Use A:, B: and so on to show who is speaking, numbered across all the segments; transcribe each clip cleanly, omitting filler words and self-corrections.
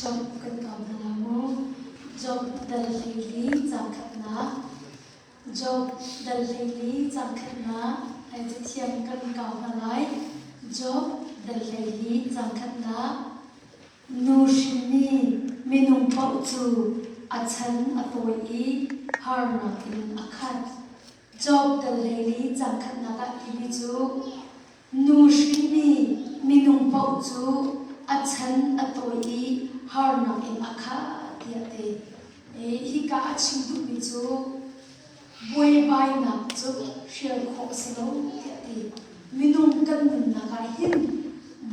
A: Job kan kau hna la mu. Job dal 14 caang khatnak. Job dal 14 caang khatnak ai cathiang kan kau hna lai. Job dal 14 caang khatnak. Nu hrinmi minung paoh cu a chan a tawi i harnak in a khat. Job dal 14 caang khatnak ah timi cu Nu hrinmi minung paoh cu a chan a tawi i harnak in a khah tiah a ti. Hika a chim duhmi cu buaibainak cu hrial khawh a si lo tiah a ti. Minung kan nunnak ah hin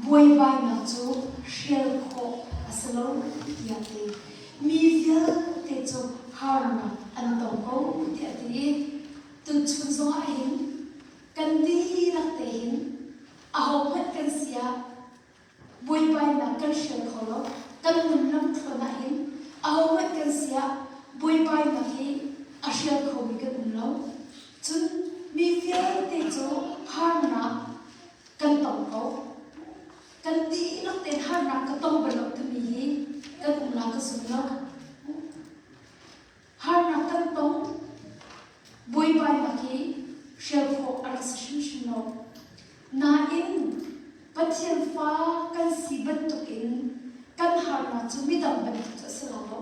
A: buaibainak cu hrial khawh a si lo tiah a ti. Mi vialte cu harnak an tong ko tiah a ti i tuchun zongah hin Kan dihlak te hin ahohmanh kan si ah buaibainak kan hrial kho lo. Kan nun lamthluan ah hin ahohmanh kan si ah buaibainak hi a hrial khomi kan um lo. Cun mi vialte cu harnak kan tong ko. Kan dihlak tein harnak ka tong bal lo timi hi kan um la ka zum lo. Harnak kan tong. Buaibainak hi hrial khawh a rak si hrimhrim lo. Nain Pathian fa kan si bantukin kan harnak cu midang bantuk cu a si lai lo.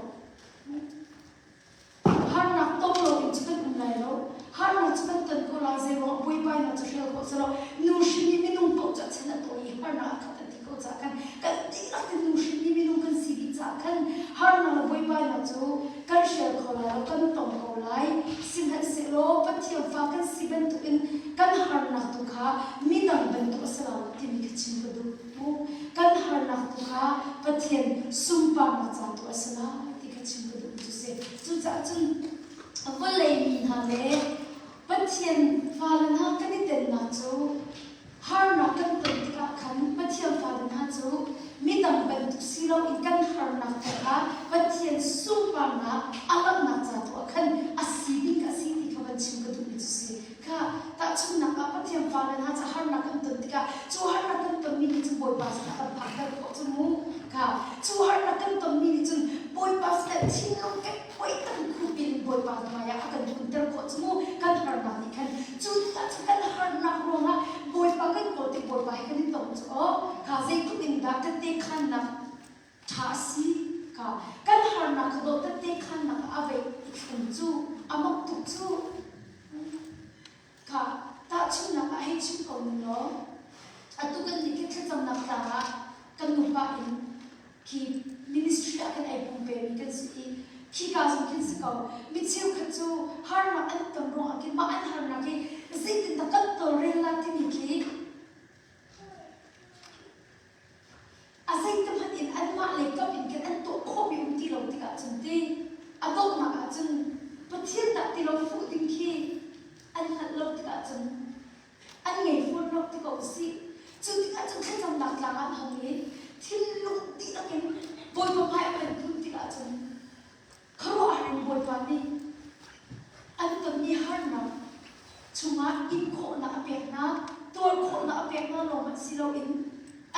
A: Harnak tong loin cu kan um lai lo. Harnak cu kan ton ko lai zeiruangah buaibainak cu hrial khawh a si lo. Nu hrim i minung paoh cu a chan a tawi i harnak a khat an ti ko caah khan kan dihlak in nu hrim i minung kan si dih caah khan harnak le buaibainak cu kan hrial kho lai lo, kan tong ko lai. Sihmanhsehlaw Pathian fa kan si bantukin kan harnak tu kha midang bantuk a si lo timi kha chim ka duh. Kan harnak tu kha Pathian sunparnak ca tu a si lai ti kha chim ka duh cu si. Cucaah cun vawlei mi hna le Pathian fale hna kan i telnak cu Harnak kan ton tikah khan Pathian fale hna cu midang bantuk si loin kan harnak te kha Pathian sunparnak a langhnak ca tu ah khan a si ding a si ti kha van chim ka duhmi cu si. Kha tahchunhnak ah Pathian fale hna cu harnak kan ton tikah cu harnak kan tonmi nih cun Bawipa sinah kan phakter khawh cu mu. Kha cu harnak kan tonmi nih cun Bawipa sinah thinlung kekhuai kan khup in Bawipa hmaiah a kan hunter khawh cu mu kan harnak nih khan cu tikah cun kan harnak ruangah Bawipa kan kawl tik Bawipa he kan i tong cu aw kha zeitluk in dah tette khannak ṭha a si kha kan harnak kha dawh tette khannak ah a vei i thleng cu a mak tuk cu Kha tahchunhnak ah hei chim ko ning law atu kan nih khi thlacamnak tlang ah kan nupa in khi ministry ah kan ei pumpemi kan si i khika zong khin si ko mi cheukhat cu harnak an ton ruangah khin mah an harnak hi zeitindah kan tawlrel la timi khi A zeitihmanh in anmah lei kap in khin an tuah khawhmi um ti lo tikah cun ti a donghnak ah cun Pathian dah ti lo fuh ding khi an hngalh lo tikah cun an ngei fawn lo ti ko usih. Cu tikah cun thlacamnak tlang ah an hong i thinlung dihlak in Bawipa hmai a kan phun tikah cun Khuaruahhar in Bawipa nih an tonmi harnak chungah in khawhnak a pek hna, tuar khawhnak a pek hna lawng hmanh si loin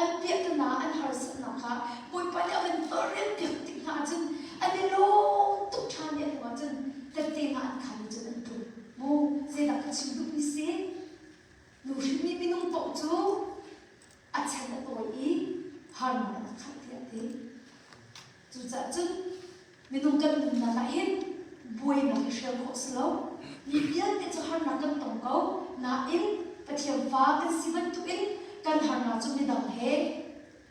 A: an piahtana an harsatnak kha Bawipa nih a van tawlrelpiak tik hna ahcun an i lawm tuk ṭhan i a hnu ahcun tette hna an khan i cun an tlung. Mu zeidah ka chim duhmi si? Nu hrinmi minung paoh cu a chan a tawi i harnak an khat tiah a ti. Cucaah cun minung kan nunnak ah hin buainak hi hrial khawh si lo. Mi vialte cu harnak kan tong ko. Nain Pathian fa kan si bantukin kan harnak cu midang he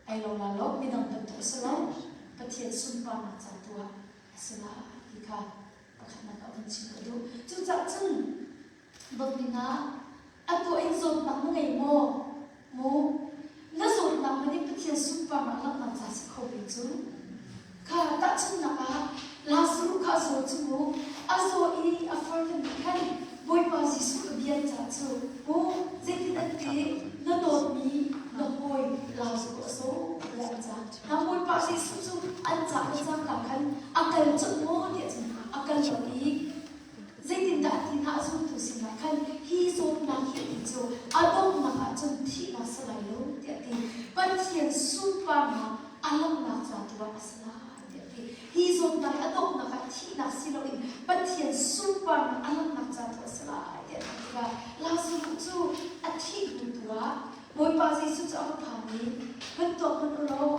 A: ai lo la lo, midang bantuk a si lo. Pathian sunparnak ca tu ah a si lai ti kha pakhatnak ah vun chim ka duh. Cucaah cun dawtmi hna, atu in zawtnak na ngei maw? Mu, na zawtnak hmanh in Pathian sunparnak langhnak ca si kho ve cu. Kha tahchunhnak ah Lazarus kha a zaw cu mu, a zaw i a farle nih khan Bawipa Jesuh a bia ca cu mu, zeitin an ti? Na dawtmi na hawi Lazarus a zaw tiah an cah. Na Bawipa Jesuh cu an cah le cangka khan a kal colh maw tiah cun a kal lo i Zeitindah a ti hna a zultu sinah khan hi zawtnak hi ti cu a donghnak ah cun thihnak si lai lo tiah a ti. Pathian sunparnak a langhnak ca tu ah a si lai. ti. Hi zawtnak hi a donghnak ah thihnak si loin Pathian sunparnak a langhnak ca tu a si lai tiah an ti tikah Lazarus cu a thih hnu tu ah Bawipa Jesuh cu a va phan i van tuak hmanh u law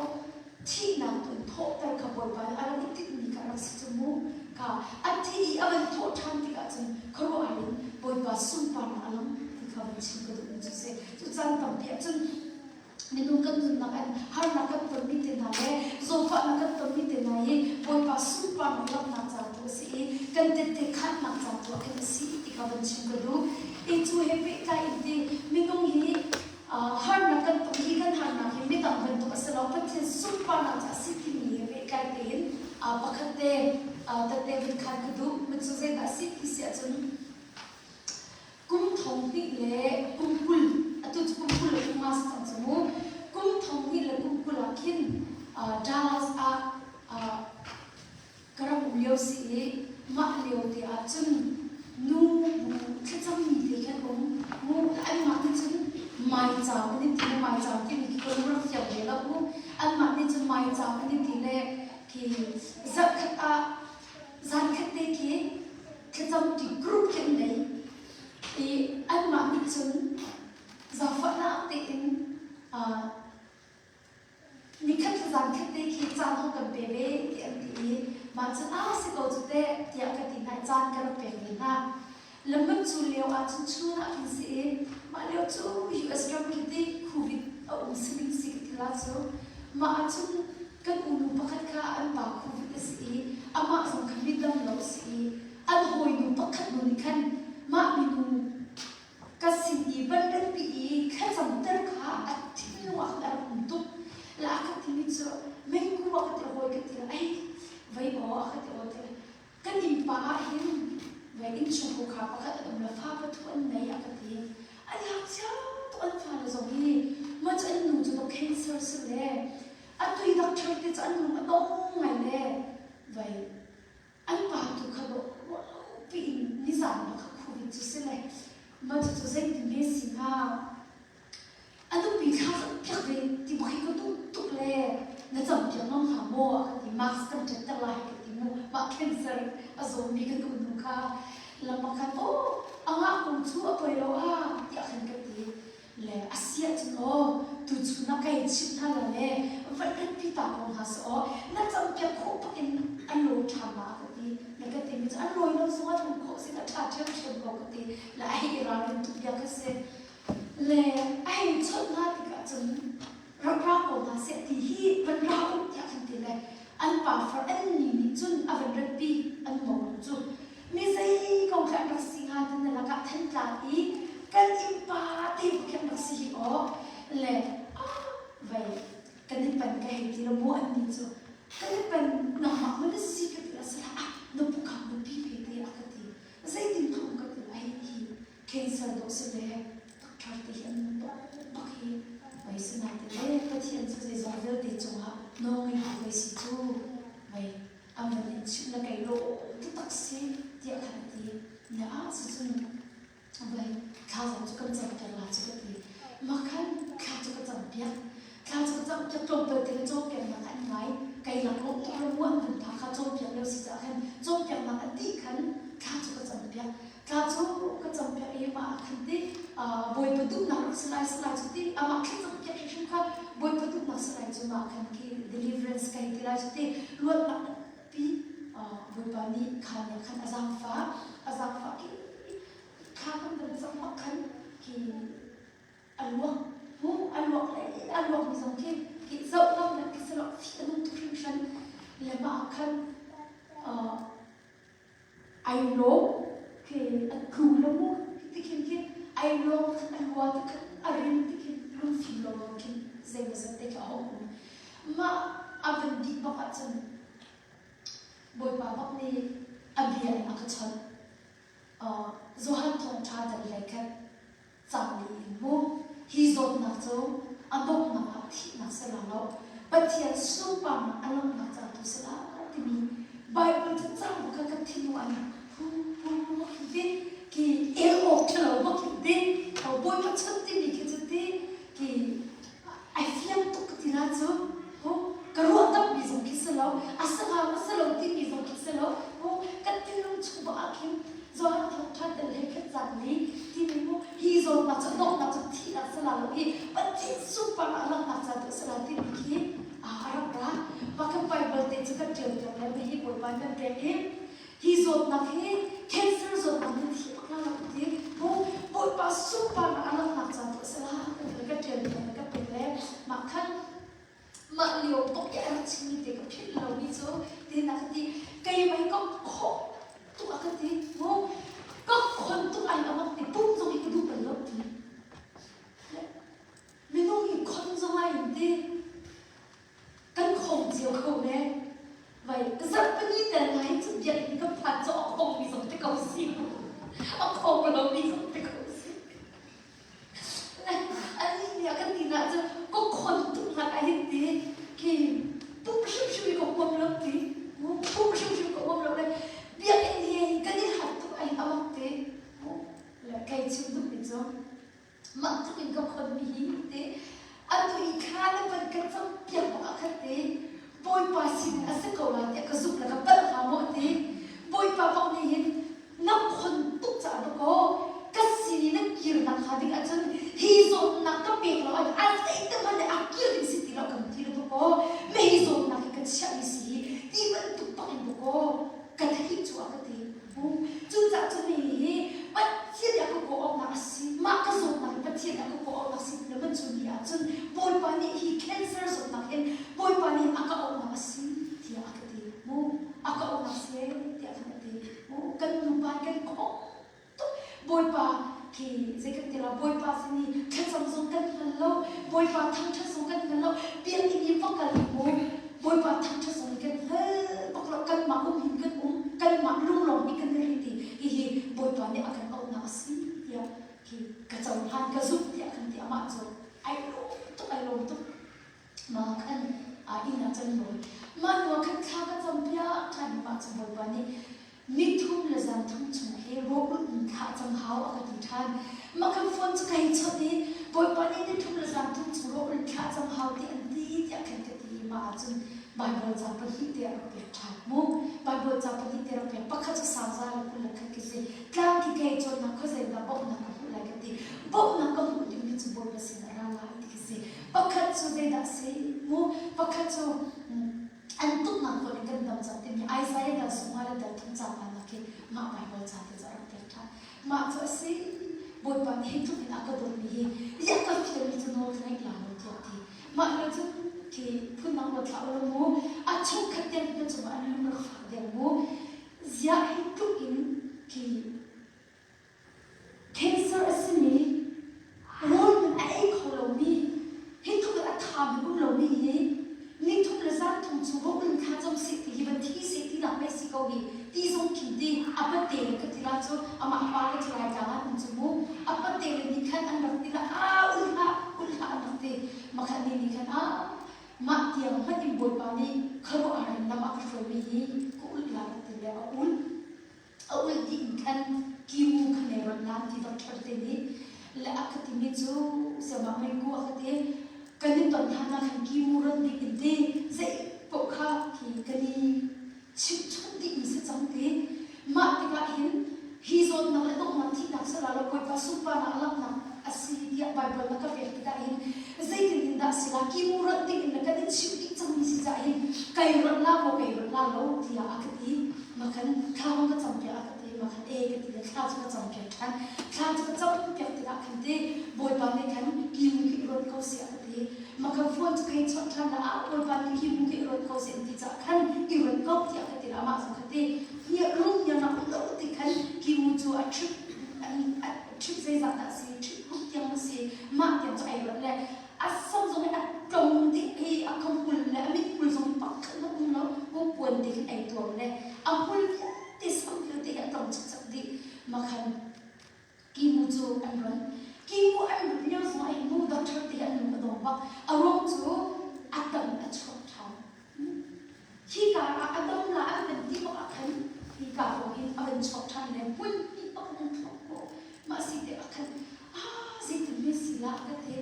A: thihnak tu in thawhter kha Bawipa nih a rak i tinhmi kha a rak si cu mu kha a thi i a van thawh ṭhan tikah cun khuaruahhar in Bawipa sunparnak a lang ti kha van chim ka duhmi cu a si. Cu caan tampi ah cun minung kan nunnak in harnak kan tonmi te hna le zawtfahnak kan tonmi te hna hi Bawipa sunparnak langhnak ca tu a si i kan tette khannak ca tu ah khin a si ti kha van chim ka duh. I cu he pehtlai in ti minung hi harnak kan ton hi kan harnak hi midang bantuk a si lo Pathian sunparnak ca a si timi he pehtlai tein pakhat te tette vun khan ka duh. Cu zeidah a si ti si ahcun kum thong hnih le kum 20 atu cu kum 20 le kum nga si cang cu mu kum thong hnih le kum 20 ah khin Dallas ah ka rak um lio si i mah lio te ah cun nu bu thlacammi te khan um mu anmah nih cun maicaam an in ti le maicaam timi khi ka lung rak fiang ve lo mu anmah nih cun maicaam an in ti le khi zarhkhat ah zankhat te khi thlacam ti group khi an nei i anmah nih cun zaangfahnak tein Nikhat le zankhat te khi caan hong kan pe ve ti an ti i mah cun aa si ko cu teh tiah ka ti hna i caan ka rak pek ve hna. Lamman cu lio ah cun chun ah khin si i mah lio cu US ram khi ti COVID a um sining si ka ti la cu mah ah cun kan unu pakhat kha an pa COVID a si i amah zong kha midam lo a si i an hawinu pakhat nu nih khan mah minu Ka sin i van ratpi i thlacamter kha a thinlung ah khan a rak um tuk. La a ka timi cu meikhu a ka ti hawi ka ti la ei vei aw a ka ti aw ti kan innpa ah hin vei innchungkhar kha pakhat an um la fa pathu an nei a ka ti. An lak cia tuk an fale zong hi mah cu an nu cu dok cancer si le a tui doctor te cu an lung a dong ngai le vei An pa tu kha dawh ruahlopi in nizan bak kha khurit cu si le mah cucu zeitin ve si hnga? A nupi thla kan piak ve ti bak hi ka duh tuk le na cam piak ngam hnga maw a ka ti mask kan ṭetter lai ka ti mu mah cancer a zawmi ka duh nu kha lam ah khan aw a ngah ko cu a poi lo ah tiah khan ka ti Le a si ahcun aw, tuchun ah kai chimh hna la le van ratpi ta ko hna seh aw, na campiak khawh bak in an lawi ṭhan ma a ka ti. Na ka timi cu an lawi lo zongah um khawh sin a ṭha ṭhiamṭhiam ko ka ti. Le a hei i ralrin tuk bia kha si. Le a hei chawnh hna tikah cun rak ra ko hna seh ti hi van ra u tiah khan ti le an pa far an ni nih cun a van ratpi an monu cu Mi zei ko khi an rak si hnga ti na lakah Thantlang i kan innpa te khi an rak si hi aw le ah vei kan i pan ka hei ti lo mu an ni cu kan i pan nangmah ma na si ka ti la sala ah na pukham na pi phe te a ka ti zeitin thum ka ti ai hi cancer dawh si le doctor te hi an bak bak hi vei sina te le Pathian cu zeizong vialte cungah nawl ngeitu vei si cu vei an van in chimh le kei lawm taktak si tiah khan a ti. Na ah cucun vai thla zong cu kan campiak la cu ka ti. Mah khan thla cu ka campiak. Thla cu ka campiak tlawmpal te le cawnpiaknak an ngai. Kei laklawh tuk le muan van pha kha cawnpiak lio si caah khan cawnpiaknak a dih khan thla cu ka campiak. Thla cu ka campiak i mah ah khan ti Bawipa duhnak rak si lai si lai cu ti amah thlacam piak hrimhrim kha Bawipa duhnak si lai cu mah khan khi deliverance ka hei ti lai cu ti luatnak pi Bawipa nih khan nih khan a zaangfah a zaangfah khi thla kan van cam bak khan khi a luak mu a luak le a luak mi zong khi khi zoh ngam nak khi si lo fi a nung tuk hringhran le mah ah khan Ai lawm khi a tlu lo mu ti khin khi ai lawm khan a lua ti khan a rim ti khin lungfim lo lo khin zeimawzat te khi a hong um. Mah a van dih bak ahcun Bawipa bak nih a bia in a ka chawnh. Uh, Johan thawngṭha dal hlei khat cang li in mu hi zawtnak cu a donghnak ah thihnak si la lo Pathian sunparnak a langhnak ca tu si la timi Bible cu cang kha ka thinlung an hu hu hu khi ti ki el awk ṭhalo bak khi ti Bawipa chan timi khi cu ti ki ai fiang tuk ka ti la cu hu ka ruah tampi zong khi si lo a sangau a. zawtnak cu donghnak cu thihnak sala lo hi Pathian sunparnak langhnak ca tu sala timi khi a rak ra. Mah kan Bible te cu kan ṭial piak le hi Bawipa kan pek i hi zawtnak hi cancer zawtnak hi thi bak la lo ti mu Bawipa sunparnak a langhnak ca tu sala kan kan ṭial piak le kan pek le mah khan mah lio bak i a rak chimmi te ka philh lomi cu tin a ka ti keimah hi ka khawh tuk a ka ti mu ka khon tuk ai amak ti pum zong hi ka duh bal lo ti minung hi khon zong ai in ti kan khong cio kho ne vai zarhpini tel ngai cu biakinn ka phan cu a khong mi zong te ko si a khong lo mi zong te ko si Anih nih a kan ti na cu ka khon tuk nak ah hin ti khi pum hrimhrim i ka huam lo ti pum hrimhrim ka huam lo le biakinn hi kan i hlat tuk ai amak ti le kei chim duh mi cu mah tluk in ka khon mi hi ti atu i thla le van ka cam piak bak ah khan ti Bawipa sin a si ko lai tiah ka zumh le ka palh hnga maw ti Bawipa bak nih hin na khon tuk caah dakaw ka sin i na kir nakhnga ding ahcun hi zawtnak ka pek lo ahcun a zeitik hmanh a kir ding si ti lo kan ti le dakaw me hi zawtnak hi ka chiahmi si hi ti bantuk bak in dakaw ka theih cu a ka ti. Cucaah cun hihi Pathian nih a ka kawh awknak a si. Mah ka zawtnak hi Pathian nih a ka kawh awknak si ti lo man cu ni ahcun Bawipa nih hi cancer zawtnak hin Bawipa nih a ka auhnak a si tiah a ka ti. Mu a ka auhnak si tiah khan a ti. Mu kan nupa kan khawh tuk. Bawipa khi zei kan ti la Bawipa sin i thlacam zong kan hngal lo. Bawipa thangṭhat zong kan hngal lo. Biakinn i va kal mu Bawipa thangṭhat zong kan hngal bak lo. Kanmah um hin kan um. Kanmah lunglawm hi kan ri ti. Hihi Bawipa nih a kan auhnak a si tiah khi ka cohlan ka zumh tiah kan ti. Amah cu ai lawm tuk ai lawm tuk. Mah khan inn ah can lawi. Mah hnu ah khan thla ka cam piak ṭhan i mah cu Bawipa nih nithum le zan thum chung hi rawlulh in thla cam hau a ka ti ṭhan. Mah kan phone cu ka hei chawnh i Bawipa nih nithum le zan thum chung rawlulh thla cam hau ti an ti tiah khan ka ti i mah ahcun Baibal ca pahnih te a rak pek ṭhan mu. Baibal ca pahnih te a rak pek. Pakhat cu sangza le 21 khi si. Tlang khi kei cawnnak khuazei dah bawmhnak ka hmuh lai ka ti. Bawmhnak ka hmuh dingmi cu Bawipa sin a ra lai ti khi si. Pakhat cu zeidah a si mu? Pakhat cu an tuknak kong in kan dam cang timi Isaiah dal sungah le dal thum cang nak khi mah Baibal ca te cu a rak pek ṭhan. Mah cu a si. Bawipa nih hi tluk in a ka dawtmi hi ziah ka fialmi cu nawl ka ngaih la lo tiah ti. Mah hnu cun khi phundang ruat hlah u law mu a chungkhat tiang na cungah an lung rak fak deng mu. Ziah hi tluk in khi Cancer a simi, rawl hmanh a ei kho lomi, hi tluk in a tha hmanh um lomi hi nithum le zanthum cu va um thla cam seh ti hi van thi seh ti nak mei si ko hi ti zong khin ti a pate le ka ti la cu amah pa le cu Laitlang ah um cu mu a pate le nih khan an rak ti la a ul hlah ul hlah an rak ti makhat ni nih khan a mah tiang hmanh in Bawipa nih khuaruahhar in lam a ka hruaimi hi ka ulh la ka ti le a ul A ulh dih in khan kimu kha ne ron lan ti doctor te nih le a ka timi cu siamah mei ku a ka ti kan i ton hlan ah khan kimu ron ding in ti zei paoh kha khi kan i chimhchunh dih mi si cang ti mah tikah hin hi zawtnak le donghnak thihnak sala lo Bawipa sunparnak langhnak a si tiah Baibal na ka pek tikah hin zeitin in dah si la kimu ron ding in le kan i chimh dih cang mi si caah hin kai ron la maw kai ron la lo tiah a ka ti Makhan thla hong ka campiak a ka ti makhan e ka ti le thla cu ka campiak ṭhan thla cu ka campiak tikah khan ti Bawipa nih khan kimu khi i ruat ko seh a ka ti makhan phone cu kai chawnh ṭhan le ah Bawipa nih kimu khi i ruat ko seh an ti caah khan i ruat ko tiah ka ti le amah zong kha ti hniar lung hniar nak um lo ti khan kimu cu a trip a trip zeizat dah si trip ruk tiang a si mah tiang cu ai ruat le a sam zong hi a tlong dih i a ka hmul le a mithmul zong hi pakhat hmanh um lo ku puan te khin ei tuam le a hmul vialte sam vialte hi a tlong chakchak dih makhan kimu cu an ron kimu an lut lio zong ah hin mu doctor te an lung a dong bak a ruang cu a tam a chuak ṭhan Hika ah a dam la an van ti bak ah khan hika ko hin a van chuak ṭhan le hmun hnih bak in an thlok ko. Mah si te ah khan ah zeitin me si la ka ti.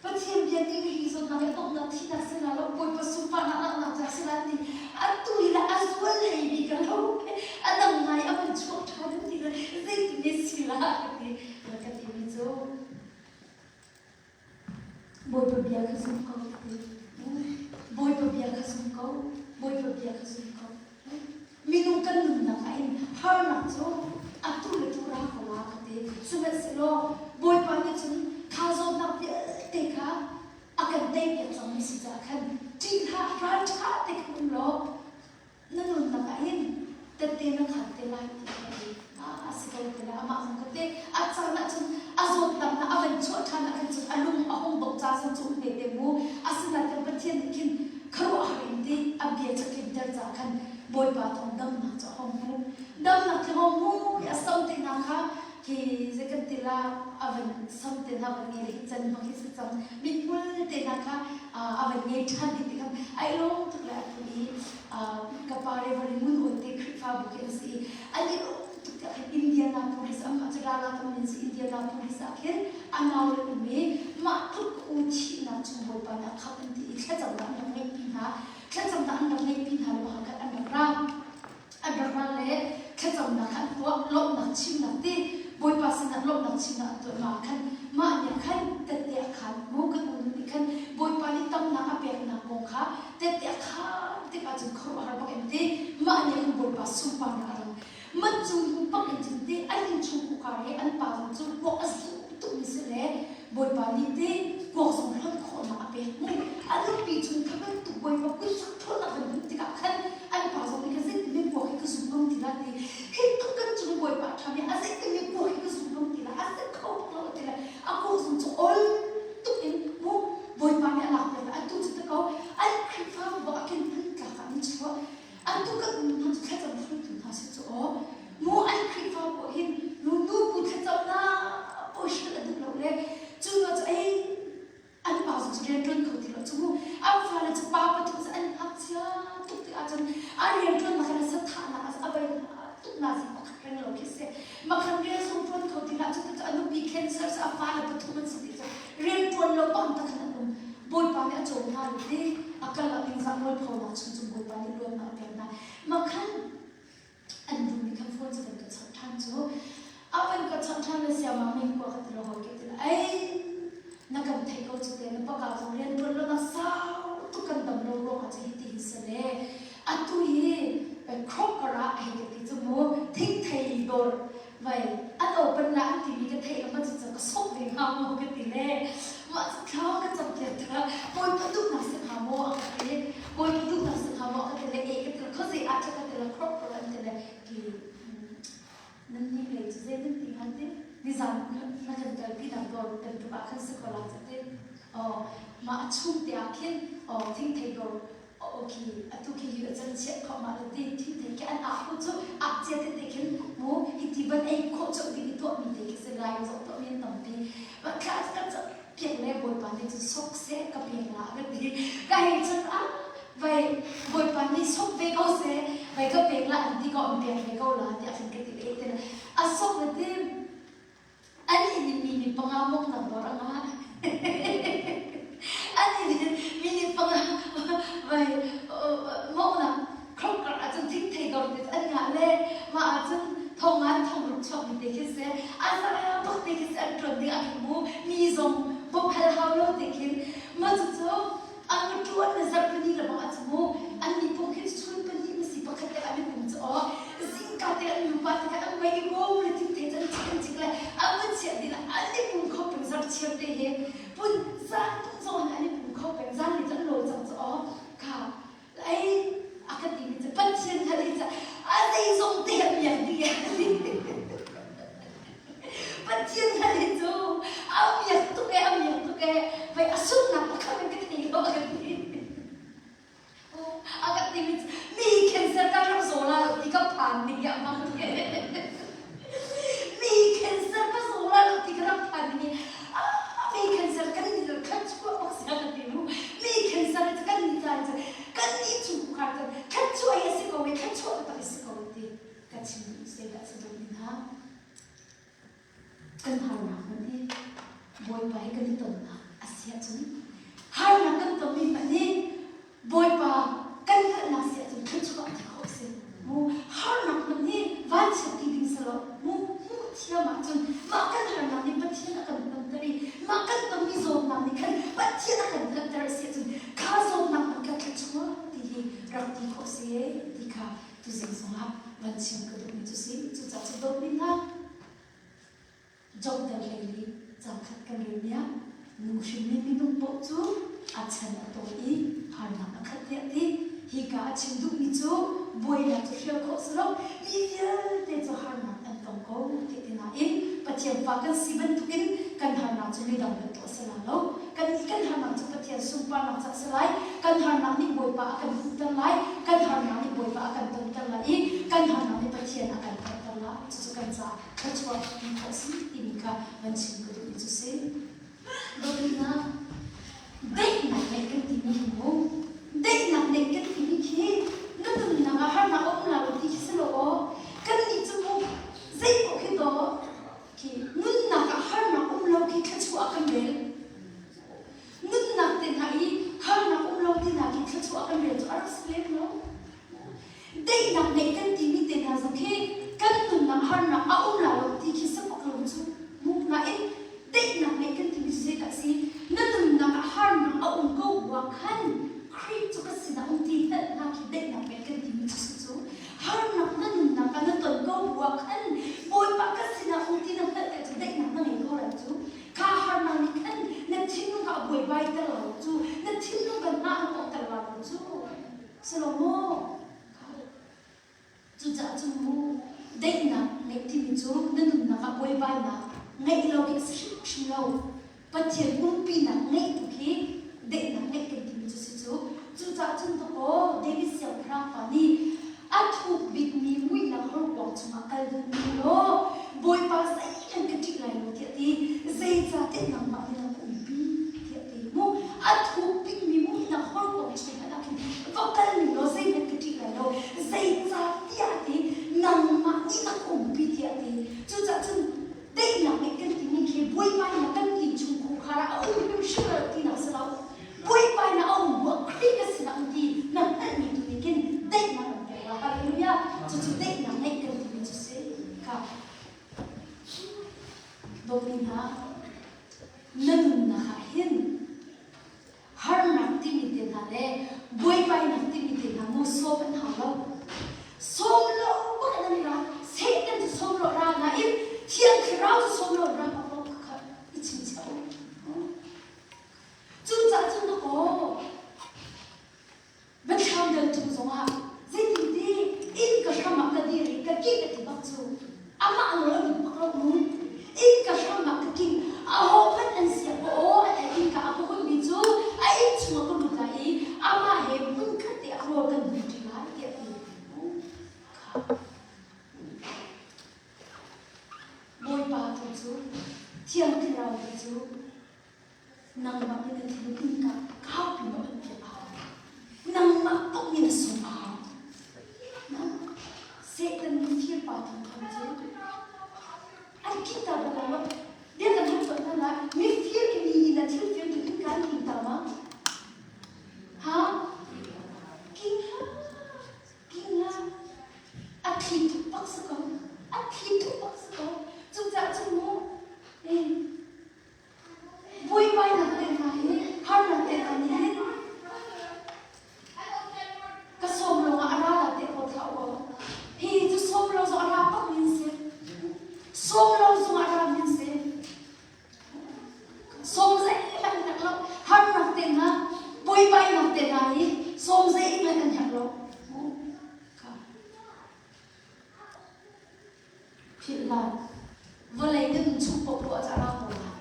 A: Pathian bia nih hi zawtnak le donghnak thihnak si la lo Bawipa sunparnak langhnak ca si la ti atu hi la a zual hlei mi ka lo a dang ngai a van chuak ṭhan an ti le zeitin me si la ka ti. Ka ti mi cu. cu Bawipa bia kha zum ko ka ti. Bawipa bia kha zum ko. Bawipa bia kha zum ko. Minung kan nunnak ah hin harnak cu atu le tu ra ko la ka ti. Sihmanhsehlaw Bawipa nih cun kha zawtnak vialte kha a kan teipiak cangmi si caah khan ṭih hlah, ralṭha te khan um law na nunnak ah hin tette na khan te lai ti kha ti a si ko te lai amah zong ka te a caan ah cun a zawtnak na a van chuah ṭhan ah khan cun a lung a hung bok ca zong cu um ve te mu asinain Pathian nih khin khuaruahhar in ti a bia cu tlinter ca khan Bawipa thawng damnak cu a hung hmu damnak cu hung hmu i a sam te hna kha hi zei kan ti la a van sam te hna van ngei le hi can bak hi si cang mithmul te hna kha a van ngei ṭhan dih ti khan ai lawm tuk le atu i ka pa Reverend Ngun Awi te Khrihfabu khi an si i an i lawm tuk tiah khan Indianapolis amah cu ralak an si Indianapolis ah khin a nau le um i mah tluk u thihnak chung Bawipa nih a khamh an ti i thlacamnak an rak ngeihpi hna thlacamnak an rak ngeihpi hna le khat an rak ra an rak ra le thlacamnak kha an tuah lawmhnak chimnak ti Bawipa sinah lawmhnak chimnak an tuah mah khan mah nih khan tette a khan mu kan unu nih khan Bawipa nih tamnak a peknak kong kha tette a khan tikah cun khuaruahhar bak in ti mah nih khan Bawipa sunparnak a lang mat cu hnu bak in cun ti an innchung khukar he an pa zong cu kuak a zu tukmi si le Bawipa nih ti kuak zong hlonh khawhnak a pek mu a nupi chung kha bantuk Bawipa kut fak ṭhawnnak van hmuh tikah khan an pa zong nih khan zeitin mi kuak hi ka zum ngam ti la ti hi tuk kan cung Bawipa ṭha mi a zeitin mi kuak hi ka zum ngam ti la a zet kho bak lo ti le a kuak zong cu ol tuk in mu Bawipa nih a lak piak atu cu ta ko an Khrihfabu bak ah khin hman tlak ah an chuah atu kan um hna cu thlacam hruaitu hna si cu aw mu an Khrihfabu ah hin nu nu bu thlacam na hril a duh lo le cu nu cu ei an pa cu rianṭuan kho ti lo cu mu an fale cu pa pathum cu an ngakchia tuk tik ahcun a rianṭuannak in a sathahnak a bei tuk na zi pakhat reng lo khi si makhan rian zong ṭuan kho ti hlah cu cu a nupi cancer cu a fale pathum an si ti cu rian ṭuan lo bang tak khan an um Bawipa nih a cawm hna le ti a kal ah ningzah mualphonak chung cu Bawipa nih luatnak a pek hna makhan an nu nih khan phone cu van ka chawnh ṭhan cu a van ka chawnh ṭhan le siamang meng kua ka ti lo hawi ke ti ei na kan theih ko cu te na paka zong rian ṭuan lo na sau tuk kan dam lo ruangah cu hi ti hi si le atu hi Crocker ah hei ka ti cu mu thingthei dawr vai an open la an timi ka theih lama cu ka sok ve hnga maw ka ti le mah cu thla ka cam piak tikah Bawipa duhnak si hnga maw a ka ti Bawipa duhnak si hnga maw a ka ti le e ka ti le khuazei ah ka ti le Crocker an ti le ki nan nih lei cu zei nan ti hnga ti nizan na kan kalpi nak dawr bantuk ah khan si ko la ti oh mah a chung te ah khin oh thingthei dawr Okay, atu khi hi a can chiah khawh ma le ti thingthei khi an ah ku cu ah cia te te khin mu hi ti van ei khawh chok ding i tuah mi te khi si lai zong tuah mi an tampi ma thla ka ca piak le bawipa nih cun sok seh ka pek la ka ti ka hei cun ah vai bawipa nih sok ve ko seh vai ka pek la an ti ko an pek ve ko la tiah khin ka ti le te a sok le ti Anih nih minute panga mawknak dawr a ngah. Anih nih minute panga vai mawknak Kroger ahcun thingthei dawr te an ngah le mah ahcun thong ngan thong ruk chuakmi te khi si. A za bak te khi si an ṭuan ding ah khin mu mi zong bawmh hal hau lo te khin mah cucu an va ṭuan le zarhpini le bang ah cu mu an ni pum khi chun pahnih na si pakhat te an i pum cu aw zingka te an nupa te khan an mei i bawm le thingthei cu an cik an cik le an va chiah ding ah an i pum kho peng zarhchiar te he pun zan pum zong in an i pum kho peng zan li cu an lawi cang cu aw kha ei a ka timi cu Pathian hal hi cu a zeizong te an miak dih Pathian hal hi cu a miak tuk e a miak tuk e vai a sunnak pakhat in ka thei lo a kan ti a kan timi cu mi cancer ka rak zaw la lo ti ka phan ning a mang mi cancer ka zaw la lo ti ka rak phan ning mi cancer kan ni khat chuah bak sia ka ti mu mi cancer cu kan ni ca cu kan ni chung khar cu khat chuah hi a si ko i khat chuah taktak a si ko ti ka chim duh zeidah si dawt min ha kan harnak hmanh hi Bawipa he kan i tonnak a si ahcun harnak kan tonmi hmanh hi Bawipa kan hngalhnak si ahcun thluachuah ti khawh a si. Mu harnak hmanh hi vanchiat ti ding si lo. Mu hmuh thiam ahcun mah kan harnak nih Pathian a kan. zawtnak nih khan Pathian a kan hngalhter a si ahcun kha zawtnak man kha thluachuah ti hi rak ti khawh si ti kha tuzing zongah van chim ka duhmi cu si. Cucaah cu dawtmi hna Job dal 14 caang khat kan rel ah nu hrinmi minung paoh cu a chan a tawi i harnak a khat tiah ti. Hika a chim duhmi cu buainak cu hrial khawh si lo, mi vialte cu harnak an tong ko ti ti nain Pathian fa kan si bantukin kan harnak cu midang bantuk a si la lo. Kan kan harnak cu Pathian sunparnak caah a si lai. Kan harnak nih Bawipa a kan hmuhter lai. Kan harnak nih Bawipa a kan tonter lai i kan harnak nih Pathian a kan hngalhter lai. Cucu kan caah thluachuah ti khawh si timi kha van chim ka duhmi cu si. Dawtnak, daihnak ngeih kan timi hi mu, daihnak ngeih kan timi khi na nunnak ah harnak a um la lo ti khi si lo aw. Kannih cu mu zei paoh khi daw khi nunnak ah harnak um lo khi thluachuah kan rel. Nunnak te hna i harnak um lo ti hna khi thluachuah kan rel cu a rak si lem lo. Daihnak ngeih kan timi te hna zong khi kan nunnak harnak a um la lo ti khi si bak lo cu mu nain daihnak ngeih kan timi cu zeidah a si na nunnak ah harnak a um ko bua khan Khrih cu ka sinah um ti hngalhnak khi daihnak ngeih kan timi cu si cu harnak na nunnak ah na ton ko bua khan Bawipa ka sinah um ti na hngalh te cu daihnak na ngei ko lai cu kha harnak nih khan na thinlung kha a buaibai ter lo cu na thinlung kan hna an hnawhter la lo cu Salomo cucaah cun mu daihnak ngeih timi cu na nunnak ah buaibainak ngeih lo khi a si hrimhrim lo. Pathian umpinak ngeih tu khi daihnak ngeih kan timi cu si cu. Cucaah cun dakaw David siangpahrang pa nih a thuk bikmi muihnak horkuang chungah kal duhmi law Bawipa zeihmanh ka ṭih lai lo tiah ti zeicahtiah nangmah nih na ka umpi tiah ti mu a thuk bikmi muihnak horkuang chung hmanh ah khin va kal ning law zeihmanh ka ṭih lai lo zeicahtiah ti nangmah nih na ka umpi tiah ti cucaah cun daihnak nih kan timi khi buaibainak kan innchung khungkhar ah a um hrimhrim lo tinak si lo buaibainak a um ruah Khrih ka sinah um ti na hngalhmi tu nih khin daihnak an pek la hallelujah cucu daihnak ngeih kan timi cu si kha dawtmi hna na nunnak ah hin harnak timi te hna le buaibainak timi te hna mu sawm an hau lo sawm lo bak an ra Satan cu sawm lo ra nain Thiang Thlarau cu sawm lo ra bak lo kha i chingchiah u Cucaah cun dakaw biathlam dal cung zongah zeitinti inn ka hram ah ka dir i ka kik a ti bak cu amah nawl a duh bak lo mu. Inn ka hram ah ka kik ahohmanh an siah kaw aw a innka a ka hunmi cu a inn chungah ka lut lai i amah he hmunkhat te ah rawl kan dum ṭi lai tiah a ti. Bawipa tu cu Thiang Thlarau tu cu Nangmah nih na thinlung innka kaupi na on piak a hau. Nangmah tuk nih na sung a hau. Satan mifir pa thongthong cu an kinter bal lo. Bia kan hal tuah hna lai. Mifir ki mi nih na thil fir tu innka an kinter ma? Ha? King hlah. King hlah. A thi tuk bak si ko. A thi tuk bak si ko. Cucaah cun mu, eh, Buaibainak te hna hi harnak te hna nih hin ka sawm lawngah a ra la te ko thlah u. Hi cu sawm lo zong a ra bak min si. Sawm lo zong a ra min si. Sawm zeihmanh an herh lo. Harnak te hna, buaibainak te hna hi sawm zeihmanh an herh lo. Philh hlah. Vawlei kan nun chung paohpaoh ah a ra ko lai.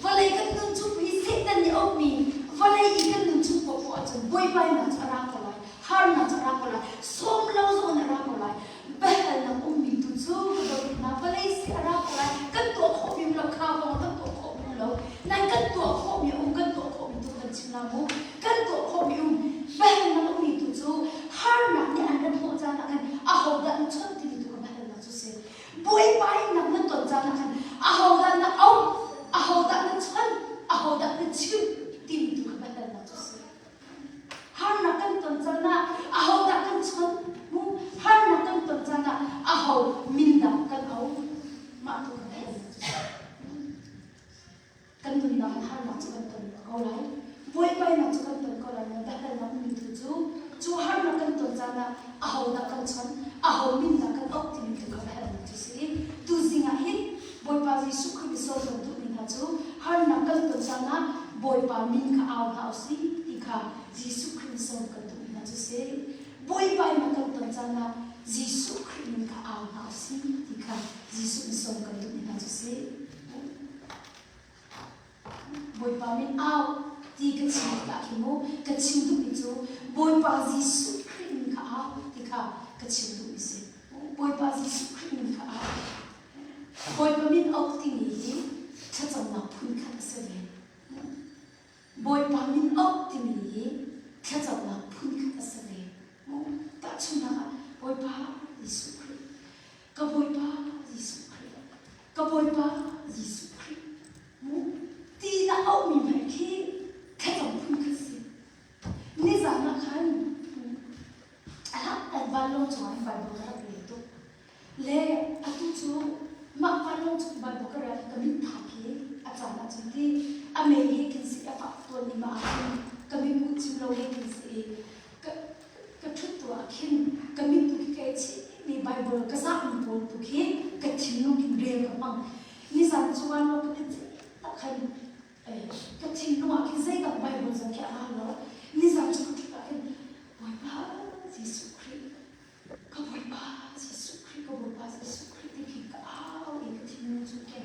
A: Vawlei kan nun chung hi Satan nih a ukmi vawlei i kan nun chung paohpaoh ahcun buaibainak cu a ra ko lai. Harnak cu a ra ko lai. Sawm lo zong in a ra ko lai. Biahalnak ummi tu cu ka dawtnak vawlei si a ra ko lai. Kan tuah khawhmi um lo, kha kong kan tuah khawhmi um lo. Nan kan tuah khawhmi um, kan tuah khawhmi tu kan chim la mu. Kan tuah khawhmi um, biahalnak ummi tu cu harnak nih an rat hnawh caan ah khan ahodah na chawnh timi tu kha biahalnak cu si. Buaibainak na ton caan ah khan ahodah na auh, ahodah na chawnh, ahodah na chimh timi tu kha biahalnak cu si. Harnak kan ton caan ah ahodah kan chawnh mu? Harnak kan ton caan ah aho min dah kan auh? Mah tu kha biahalnak cu si. Kan. Kan nunnak in harnak cu kan ton ko lai. Buaibainak cu kan ton ko lai nain biahalnak ummi tu cu cu harnak kan ton caan ah ahodah kan chawnh, aho min dah kan auh timi tu kha biahalnak cu si i tuzing ah hin Bawipa Jesuh Khrih biasawm kan duhmi hna cu harnak kan ton caan ah Bawipa min kha au hna usih ti kha Jesuh Khrih biasawm kan duhmi hna cu si. Buaibainak kan ton caan ah Jesuh Khrih min kha au hna usih ti kha Jesuh biasawm kan duhmi hna cu si. Bawipa min au ti ka chim tikah khi mu ka chim duhmi cu Bawipa Jesuh Khrih min kha au ti kha ka chim duhmi si. Bawipa Jesuh Khrih min kha au. Bawipa min auh timi hi thlacamnak phunkhat a si ve. Bawipa min auh timi hi thlacamnak phunkhat a si ve. Tahchunhnak ah Bawipa Jesuh Khrih, ka Bawipa Jesuh Khrih, ka Bawipa Jesuh Khrih mu ti na auhmi hmanh khi thlacam phunkhat si. Nizan ah khan a hlat vanlawng cungah hin Bible ka rak rel tuk. Le atu cu mah vanlawng cung Bible ka rel ka mit phak hi a caan ahcun ti a mei he khin si a fak tawn i mah ah khin ka mit hmuh cim lo he khin si i ka ka ṭhut tu ah khin ka mit tu khi kai chih mi Bible ka zahmi pawl tu khi ka thinlung khin rel ka hmang. Nizan cu vanlawng ka tit tak khan ka thinlung ah khin zeitak Bible zong khi a ra lo. Nizan cu ka ṭhut ah khin Bawipa Jesuh Khrih ka Bawipa Jesuh Khrih ka Bawipa Jesuh Khrih ti khin ka au i ka thinlung cu khin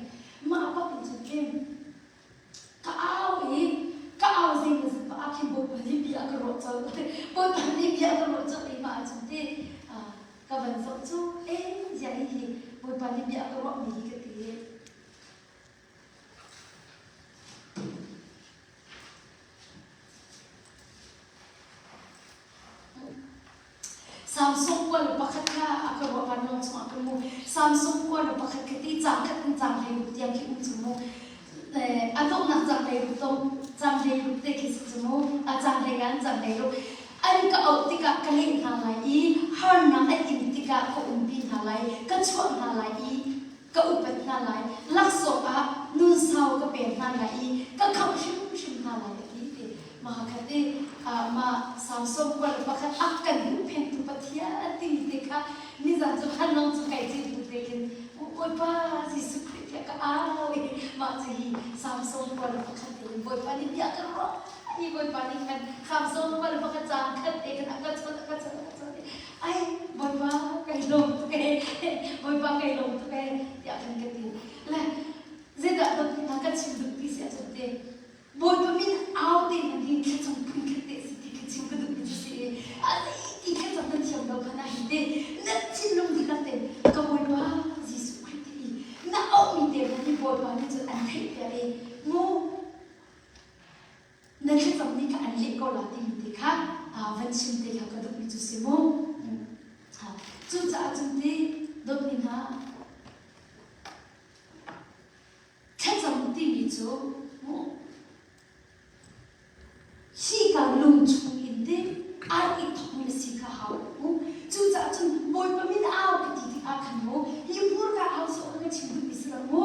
A: mah bak in cun khin ka au i ka au zing na zing ah khin Bawipa nih bia ka ruah colh Bawipa nih bia ka ruah colh i mah ahcun ti ka van zoh cu eh ziah hi Bawipa nih bia ka ruahmi hi ka ti Samsung kual pakhat kha a ka ruah vanlawng chungah ka mu. Samsung kual pakhat kha ti cang khat in cang hlei ruk tiang khi um cu mu. A donghnak cang hlei ruk tong cang hlei ruk te khi si cu mu. A cang hlei ngan cang hlei ruk. An ka auh tikah ka leh hna lai i harnak an in tikah ka umpi hna lai, ka chuah hna lai i ka upat hna lai. Laksawng ah nun sau ka pek hna lai i ka khamh hrimhrim hna lai a ti ti. Mah khat i mah Samson kual pakhat a kan huhphentu Pathian timi te kha nizan cu vanlawng cu kai cit bu te khin Bawipa Jesuh Khrih tiah ka au i mah cu hi Samson kual pakhat te in Bawipa nih bia ka ruah i Bawipa nih khan Samson kual pakhat caan khat te khan a ka chawnh a ka chawnh a ka chawnh i ai Bawipa kai lawm tuk ee Bawipa kai lawm tuk ee tiah khan ka ti le zeidah dawtnak ka chim duh ti si ahcun te Bawipa min au te hmanh hi thlacam phunkhat te si ti kha chim ka duhmi cu si i a zei ti thlacam nan thiam lo kha na hi te na thinlung dihlak tein ka Bawipa Jesuh Khrih ti i na auhmi te hmanh hi Bawipa nih cun an theihpiak i mu na thlacam nih kha an leh ko la timi te kha van chim te kha ka duhmi cu si mu. Cucaah cun ti dawtmi hna Thlacam timi cu hika lung chung in te ai i thawkmi a si kha hau mu. Cucaah cun Bawipa min au ka ti tikah khan mu hi hmurka au sawh kha ka chim duhmi si lo mu.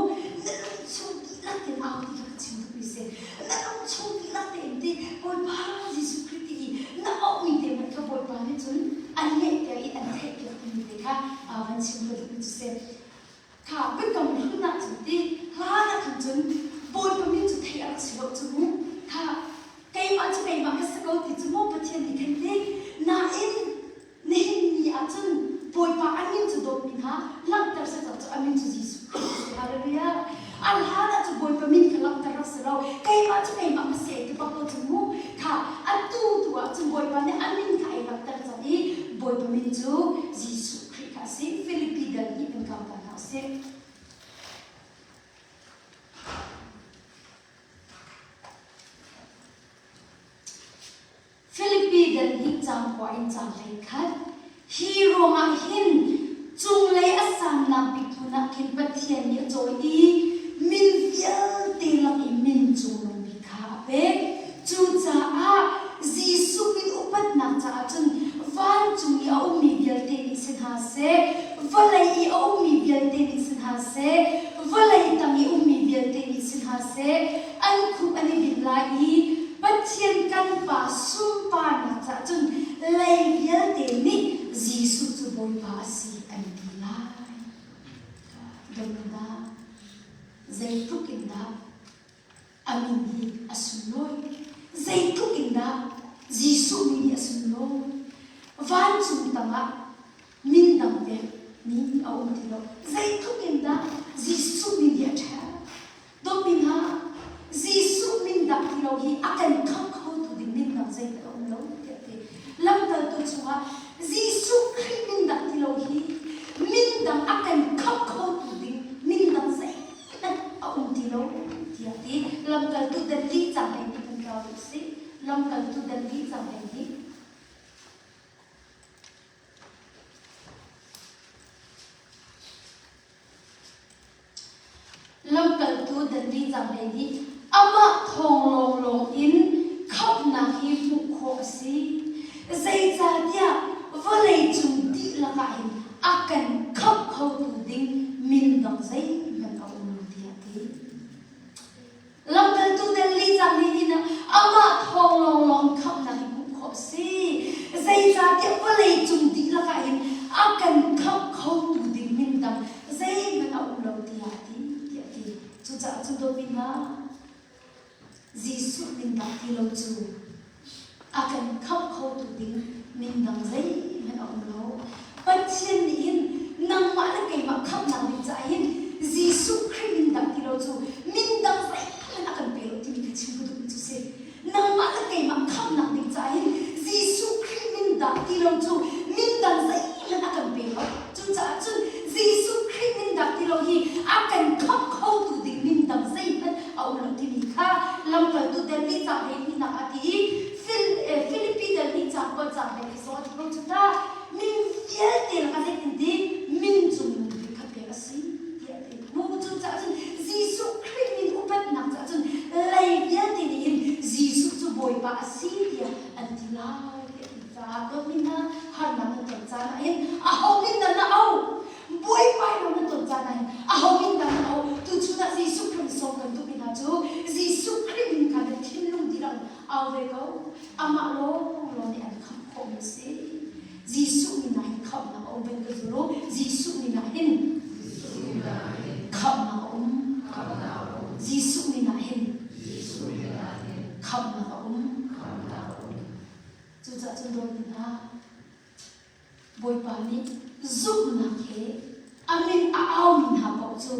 A: Na lung chung dihlak tein au ti kha ka chim duhmi si. Na lung chung dihlak tein ti Bawipa Jesuh Khrih ti i na auhmi te hmanh kha Bawipa nih cun an lehpiak i an theihpiak timi te kha van chim ka duhmi cu si. Kha biakam hlun ah cun ti hlan ah khan cun Bawipa min cu theih a rak si lo cu mu. Kha keimah cu keimah ka si ko ti cu mu Pathian nih khan ti. Nain nihin ni ah cun Bawipa a min cu dawtmi hna langhter si cang cu a min cu Jesuh Khrih a si. Hallelujah. A hlan ah cu Bawipa min kha langhter rak si lo. Keimah cu keimah ka si ai ti bak ko cu mu. Kha atu tu ah cun Bawipa nih a min kha ai langhter cang i Bawipa min cu Jesuh Khrih kha a si. Filipi dal nih kan kau ta hna usih. Filipi dal nih caang kua in caang 11 Hi ruangah hin cunglei a sannak bik hmun ah khin Pathian nih a cawi i min vialte lak i min cungnung bik kha a pek. Cucaah Jesuh min upatnak caah cun vancung i a ummi vialte nih si hna seh, vawlei i a ummi vialte nih si hna seh, vawlei tang i ummi vialte nih si hna seh, an khup an i bil lai i Pathian kan Pa sunparnak caah cun lei vialte nih Jesuh cu Bawipa a si an ti lai. Dawtnak zeitluk in dah a min hi a sunlawi? Zeitluk in dah Jesuh min hi a sunlawi? Vancung tangah min dang pek mi a um ti lo. Zeitluk in dah Jesuh min hi a ṭha? Dawtmi hna, Jesuh min dah ti lo hi a kan khamh khotu ding min dang zeihmanh a um lo tiah a ti. Lamkaltu chungah Jesuh Khrih min dah ti lo hi min dang a kan khamh khotu ding min dang zeihmanh a um ti lo tiah a ti. Lamkaltu dan li cang hei nih kan kau rih sih. Lamkaltu dan li cang hei nih. Lamkaltu Danli Canglei nih amah thawng lawnglawng in khamhnak hi hmuh khawh a si. Zeicahtiah vawleicung dihlak ah hin a kan khamh khotu ding min dang zeihmanh a um lo tiah a ti. Lamkaltu Delhi cang nih hin amah thawng lawnglawng khamhnak hi hmuh khawh a si. Zeicahtiah vawleicung dihlak ah hin a kan khamh khotu ding min dang zeihmanh a um lo tiah a ti tiah a ti. Cucaah cun dawtmi hna, Jesuh min dah ti lo cu a kan khamh khotu ding min dang zeihmanh a um lo. Pathian nih hin nangmah le keimah khamhnak ding caah hin Jesuh Khrih min dang ti lo cu min dang zeihmanh a kan pe lo timi kha chim ka duhmi cu si. Nangmah le keimah khamhnak ding caah hin Jesuh Khrih min dah ti lo cu min dang zeihmanh a kan pe lo. Cucaah cun Jesuh Khrih min dah ti lo hi a kan khamh khotu ding min dang zeihmanh a um lo timi kha lamkaltu Delhi ca hleihnih a ti i Filipi Delhi ca kuat ca hlei khi zong a ti ko cu ta min vialte lakah zeitin ti min cung bik kha pek a si tiah a ti. Mu cucaah cun Jesuh Khrih min upatnak caah cun lei vialte nih hin Jesuh cu Bawipa a si tiah an ti lai tiah a ti caah dawtmi hna harnak nan ton caan ah hin aho min dah na auh? Bawipa in nan ton caan ah hin aho min dah na auh? Tuchun ah Jesuh Khrih sawm kan duhmi hna cu Jesuh Khrih min kha na thinlung dihlak in au ve ko. Amah lawnglawng nih an khamh khawhmi a si. Jesuh min ah hin khamhnak a um van ka zul u. Jesuh min ah hin khamhnak a um. Jesuh min ah hin khamhnak a um. Cucaah cun dawtmi hna, Bawipa nih zumhnak he a min a aumi hna paoh cu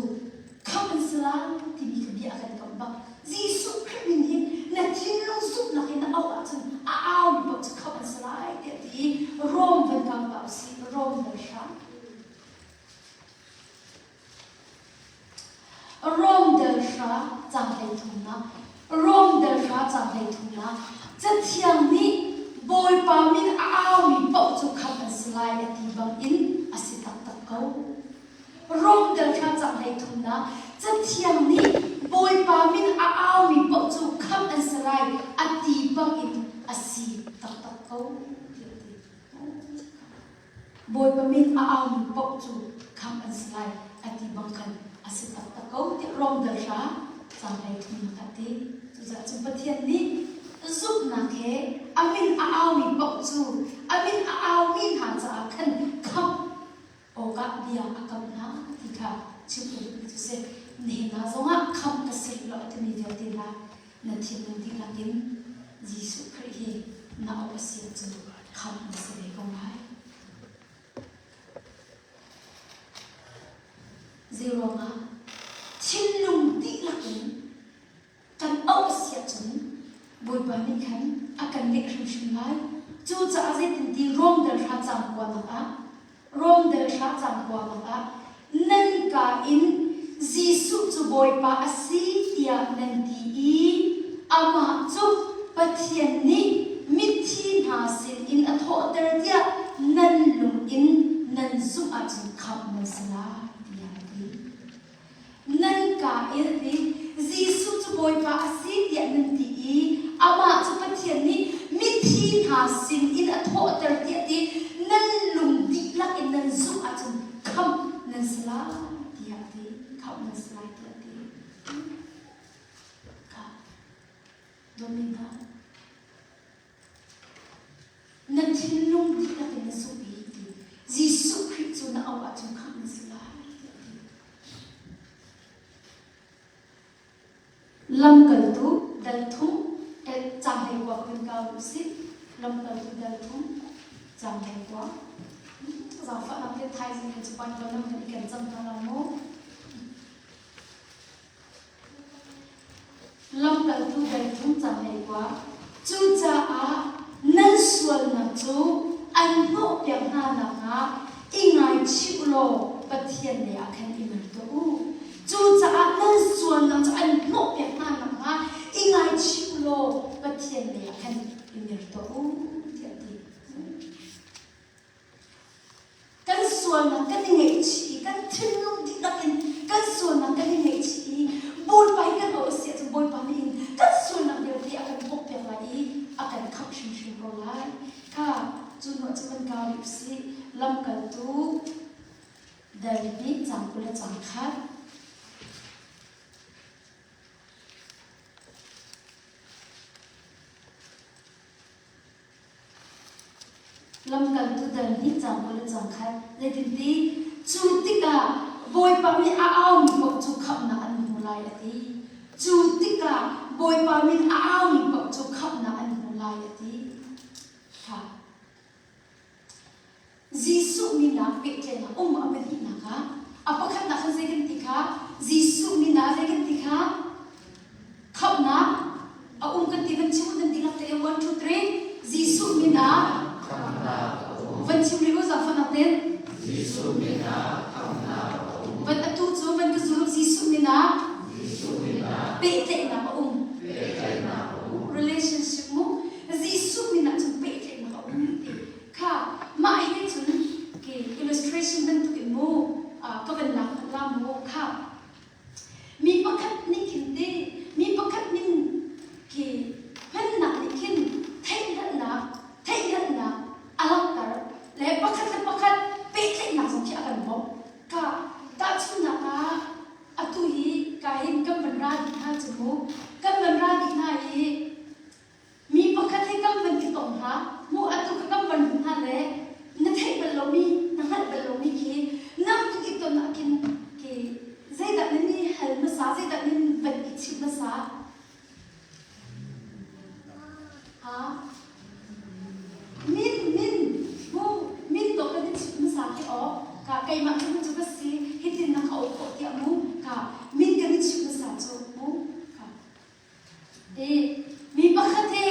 A: khamh an si lai timi kha bia a kan kamh bak. Jesuh Khrih min hi na thinlung zumhnak in na auh ahcun a aumi paoh cu khamh an si lai tiah a ti i Rom van kang ta usih, Rom dal hram. Rom dal hra caang hleithumnak Rom dal hra caang hleithumnak Cathiang nih Bawipa min a aumi paoh cu khamh an si lai a ti bangin a si taktak ko. Rom dal hra caang hleithumnak Cathiang nih Bawipa min a aumi paoh cu khamh an si lai a ti bangin a si taktak ko. Tiah a ti. Bawipa min a aumi paoh cu khamh an si lai a ti bang khan a si taktak ko tiah Rom dal hra caang 13 ah a ti. Cucaah cun Pathian nih zumhnak he a min a aumi paoh cu a min a aumi hna caah khan khamh awkah bia a kamh hna ti kha chim ka duhmi cu si. Nihin hna zongah khamh ka si rih lo a timi vialte hna na thinlung dihlak in Jesuh Khrih hi na auh a si ahcun khamh na si ve ko lai. Zeiruangah thinlung dihlak in kan auh a si ahcun Bawipa nih khan a kan leh hrimhrim lai. Cucaah zeitinti Rom dal hra caang kuanak ah Rom dal hra caang kuanak ah nan kaa in Jesuh cu Bawipa a si tiah nan ti i amah cu Pathian nih mithi hna sinin a thawhter tiah nan lung in nan zumh ahcun khamh nan si lai tiah a ti. Nan kaa in a ti. Jesuh cu Bawipa a si tiah nan ti i amah cu Pathian nih mithi hna sinin a thawhter tiah ti nan lung dihlak in nan zumh ahcun khamh nan si lai tiah a ti. Khamh nan si lai tiah a ti. Dawtmi hna, na thinlung dihlak in na zumh i ti Jesuh Khrih cu na auh ahcun khamh na si lai tiah a ti. Lamkaltu dal thum caang hlei kua kan kau u sih. Lamkaltu dal thum caang hlei kua. Zaangfahnak te thaizing in cu Bible nan van i ken cang hna lo maw? Lamkaltu dal thum caang hlei kua. Cucaah nan sualnak cu an hnawhpiak hna nakhnga i ngaichih u law Pathian lei ah khan i mer tuah u. Cucaah nan sualnak cu an hnawhpiak hna nakhnga i ngaichih u law Pathian lei ah khan i mer tuah u, tiah a ti. Kan sualnak kan i ngaihchih i kan thinlung dihlak in kan sualnak kan i ngaihchih i Bawipa hi kan auh a si ahcun Bawipa nih hin kan sualnak vialte a kan bawkpiak lai i a kan khamh hrimhrim ko lai. Kha cu hnuah cun kan kau rih u sih. Lamkaltu dal hnih caang 20 le caang khat. Lamkaltu dal hnih caang 20 le caang khat. Zeitinti cu tikah Bawipa nih a aumi paoh cu khamhnak an hmu lai a ti. Cu tikah Bawipa min a aumi paoh cu khamhnak an hmu lai a ti. Kha. Jesuh min ah pehtlaihnak um a pahnihnak ah a pakhatnak khan zei kan ti kha Jesuh min ah zei kan ti kha khamhnak a um kan ti van chim nan dihlak te 1 2 3 Jesuh min ah van chim rih u zaangfahnak ten
B: Jesuh min ah khamhnak a um
A: van atu cu van ka zul Jesuh min ah
B: Jesuh min ah
A: pehtlaihnak a um
B: pehtlaihnak a um
A: relationship mu Jesuh min ah cun pehtlaihnak a um ti Kha mah hi cun ke illustration bantuk in mu ka van lak hmanh la mu kha mi pakhat nih khin te mi pakhat min khi hmannak nih khin theihhngalhnak theihhngalhnak a langhter le pakhat le pakhat pehtlaihnak zong khi a kan bawmh ka tahchunhnak ah atu hi ka hin kan van ra dih hna cu mu kan van ra dih hna i Mi pakhat he kan van i tong hna, mu atu kha kan van hmuh hna le na theih bal lomi, na hngalh bal lomi khi nang tuk i ton ah khin khi zeidah nan i hal hmasa, zeidah nan van i chimh hmasa? Ha? Min, min, mu, min dawh kan i chimh hmasa khi aw, ka keimah cu cu ka si, hitin na ka auh khawh tiah mu, ka min kan i chimh hmasa cu mu, ka I mi pakhat he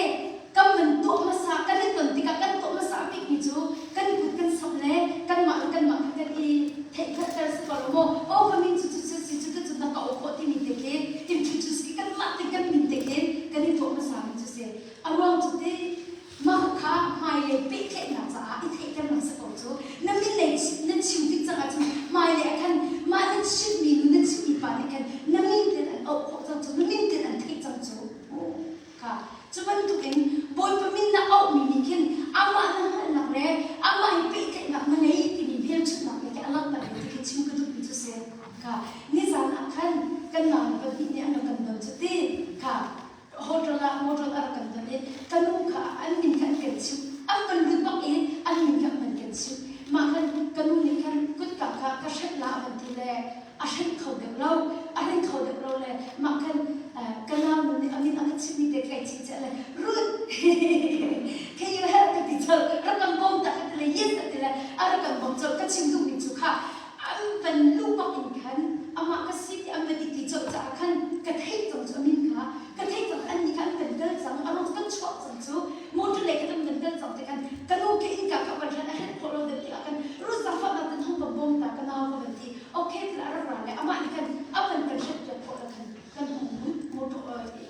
A: kan van tuah hmasa kan i ton tikah kan tuah hmasa bikmi cu kan kut kan samh le kanmah le kanmah kha kan i theihhngalhter si ko lo maw? Aw ka min cu cu cu si cu cu na ka auh khawh timi te khi introduce khi kanmah te kan min te khi kan i tuah hmasa mi cu si. A ruang cu ti mah kha hmailei pehtlaihnak caah i theihternak si ko cu na min lei na chim tik cang ahcun hmailei ah khan mah na chimmi nu na chimmi pa nih khan na min ten an auh khawh cang cu na min ten an theih cang cu kha cu bantukin Bawipa min na auhmi nih khin amah na hngalhnak le amah hi pehtlaihnak na ngei timi hmelchunhnak le a langhter ti khi chim ka duhmi cu si kha nizan ah khan kan nau pahnih nih an rak kan don cu ti kha hotel ah motor a rak kan don i ka nu kha an min kha an kan chimh an van lut bak i an min kha an van kan chimh mah khan ka nu nih khan kutka kha ka hrenh la a van ti le a hrenh kho deuh lo a hrenh kho deuh lo le mah khan ka nau nu nih a min a ka chimhmi te kai chim chiah le Ruth can you help ka ti colh rak kan bawm ta ka ti le yes a ti le a rak kan bawm colh ka chim duhmi cu kha an van luh bak in khan amah ka si ti an van i ti colh caah khan ka theih cang cu a min kha ka theih cang an nih kha an van kal cang a ruang kan chuah cang cu motor lei kha kan van kal cang te khan ka nu ke innka kha van hran a hren khawh lo deuh tikah khan Ruth zaangfahnak ten hong ka bawm ta ka nau ka van ti okay til a rak ra le amah nih khan a van kan hren piak khawh la khan kan hong lut motor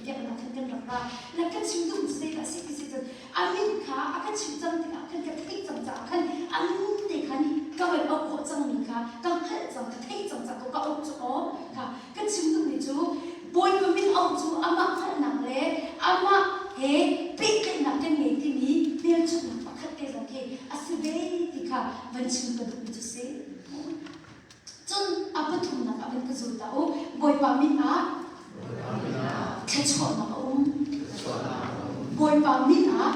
A: biaknak khan kan rak ra la ka chim duh zeidah si ti si cun a min kha a ka chimh cang tikah khan ka theih cang caah khan a min te khan ka van auh khawh cangmi kha ka hngalh cang ka theih cang caah ka auh cu aw kha ka chim duhmi cu Bawipa min auh cu amah hngalhnak le amah he pehtlaihnak kan ngei timi hmelchunhnak pakhat te zong khi a si ve ti kha van chim ka duhmi cu si. Cun a pathumnak ah van ka zul ta u. Bawipa min ah thluachuahnak a um. Bawipa min ah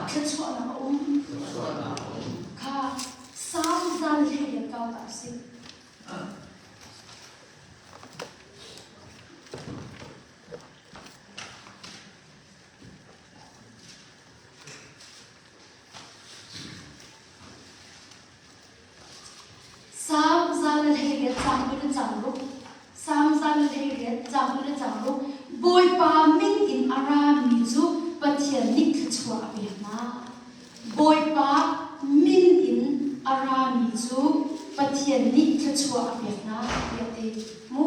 A: thluachuahnak a um. Kha Salm zal hlei kau ta si. Salm 118 caang 20 le caang ruk Salm 118 caang 20 le caang ruk Bawipa min in a rami cu Pathian nih thluachuah a pek hna. Bawipa min in a rami cu Pathian nih thluachuah a pek hna tiah ti mu.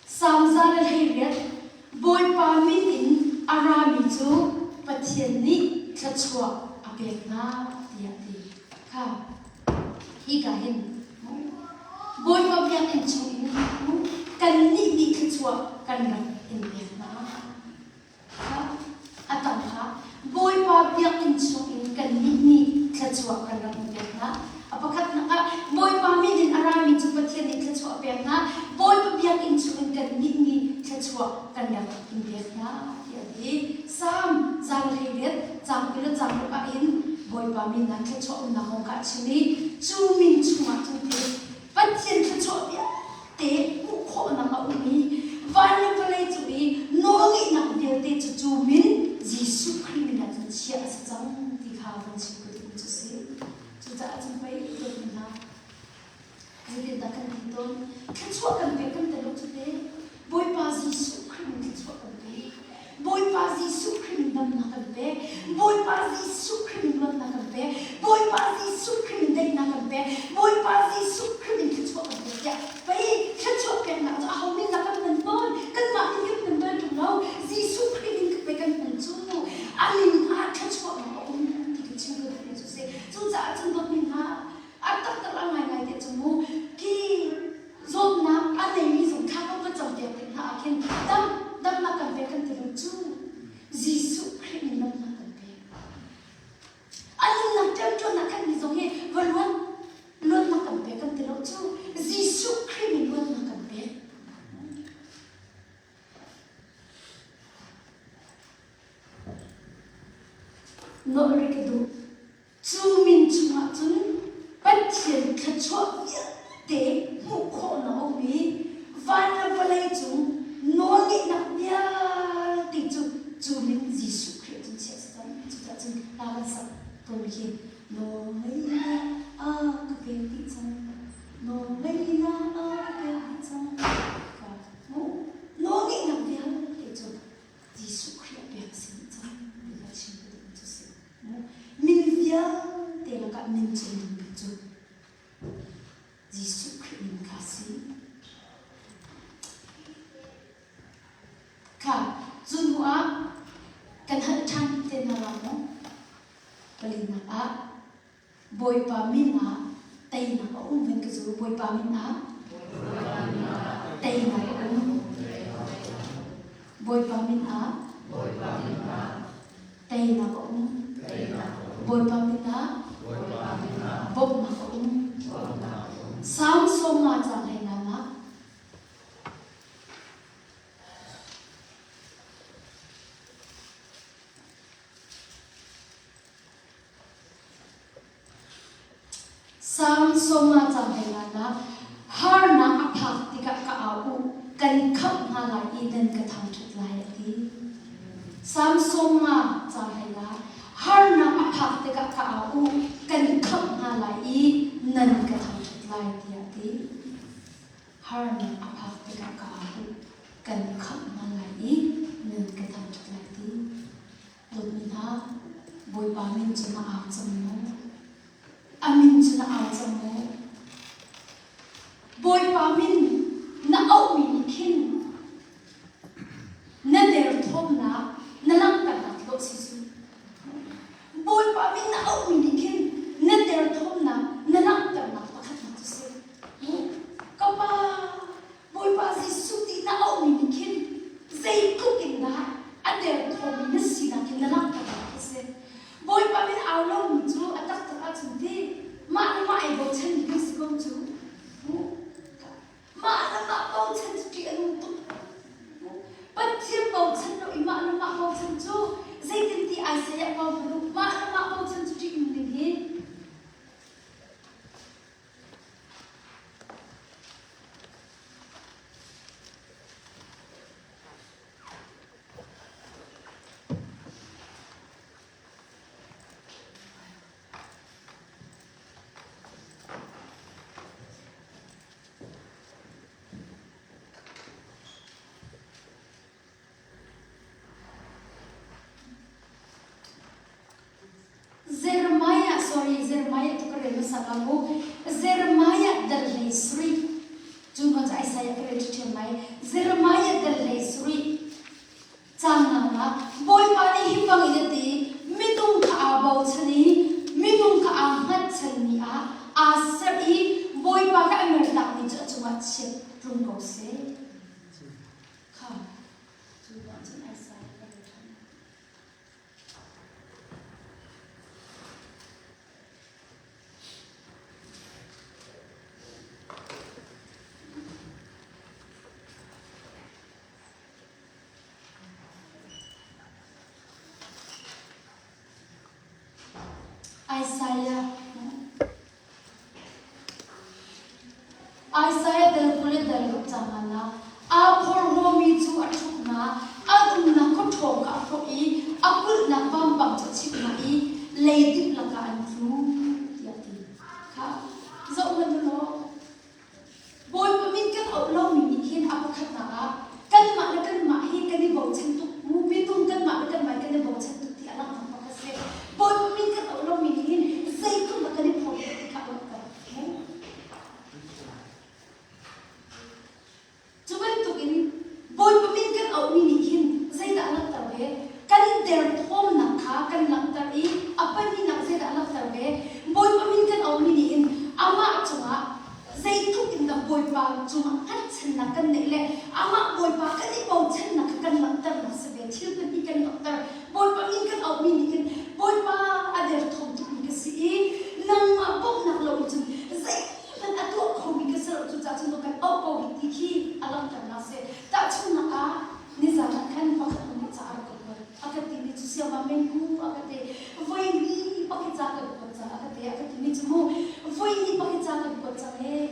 A: Salm 118 Bawipa min in a rami cu Pathian nih thluachuah a pek hna tiah ti. Kha hika hin Bawipa biakinn chungin kannih nih thluachuah kan rak in pek hna. Kha a tam kha Bawipa biakinn chungin kannih nih thluachuah kan rak in pek hna. A pakhatnak ah Bawipa min in a rami cu Pathian nih thluachuah a pek hna. Bawipa biakinn chungin kannih nih thluachuah kan rak in pek hna tiah a ti. Salm 118 caang 20 le caang ruk ah hin Bawipa min ah thluachuah umnak kong kha a chim i cu min chungah cun ti Pathian thluachuah vialte hmuh khawhnak a um i van le vawlei cung i nawlngeihnak vialte cu cu min Jesuh Khrih min ah cun chiah a si cang ti kha van chim ka duhmi cu a si. Cucaah cun pei dawtmi hna Zeitindah kan ti tawn? Thluachuah kan pek kan ti lo cu te. Bawipa Jesuh Khrih min thluachuah kan pek. Bawipa Jesuh Khrih min damnak kan pek. Bawipa Jesuh Khrih min luatnak kan pek. Bawipa Jesuh Khrih min daihnak kan pek. Bawipa Jesuh Khrih min thluachuah kan pek tiah pei thluachuah peknak cu aho min dah kan hman tawn? Kanmah min kan hman bal ṭung lo. Jesuh Khrih min pei kan hman cu. A min ah thluachuahnak a um ti ka chim ka duhmi cu a si. Cucaah cun dawtmi hna, A taktak a ngaingai te cu mu ki zawtnak a neimi zong thla kan va campiak tik hna ah khin dam damnak kan pek kan ti lo cu Jesuh Khrih min damnak kan pek. A nunnak ṭemṭuannak khan mi zong hi va luan luatnak kan pek kan ti lo cu Jesuh Khrih min luatnak kan pek. Nawlh rih ka duh. Cu min chungah cun Pathian thluachuah vialte hmuh khawhnak a um i van le vawlei cung nawlngeihnak vialte cu cu min Jesuh Khrih cun chiah a si cang. Cucaah cun hla kan sak tawnmi khi nawlngeihnak a ka pek dih cang. Nawlngeihnak a ka pek dih cang. Ka hmuh. Nawlngeihnak vialte cu Jesuh Khrih a pek a si dih cang ti kha chim ka duhmi cu a si. Min vialte lakah min cung bik cu Jesuh Khrih min kha a si. Kha cu hnu ah kan hal ṭhan te hna la maw? Palinak ah Bawipa min ah teinak a um vin ka cu Bawipa min ah teinak a um. Bawipa min ah Teinak a um. Bawipa min ah bawmhnak a um. Salm 50 caang 15 ah Salm 50 caang 15 ah harnak a phak tikah ka au u, kan khamh hna lai i nan ka thangṭhat lai a ti. Salm 50 caang 15 harnak a phak tikah ka au u, kan khamh hna lai i nan ka thangṭhat lai tiah a ti. Harnak a phak tikah ka au u, kan khamh hna lai i nan ka thangṭhat lai ti. Dawtmi hna, Bawipa min cu na au cang maw? A min cu na au cang maw? Bawipa min na auhmi nih khin na derthawmnak na langhternak dawh si cu. Bawipa min na auhmi nih khin na derthawmnak na langhternak pakhatnak cu si. Ka pa, Bawipa Jesuh ti na auhmi nih khin zeitluk in dah a derthawmmi na sinak hi na langhternak khi si. Bawipa min au lomi cu a taktak ahcun ti mah le mah ai bochanmi kan si ko cu. Mah le mah bochan cu ṭih a nung tuk. Pathian bochan. bochan lo i mah le mah bochan cu zeitin ti Isaiah ko hmanh mah le mah bochan cu ṭih ning hi. Jeremiah, sorry, Jeremiah tu ka rel hmasa ka mu. Jeremiah dal hlei sarih. Cu hnu cu Isaiah ka rel ṭhiam lai. Jeremiah dal hlei sarih. Cang ah Bawipa nih hi bangin a ti, minung kha aa bochan i minung kha aa hngatchanmi ah aa serh i Bawipa kha a mertakmi cu a cungah chiat tlung ko seh. Kha cu cun Isaiah ka rel ṭhan. Isaiah Isaiah dal 20 le dal ruk cang ah aa phorhlawmi cu a ṭhuk hna, an umnak khuaṭhawng kha a hrawh i a kulhnak vampang cu a chimh hna i leidip lakah an tlu tiah a ti. Kha zoh hmanh u law Bawipa min kan auh lomi nih hin a pakhatnak ah kanmah le kanmah hi kan i bochan tuk mu minung kanmah le kanmah kan i bochan tuk ti a langhnak pakhat a si. Bawipa min kan auh lomi nih hin zeitluk dah kan i phorh ti kha a langhter. Cu bantukin Bawipa min kan auhmi nih hin zeidah a langhter ve? Kan derthawmnak kha kan langhter i a pahnihnak zeidah a langhter ve? Bawipa min kan auhmi nih hin amah cungah zeitluk in dah Bawipa cungah hngatchannak kan neih le amah Bawipa kan i bochannak kha kan langhternak si ve. Thil pahnih kan langhter. Bawipa min kan auhmi nih hin Bawipa a derthawm tukmi ka si i nangmah bawmhnak lo in cun zei hmanh a tuah khomi ka si lo cucaah cun kan auh ko hi ti khi a langhternak a si. Tahchunhnak ah nizan ah khan pakhat nih ca a rak ka kuat. A ka timi cu siangma mengku a ka ti. Voi hnih pakhat ca kan kuat cang a ka ti. A ka timi cu mu voi hnih pakhat ca kan kuat cang ee.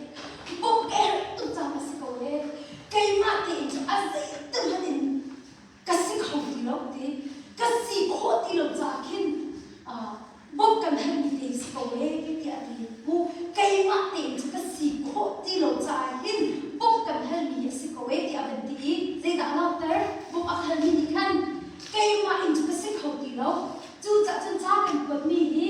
A: Bawmh ka herh tuk cang a si ko ee. Keimah tein cu a zeitin hmanh in ka si kho ti lo ti ka si khawh ti lo caah khin bawmh kan halmi te si ko ee tiah a ti mu keimah tein cu ka si khawh ti lo caah hin bawmh kan halmi a si ko ee tiah a van ti i zeidah a langhter bawmh a halmi nih khan keimah in cu ka si kho ti lo Cucaah cun ca kan kuatmi hi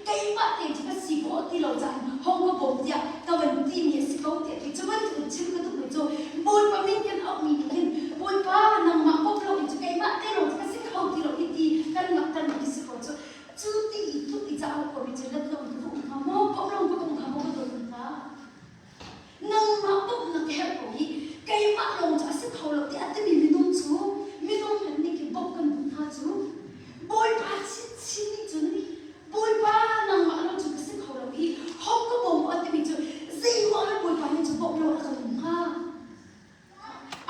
A: keimah te cu ka si khawh ti lo caah hong ka bawm tiah ka van timi a si ko tiah ti. Cu bantuk chim ka duhmi cu Bawipa min kan auhmi nih hin Bawipa nangmah bawmh loin cu keimah te lawng cu ka si kho ti lo hi ti kan langhtermi khi si ko cu. Cu ti i tluk i ca auh komi cu let loin ka va um hnga maw, bawmh loin ka va um hnga maw ka dawt hnga? Nangmah bawmhnak ka herh ko hi keimah lawng cu a si kho lo tiah a timi minung cu minung hmanh nih khin bawmh kan duh hna cu Bawipa chinchin nih cun Bawipa nangmah lo cu ka si kho lo hi hong ka bawm a timi cu zeiruang ah Bawipa nih cu bawmh lo a kan um hnga?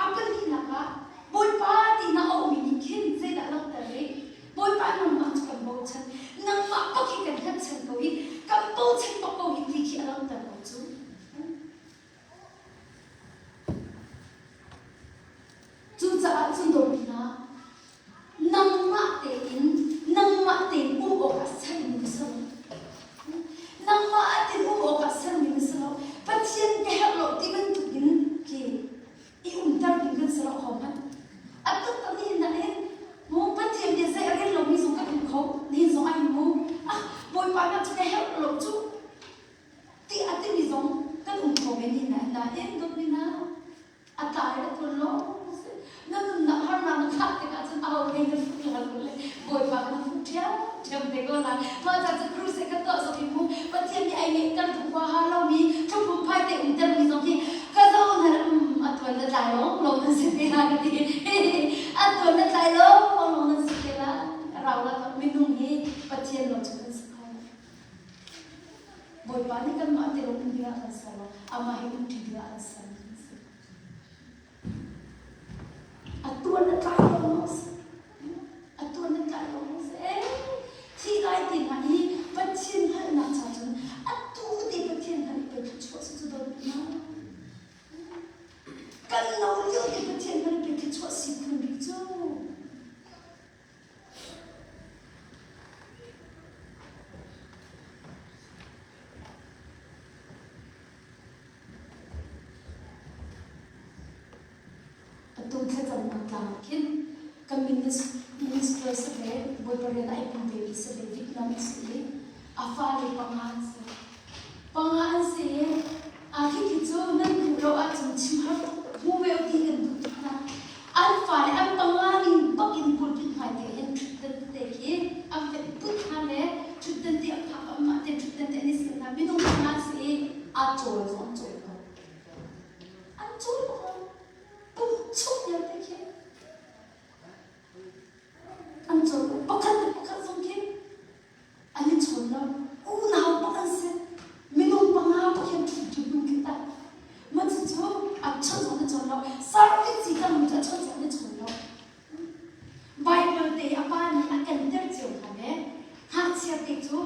A: A pahnihnak ah Bawipa ti na auhmi nih khin zeidah langhter rih? Bawipa nangmah cu kan bochan. Nangmah bak hi kan hngatchan ko i kan bochan bak ko hi ti khi a langhter ko cu. Cucaah cun dawtmi hna, nangmah tein nangmah tein um awkah sermi na si lo. Nangmah tein um awkah sermi na si lo. Pathian ka herh lo ti bantukin khi i umter ding kan si lo ho hmanh. A taktak ni na hin mu Pathian bia zei a rel lomi zong kan um kho nihin zong ai mu ah Bawipa na cu ka herh lo cu ti a timi zong kan um kho men hi na nain dawtmi hna a tlai a tuan lo na nunnak harnak na khah tikah cun aho nih na fuh la lo le Bawipa na fuh ṭhiamṭhiam te ko lai mah ca cu crusade kan tuah zong hi mu Pathian nih ai ngeihter duh huaha lomi thuphum phai te umter mi zong hi ka zo na um a tuan na tlai lo lo nan si te la ka ti a tuan na tlai lo lo nan si te la rau la minung hi Pathian lo cu kan si kho Bawipa nih kanmah te lo um dingah kan ser lo amah he um ṭi dingah kan ser mi kan si. A tuan a tlai lo maw si? Thantlang ah khin kan minister si ve, Bawipa rian ah ai pum ve mi si ve, Vietnam a si i a fale panga an si. Panga an si i a khikhi cu nan hmuh lo ahcun chim har tuk hmu ve u ti kan duh tuk hna. An fale an panga ning bak in pulpit hmai te hin ṭhutdan tete khi an fenh put hna le ṭhutdan te a phak anmah te ṭhutdan te an i siam hna. Minung panga an si i a cawl zong an cawl lo. An cawl bak lo. Pum chung vialte khi an cawl lo. Pakhat le pakhat zong khi an i chawn lo. Unau bak an si. Minung panga bak hin ṭhutṭi hmun khi tah. Mah cucu a chawn zong an chawn lo. Sarvit ci cangmi cu a chawn zong an i chawn lo. Bible te a pa nih a kenter cio hna le ngakchia te cu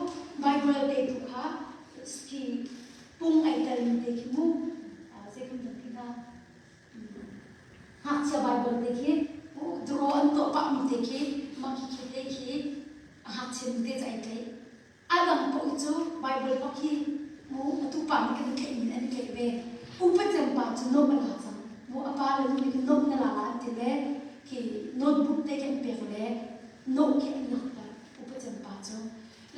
A: Bible te tu kha khi pung ai telmi te khi mu zei kan ti hna Ngakchia Baibal te khi draw an tuah pahmi te khi mah khi te khi ngakchia nu te cu ai tlaih. A dang paoh cu Baibal bak hi mu atu pa nih kan i tlaihmi in an i tlaih ve. Upa cem pa cu note a la cang. Mu a pa le nu nih khin note na la la an ti le khi notebook te khi an pek le note khi an lakter upa cem pa cu.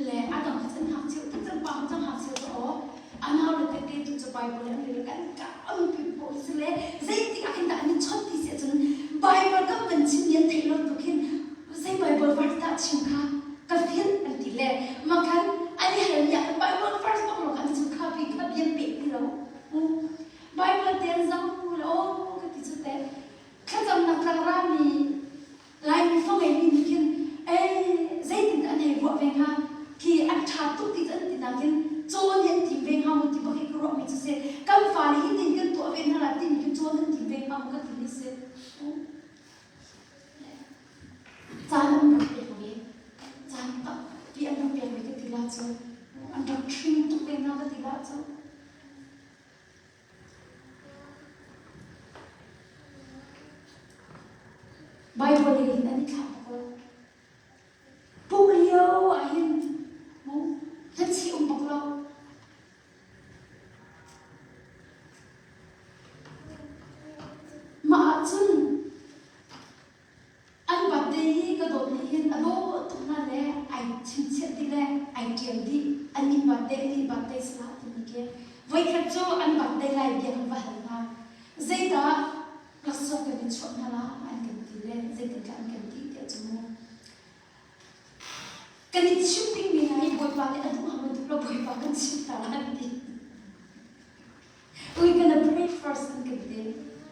A: Le a dang kha cun ngakchia upa cem pa cun ngakchia cu aw a nau le tete tu cu Bible an rel kan ka ampi pawl si le zeitik ah khin dah an i chawnh ti si ahcun Bible kan van chim ni an theih lo tu khin zei Bible verse dah chim kha ka feel an ti le mah khan an i hal mi ah khan Bible verse bak lo khan chim kha bi kha bian peh ti lo Bible te an zang le aw ka ti cu te thlacamnak tlangra mi Laimi fa ngeimi nih khin ei zeitin an hei ruah ve hnga khi an ṭha tuk ti an ti nakin cawn hi an tim ve hnga maw ti bak hi ka ruahmi cu si kan fale hi tin kan tuah ve hna la timi khi cawn an tim ve hnga maw ka timi si caan an rak pek ve caan tampi an rak pek ve ka ti la cu an rak ṭhing tuk ve hna ka ti la cu Baibal in an i thlah bak lo. Pumh lio ahhin mu hlachi um bak lo. Mah ahcun An birthday hi ka dawt nih hin a dawh tuk hna le ai chimchiah dih le ai ṭial dih. Annih birthday annih birthday si hlah timi khi. Voikhat cu an birthday lai bia kan va hal hna. Zeidah laksawng kan i chuah hna la an kan ti le zeitindah an kan ti tiah cu mu. Kan i chim dingmi hna hi Bawipa nih a duh hnga maw duh lo Bawipa kan chimh ta la an ti. We gonna pray first an kan ti.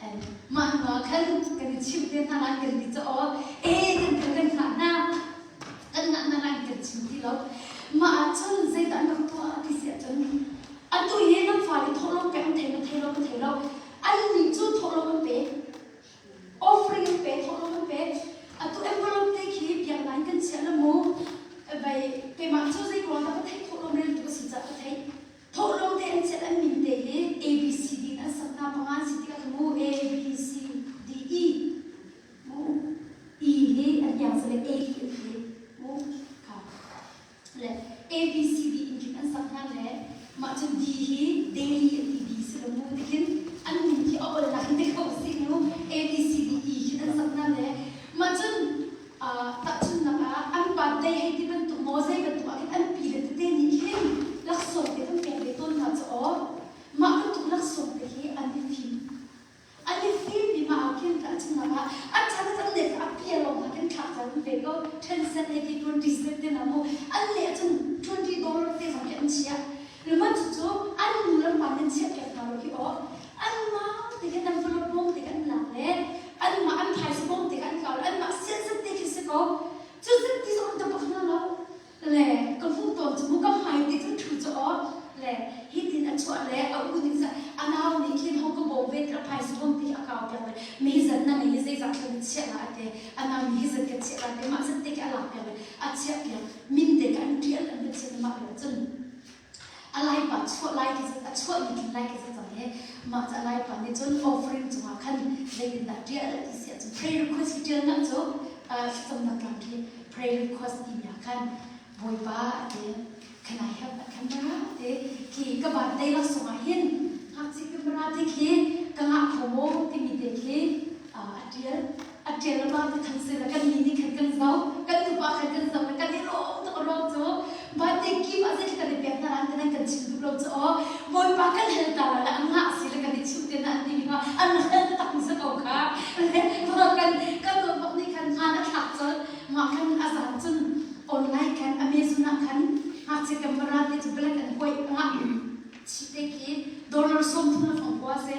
A: And mah hnu ah khan kan i chimh te hna an kan ti cu aw eh kan kan kan hngah hna kan ngah hna an kan chim ti lo. Mah ahcun zeidah an rak tuah ti si ahcun atu hi nan fale thawhlawm pek an thei ma thei lo ka thei lo. Annih cu thawhlawm an pe. Offering an pe, thawhlawm an pe. Atu envelope te khi biakinn in kan chiah la mu. Vai keimah cu zei ruang dah ka theih thawhlawm rel tu ka si caah ka theih. Thawhlawm te an chiat an min te hi A B C D in an sak hna panga an si tikah khan mu A B C D E mu E hi an iang le A hi an ti mu kha le A B C D in khin an sak hna le mah cun D hi daily an ti D si lo mu tikhin an min khi a ol nak in ti kho si mu A B C D E khin an sak hna le mah cun Tahchunhnak ah, an birthday hei ti bantuk maw zei bantuk ah khin an pi le tete nih khin laksawng te kan pek ve tawn hna cu aw. Mah bantuk laksawng te hi an i fim. An i fim i mah ah khin tahchunhnak ah an chan ah an le a pia lawng hna khin thlak caan ve ko. 10 cent hei ti 20 cent te na mu. An le ahcun 20 dollar te zong khi an chiah. Le mah cucu an nu le an pa nih an chiah piak hna lo khi aw. Anmah te khin envelope bawm te an lak le anmah an phaisa bawm te an kau le anmah sianzat te khi si ko. Cu zat ti zong an ka bak hna lo. Le ka hmuh tawn cu mu ka hmai te cu ṭhu cu aw. Le hi tin a chuah le a u nih a nau nih khin hong ka bawm ve tiah phaisa bawm te khi a kau piak le mi hi zat na ngei hi zeizat thlan na chiah la a ti. A nau nih hi zat ka chiah la ti mah zat te khi a lak piak le a chiah piak min te kha an ṭial an va chiah mah lo cun A laipa chuah lai khi a chuah ni tlin lai khi si cang i mah cu a laipa nih cun offering cungah khan zeitindah ṭial ti si ahcun prayer request hi ṭialnak cu thlacamnak tlang khi prayer request timi ah khan Bawipa a ti can I have a camera ti khi ka birthday laksawng ah hin ngakchia camera te khi ka ngah kho maw timi te khi a ṭial. A ṭial le mah te khan si le kan mi nih khan kan zoh, kan nupa khan kan zoh le kan i lawm tuk a ruang cu birthday gift ah zeitluk kan i pek hna an ti nan kan chim duh lo cu aw Bawipa kan hal ta la le a ngah si le kan i chimh te na an ti mi kha an hal taktak mi si ko kha kan kan dawt nih khan hmaan a thlak colh mah khan a zan cun online khan Amazon ah khan ngakchia camera te cu black and white ngah chite khi dollar 30 na fang kwa se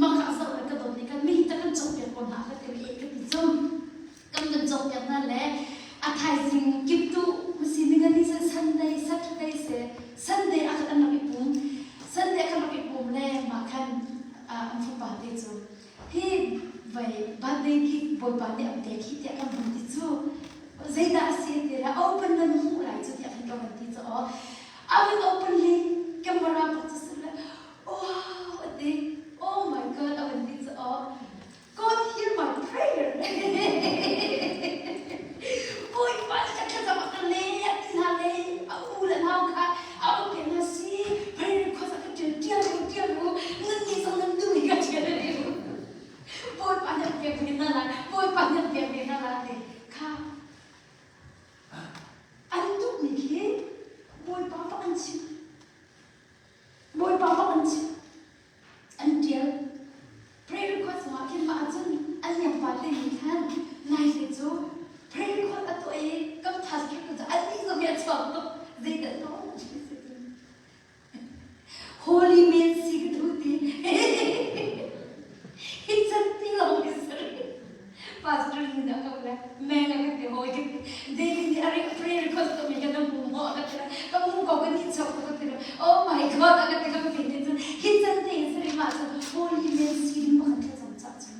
A: maka zoh le ka dawt nih kan mi ta kan cawk piak ko hna ka ti le ka ti cum kan kan cawk piak hna le a thaizing kiptu masi ningani se Sunday Saturday se Sunday a kan rak i pum Sunday kan rak i pum le mah khan an fapa te cu hi vai birthday gift bawipa nih an pek hi tiah kan vun ti cu zeidah a si ti le open nan hmuh lai cu tiah kan ka van ti cu aw a van open le camera bak cu si le wow a ti oh my god a van ti cu aw God hear my prayer Bawipa nih ka thlacam a ka leh a ti hna le a u le nau kha a um pe hna si prayer request a ka ṭial ṭial u ṭial u nan nih zong nan duh i ka ṭial a ti Bawipa nih an pek ve hna lai Bawipa nih an pek ve hna lai ti kha an duhmi khi Bawipa bak an chim Bawipa bak an chim an ṭial. Prayer request zongah khin mah ahcun an liangpa te nih khan Laite cu prayer request a tuah i kan pastor cu annih zong hi a chuak tuk zeidah to Holy Man si ka duh ti hi can ti lawng hi sari Pastor nih a ka le meng a ka ti hawi ka ti David nih a rik prayer request to mi ka na hmu maw a ka ti ka hmu ko ka nih chok ka ti oh my god a ka ti ka pi ni cun hi can te in sari ma cun holy man si ding pakhat thlacam cah cu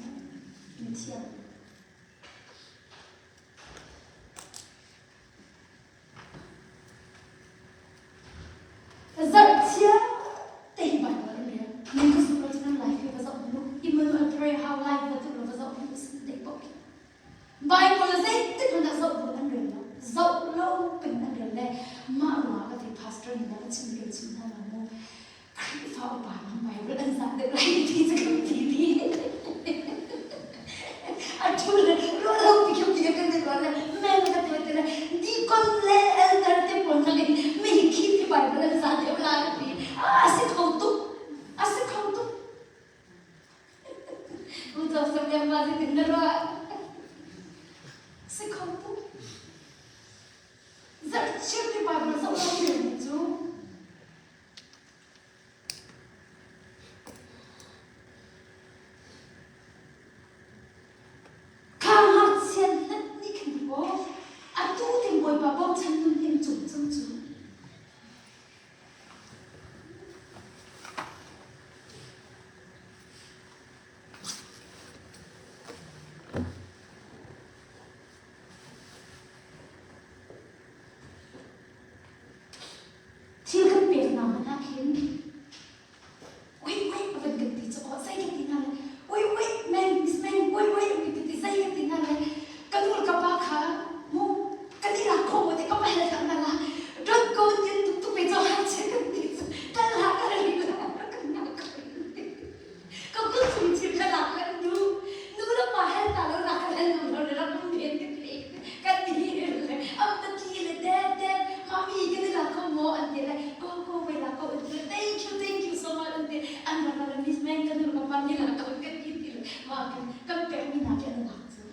A: mi thiam Zarhchia te hi Bible an rel. Nan ka zumh lo cu nan life hi va zoh hmanh u. Immanuel Prayer House live va tuh law va zoh hmanh u sin dei paoh khi. Bible zeitik hmanh ah zoh bu an rel lo. Zoh lo peng an rel le mah ruangah ka ti pastor nih na ka chim kan chim hna lo mu. Khrihfa upa nang Bible an zah deuh lai ti cu kan ti ti. A thu le ruah lo pi khem ti kan ti ruah le men ka ti te le deacon le elder te pawl nak in mi khi ti Bible an zah deuh la ka ti. A si kho tuk. A si kho tuk. Uco sam ma si tin na ruah. Si kho tuk. Zarhchir ti Bible zoh lo mi cu Kha ngakchia hmanh nih khin kaw atu ding Bawipa bochan nun him cung cang cu. Thil kan pek hna hmanh ah khin wait wait a van kan ti cu aw zei kan ti hna le wait wait man miss man wait wait an ti ti zei kan ti hna le ka nu le ka pa kha mu kan i lak kho maw ti ka pa hel tak na la don't go tin tuk tuk pe cho han che kan ti cu kal hlah kal rih la kan nak ka kut chung thil kha lak kan duh nu le pa hel ta lo lak kan hel lo le rak um men ka ti kan ti le am ta ti le dad dad mami kan i lak ko maw an ti le go go wei lak ko an ti le thank you thank you so much an ti an rak la miss man kan nu ka pa ni lak ko kan ti ti le ma kan kan pek mi na ke an lak cu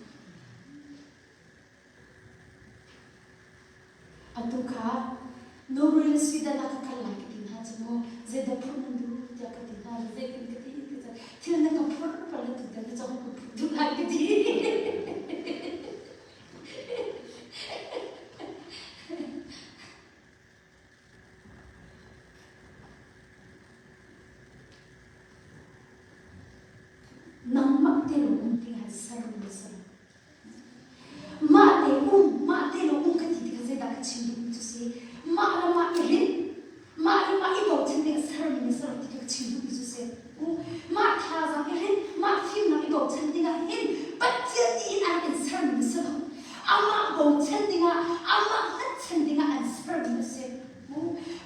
A: Atu kha Norway le Sweden ah ka kal lai ka ti hna cu mu zeidah phurh nan duh tiah ka ti hna zeitin ka ti ti cun thil na ka phurh pal na tutan na cong ka phurh duh lai ka ti. Nangmah te lawng um ding ah ser na si. Mah te um, mah te lawng um ka ti tikah zeidah ka chim duhmi cu si? Mah le mah i rinh, mah le mah i bochan ding ah sermi na ser ti ka chim duhmi cu si. Mah thazaang i rinh, mah fimnak i bochan ding ah hin Pathian nih hin a rak in sermi na si lo. Amah bochan dingah, amah hngatchan dingah an sermi na si.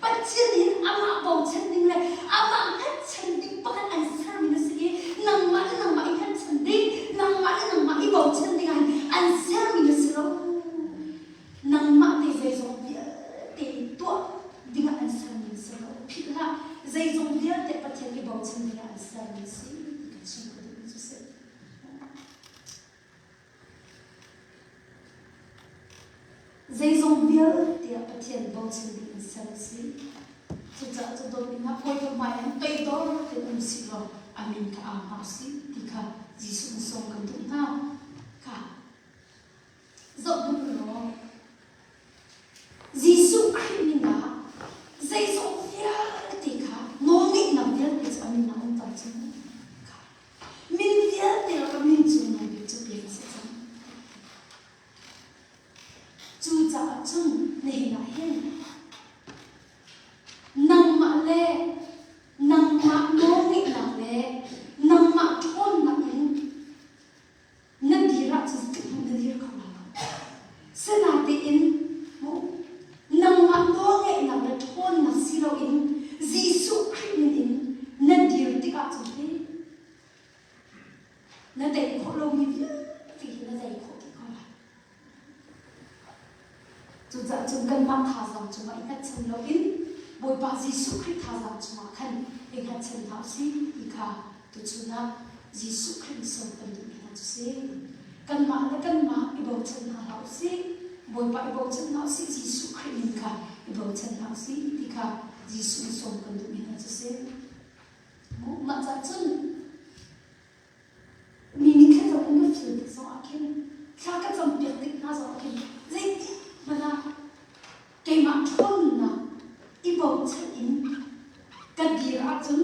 A: Pathian nih amah bochan ding le amah hngatchan ding pakhat an sermi na si i nangmah le nangmah i hngatchan ding, nangmah le nangmah i bochan ding ah. Zeizong vialte ah Pathian bochan ding in ser a si. Cucaah cu dawtmi hna Bawipa hmai ah toidor tein um sih law a min kha au hna usih ti kha Jesuh in sawm kan duh hna. Kha zoh hmanh u law Jesuh Khrih min ah zeizong vialte kha nawlngeihnak vialte cu a min ah um cang cu. Kha min vialte lakah min cungnung bik cu pek a si cang. Cucaah cun nihin ah hin nangmah le nangmah nawlngeihnak le nangmah ṭhawnnak in na dir ahcun zeitik na dir kho lai lo. Sinatein nangmah nawlngeihnak le ṭhawnnak si loin Jesuh Khrih min in na dir tikah cun hi Na tei khawh lomi vialte hi na tei khawh dih ko lai. Cucaah cun kanmah thazaang cungah i hngatchan loin Bawipa Jesuh Khrih thazaang cungah khan i hngatchan hna usih ti kha tuchun ah Jesuh Khrih nih sawm kan duhmi hna cu si. Kanmah le kanmah i bochan hna hlah usih. Bawipa i bochan hna usih, Jesuh Khrih min kha i bochan hna usih ti kha Jesuh nih sawm kan duhmi hna cu si. Mah cah cun mi nih thlacam in ka fil tik zongah khin thla ka campiak tik hna zongah khin zeitik hmanh ah keimah ṭhawnnak i bochan in ka dir ahcun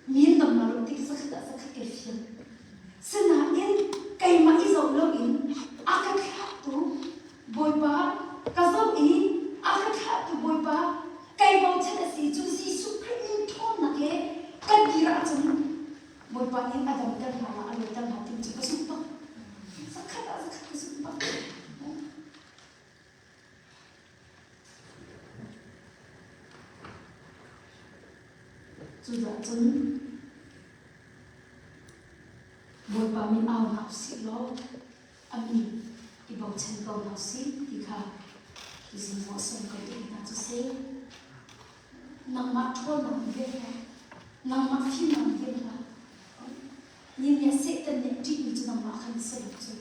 A: mi an dam la lo ti zakhat ah zakhat kai fiang. Sinain keimah i zoh loin a ka thlahtu Bawipa ka zoh i a ka thlahtu Bawipa kai bochan a si cu Jesuh Khrih min ṭhawnnak he kan dir ahcun Bawipa nih a damter hna la a luatter hna ti cu ka zumh bak. Zakhat ah zakhat ka zumh bak. Cucaah cun Bawipa min au hna usih law a min i bochan ko hna usih ti kha tuzing zong a sawm ko duhmi hna cu si. Nangmah ṭhawnnak in dir hlah, nangmah fimnak in dir hlah. Ni nih Satan nih a ṭihmi cu nangmah khan si lo cu.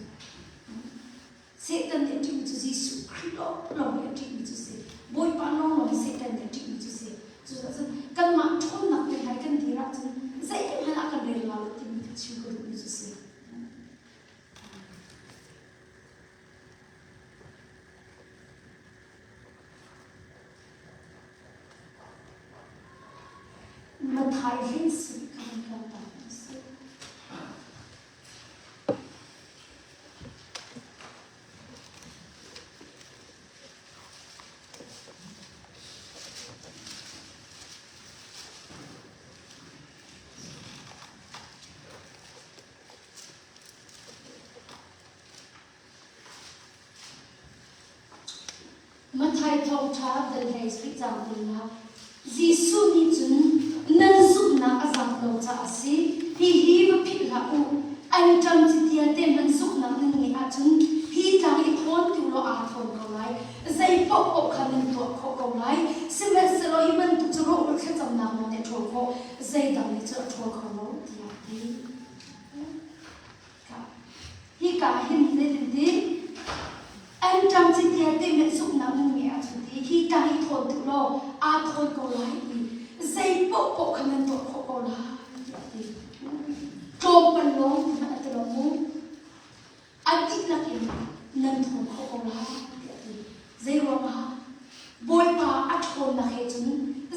A: Satan nih a ṭihmi cu Jesuh Khrih lawnglawng nih a ṭihmi cu si. Bawipa lawnglawng hi Satan nih a ṭihmi cu si. Cucaah cun kanmah ṭhawnnak te hai kan dir ahcun zeihmanh ah kan rel la lo timi kha chim ka duhmi cu si. Mathai hlei si kha kan kal ta si. Matthai thawngṭha dal hlei sarih caang 20 Jesuh nih cun nan zumhnak a zat lo caah a si. Hihi va philh hlah u. Anṭam citia te hmanh zumhnak nan ngeih ahcun hi tlang i thawn ti ulaw aa thawn ko lai. Zei paohpaoh kha nan tuah khawh ko lai. Sihmanhsehlaw hi bantuk cu rawhral thlacamnak lawng nih a ṭhawl khawh, zeidang nih cun a ṭhawl kho lo, tiah a ti. Hika ah hin zeitinti anṭam citia te hmanh zumhnak nan ngeih ahcun ti hi tlang i thawn duh law aa thawn ko lai i zei paohpaoh kha nan tuah khawh ko lai tiah a ti. Tlawmpal lawng ti hmanh a ti lo mu. A dihlak in nan thawn khawh ko lai tiah a ti. Zei ruangah Bawipa a ṭhawnnak he cun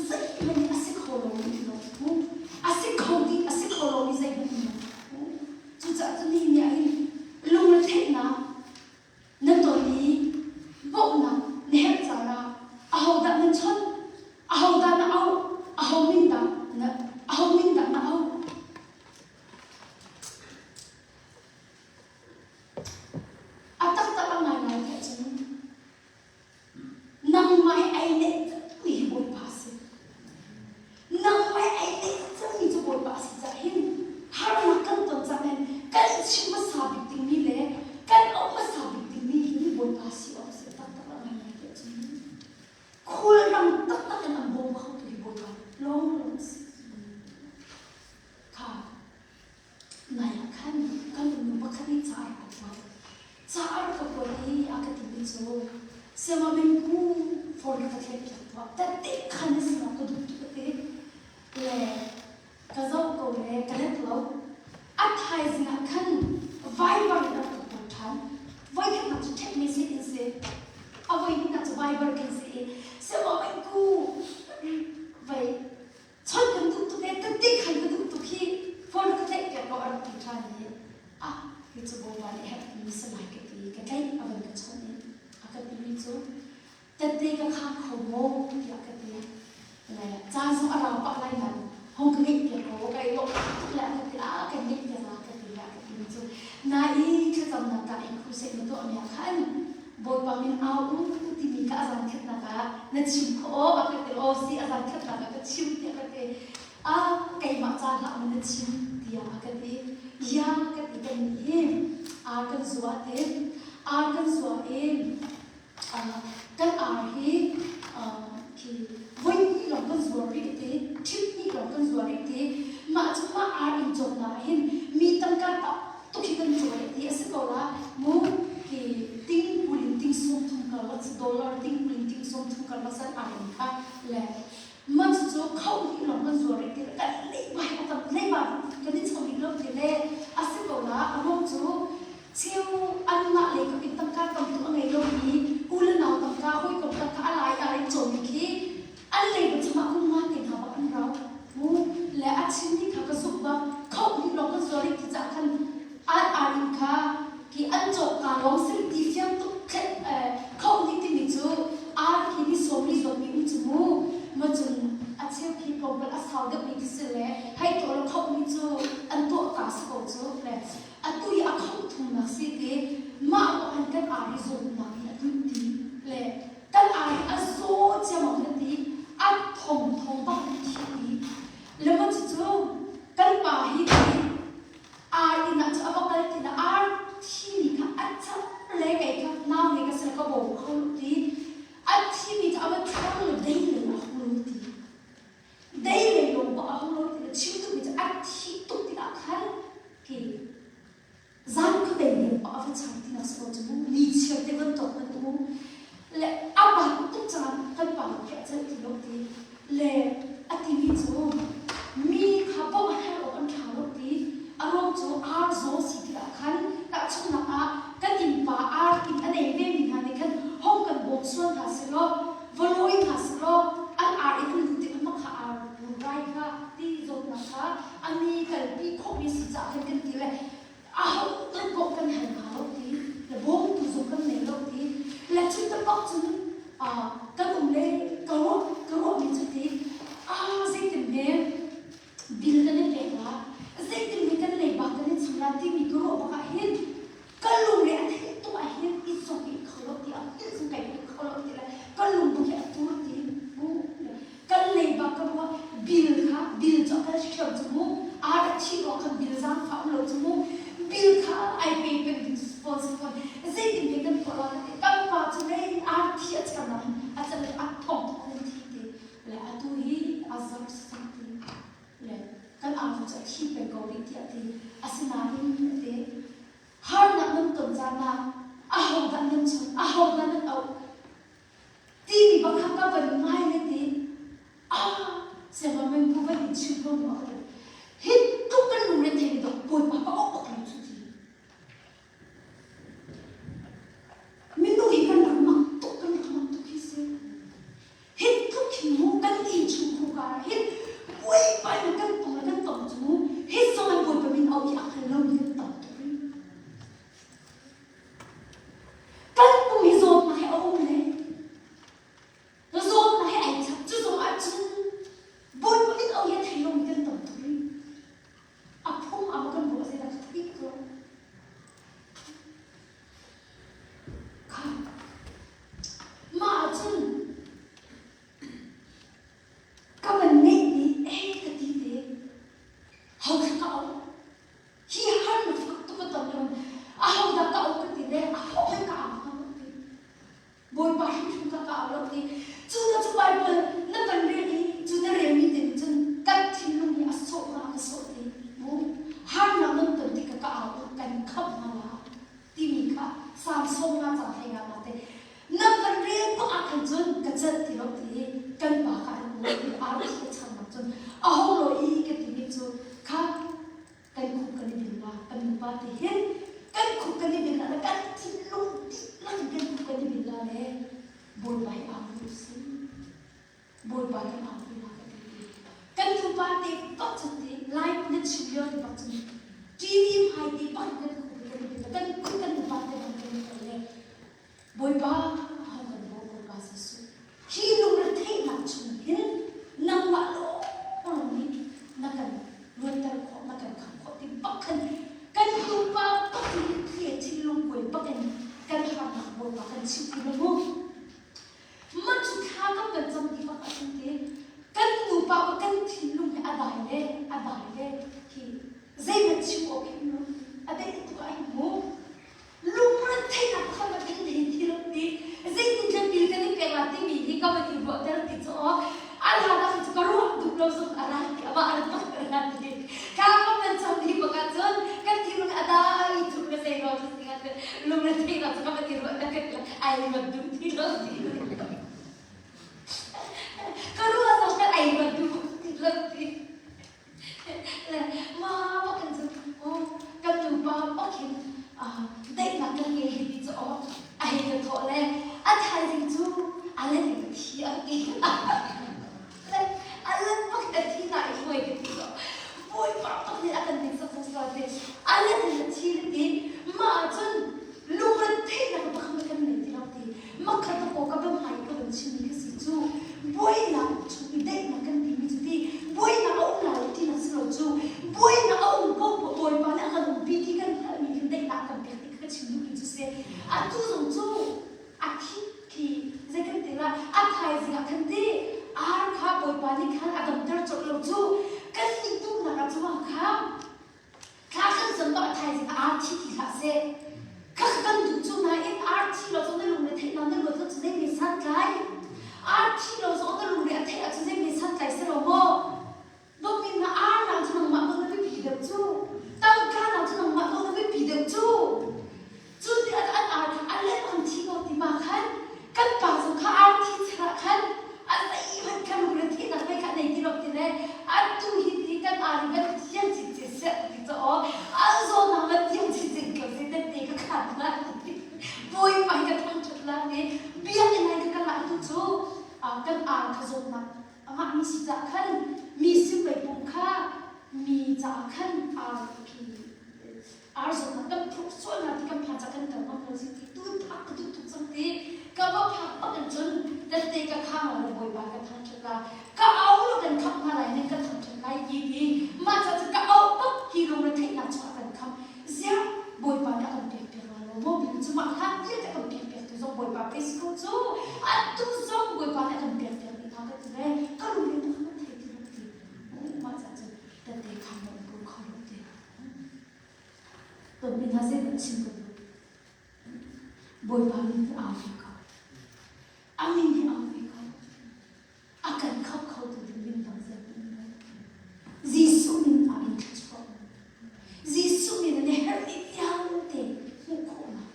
A: zeihmanh a si kho lomi um lo mu. A si kho dih a si kho lomi zeihmanh um lo. Cucaah cun nihin ni ah hin lungretheihnak na ton i bawmhnak na herh caan ah ahodah nan chawnh? Ahodah na auh? Aho min dah na aho min dah na auh? A taktak a ngaingai ti ahcun nangmah hi ei neih mi hi Bawipa a si. Sianginn ku phone ka va thlek piak tuah. Tette khan na sinah ka duh tuk a ti. Le ka zoh ko le ka let lo. A thaizing ah khan Viber in a rak ka kuat ṭhan. Voikhatnak cu text message in si. A voihnihnak cu Viber khin si i sianginn ku vai chawnh kan duh tuk ee tette khan ka duh tuk hi phone ka tlaih piak ko a rak ti ṭhan i ah hi cu Bawipa nih herhmi si lai ka ti ka tlaih a van ka chawnh i a ka timi cu tette ka khang kho maw tiah ka ti le caan zong a rau pah lai nan hong ka ngeih piak ko kai lawh tuk le a ka ti ah kan ngeih piak la ka ti le a ka timi cu nai thlacamnak ka in crusade na tuah mi ah khan Bawipa min au u timi kha a zangkhatnak ah na chim khawh a ka ti aw si a zangkhatnak ah ka chim tiah ka ti a keimah ca hlah maw na chim tiah a ka ti ya ka ti kan nih hi ar kan zua te ar kan zua i kan ar hi khi voi hnih lawng kan zuar rih ti ṭhit hnih lawng kan zuar rih ti mah cu mah ar in cawknak ah hin mi tangka tam tuk hi kan cawi ti a si ko la mu ki ting kulin ting sum thum karlak dollar ting kulin ting sum thum karlak san ar in kha le man cu khau hnih lawng kan zuar rih ti kan leiba kan leiba kan i chom rih lo ti le a si ko la a ruang cu cheu anmah lei kapin tangka tam tuk a ngei lomi u le nau tangka hawikom tangka a lai a in cawmi khi an lei ba chungah kum nga te hna bak an rau mu le a chimmi kha ka zuk bak khoh hnih lawng kan zuar i ti cah khan an ar in kha ki an cawk ka lawng sim ti fiang tuk khoh hnih timi cu ar khi ni sawm li zuatmi um cu mu ma cun a cheu khi tlawmpal a sau deuh mi khi si le hei tuah lo khoh hnih cu an tuah ka si ko cu le atu i a khoh thumnak si ti mah an kan ar i zawtnak hi a tlunh ti le kan ar hi a zaw ciammam na ti a thong thong bak in thi ti le maw cucu kan pa hi ti ar inn ah cu a va kal ti na ar thi mi kha a char le kei kha nau ne ka sel ka bawm kho lo ti a thi mi kha a va char le dei le a hung lo ti dei le lawng bak a hung lo ti na chim duhmi cu a thi tuk tikah khan ki zan khuadei nih a va char tinak si ko cu mu ni chiar te kan tuak hmanh mu le a bat tuk caan kan pa khi a celh ti lo ti le a timi cu mi kha bawmh a herh awk an ṭha lo ti a ruang cu ar zaw si tikah khan tahchunhnak ah kan innpa ar inn a nei ve mi hna nih khan hong kan bawm sual hna selaw va lawi hna selaw an ar in an luh tikah mah kha ar rai kha ti zawtnak kha a mi kalpi khawhmi si caah khan kan ti le aho kan bawmh kan hal hna lo ti le bawmtu zong kan nei lo ti le cu takak cun kan um le ka ruah ka ruahmi cu ti a zeitin he bil kan i pek la zeitin he kan leiba kan i cham la timi ka ruah bak ah hin ka lung le a theih tuk ah hin i zong i kho lo ti a hngilh zong kai hngilh kho lo ti le ka lung bak hi a tur ti mu kan leiba ka ruah bil kha bil cu a kal ṭhiam cu mu ar a thi ruah khan bil zaangfah um lo cu mu bil kha ai pe peng ding sponsor fawn zeitin he kan tuah la ka ti kan pa cu lei ar thi a char nak a cal a thong thong in thi ti le atu hi a zar sang ti le kan ar cu a thi peng ko rih tiah ti asinain te harnak nan ton caan ah ahodah nan chawnh ahodah nan auh timi pakhat ka van ngai le ti ah siangpahrang pu van in chim ko mu a ka ti hi tluk kan lungre thei mi dok bawipa ka awk bak lo cu ti minung hi kan rak mak tuk kan rak mak tuk hi si hi tluk hin mu kan inn chung khu kar hin bawipa in kan tong le kan tong cu mu hi zong an bawipa min au hi a hngal lo mi kan tam tuk rih Kan pum hi zawtnak hi a um le zawtnak hi ai chap cu zong ahcun Bawipa min au hi a thei lomi kan tam tuk rih. zalh ti lo ti kan pa kha an uar i arfi a changnak cun a ho lo i ka timi cu kha kan khup kan i bil la kan nupa ti hin kan khup kan i bil la le kan thinlung dihlak in kan khup kan i bil la le Bawipa hi au si. Bawipa kan au ti la ka ti. Kan nupa te bak cun ti live na chim lio te bak cun TV hmai te bak kan khup kan i bil la kan khup kan nupa te bak kan i le Bawipa ho kan bo Bawipa Jesuh hi lungretheihnak chung hin nangmah lawng nih na kan luatter khawh na kan kham khawh ti bak khan kan nupa bak in thli thinlung kuai bak in kan harnak Bawipa kan chimh ti lo mu mah cu thla kan kan cam ti bak ahcun te kan nupa kan thinlung hi a dai le a dai le hi zeihmanh chim awk hin lo a daih tuk ah hin mu lungretheihnak kha na kan nei ti lo ti zeitin kan bil kan i pek la timi hi ka van i ruahter ti cu aw a hlan ah cu ka ruah duh lo zong a ra ti amah a rak ra ti ka ka van cam hi bak ah cun kan thinlung a dai tuk na zei ruang cu tinga lungretheihnak cu ka van i ruah tak ai ruat duh ti lo ti ka ruah zong kan ai ruat duh ti lo ti Ma bak in cun kan nupa bak hin daihnak kan ngei hi ti cu aw a hei ka thawh le a thaizing cu a let in ka thi a ti a let bak in a thi na i hruai ka ti cu bawipa bak nih a kan ning sak sak ti a let in a thi ti mah cun lungretheihnak pakhat kan nei ti lo ti makhat ko ka bam hai ka van chimmi ka si cu buainak chung i daihnak kan timi cu ti buainak a um lai lo ti nak si lo cu buainak a um ko bawipa nih a kan umpi ti kan hngalhmi khin daihnak kan pek ti ka chim duhmi cu si atu zong cu a thi khi zei kan ti la a thaizing ah khan ti ar kha bawipa nih khan a damter colh lo cu kan nih duhnak ah cu kha Thla kan cam bak thaizing ah ar thi ti hlah seh. Kha kan duh cu nain ar thi lo zong na lungre theih lo na luat lo cu zei me santlai. Ar thi lo zong na lungre a theih ahcun zei me santlai si lo maw? Dawtmi na ar nang cu nangmah ko na biapi deuh cu. Tangka nang cu nangmah ko na biapi deuh cu. Cu ti an ar kha a let an thi ko ti ma khan kan pa zong kha ar thi char ah khan a zeihmanh kha lungre thihnak mei kha nei ti lo ti le atu hi ti kan ar hi van thiam cin seh ti cho aw a zawnak van thiam cin ko si tette ka khan la bawipa hi ka thangṭhat la ni biakinn ai ka kal ah tu cu kan ar kha zawtnak amah mi si cah khan mi sim mei pum kha mi caah khan ar khi Ar zong kan phurh sual hna ti kan phan ca kan kal ngam lo si ti tu phak ka duh tuk cang ti ka va phak bak in cun tette ka khang la bawipa ka thangṭhat la ka au lo kan khap hna lai ning ka thangṭhat lai ti ti mah ca cu ka au bak hi lungre theihnak chung a kan kham ziah bawipa nih a kan pek piak la lo maw bil cu mah hlan vialte kan pek piak tu zong bawipa pei si ko cu atu zong bawipa nih a kan pek piak dih hna ka ti ve ka lungre tu kha kan thei ti lo ti mah ca cu tette khang lo ko kho lo ti Dawtmi hna zeidah chim ka duh? Bawipa min hi au ve ko. A min hi au ve ko. A kan khamh khotu ding min dang zeihmanh um lo. Jesuh min ah in thluachuah um. Jesuh min in herhmi vialte hmuh khawhnak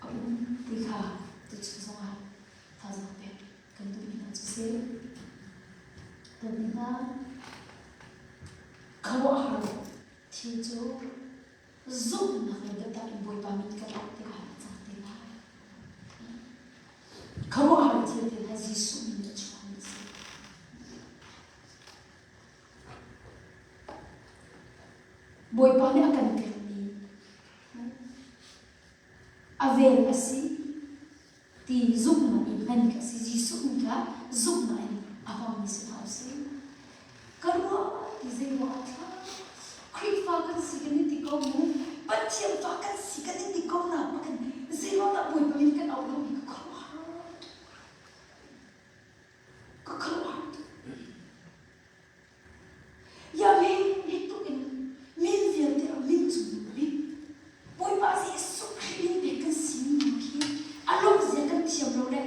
A: a um ti kha tuchun zongah thazaang pek kan duhmi hna cu si. Dawtmi hna, khuaruahhar thil cu zumhnak le biatak in Bawipa min kan auh tikah a cang te lai. Khuaruahhar thil te hna Jesuh min a chuakmi a si. Bawipa nih a kan pekmi a vel a si ti zumhnak in hman kha a si. Jesuh nih kha zumhnak in a hmangmi si hna usih. Ka ruah ti zei ruah ah thla Khrihfa kan si kan i ti ko mu Pathian fa kan si kan i ti ko na kan zei ruang dah Bawipa min kan auh lomi ka khuaruahhar ka khuaruahhar tuk. Yahweh hi tuk in min vialte ah min cung bik Bawipa Jesuh Khrih min pek kan si mi khi a lawmzia kan thiam lo le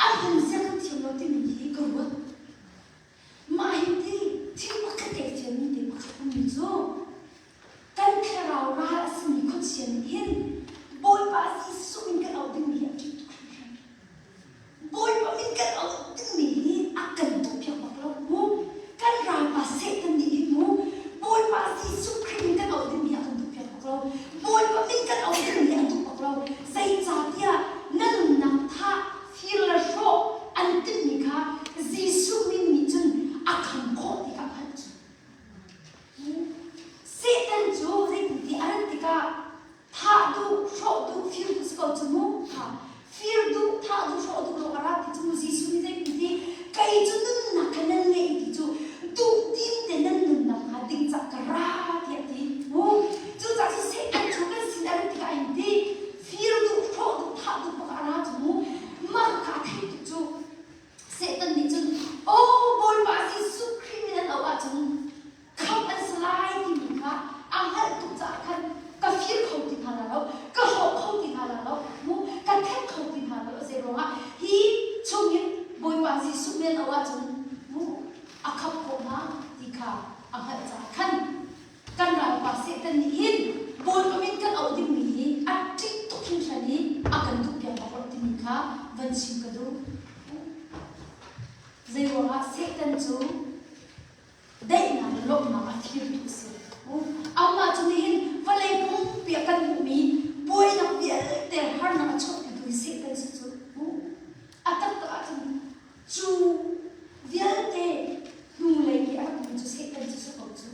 A: a hmunzia kan thiam lo timi hi ka ruat. Mah hi ti thil pakhat kai fianmi te pakhat ummi cu kan thlarau ral a simi khuachia nih hin Bawipa Pathian auh ahcun mu a khap khawh hna ti kha a hngalh caah khan kan ralpa Satan nih hin Bawipa min kan auh dingmi hi a ṭih tuk hringhran i a kan duhpiak bak lo timi kha van chim ka duh. Zeiruangah Satan cu daihnak le lawmhnak a firtu a si. Amah cu nihin vawlei pumpi ah kan hmuhmi buainak vialte harnak a chuahpitu hi Satan si cu. A taktak ahcun cu vialte hnulei i a rak um cu Satan cu si ko cu.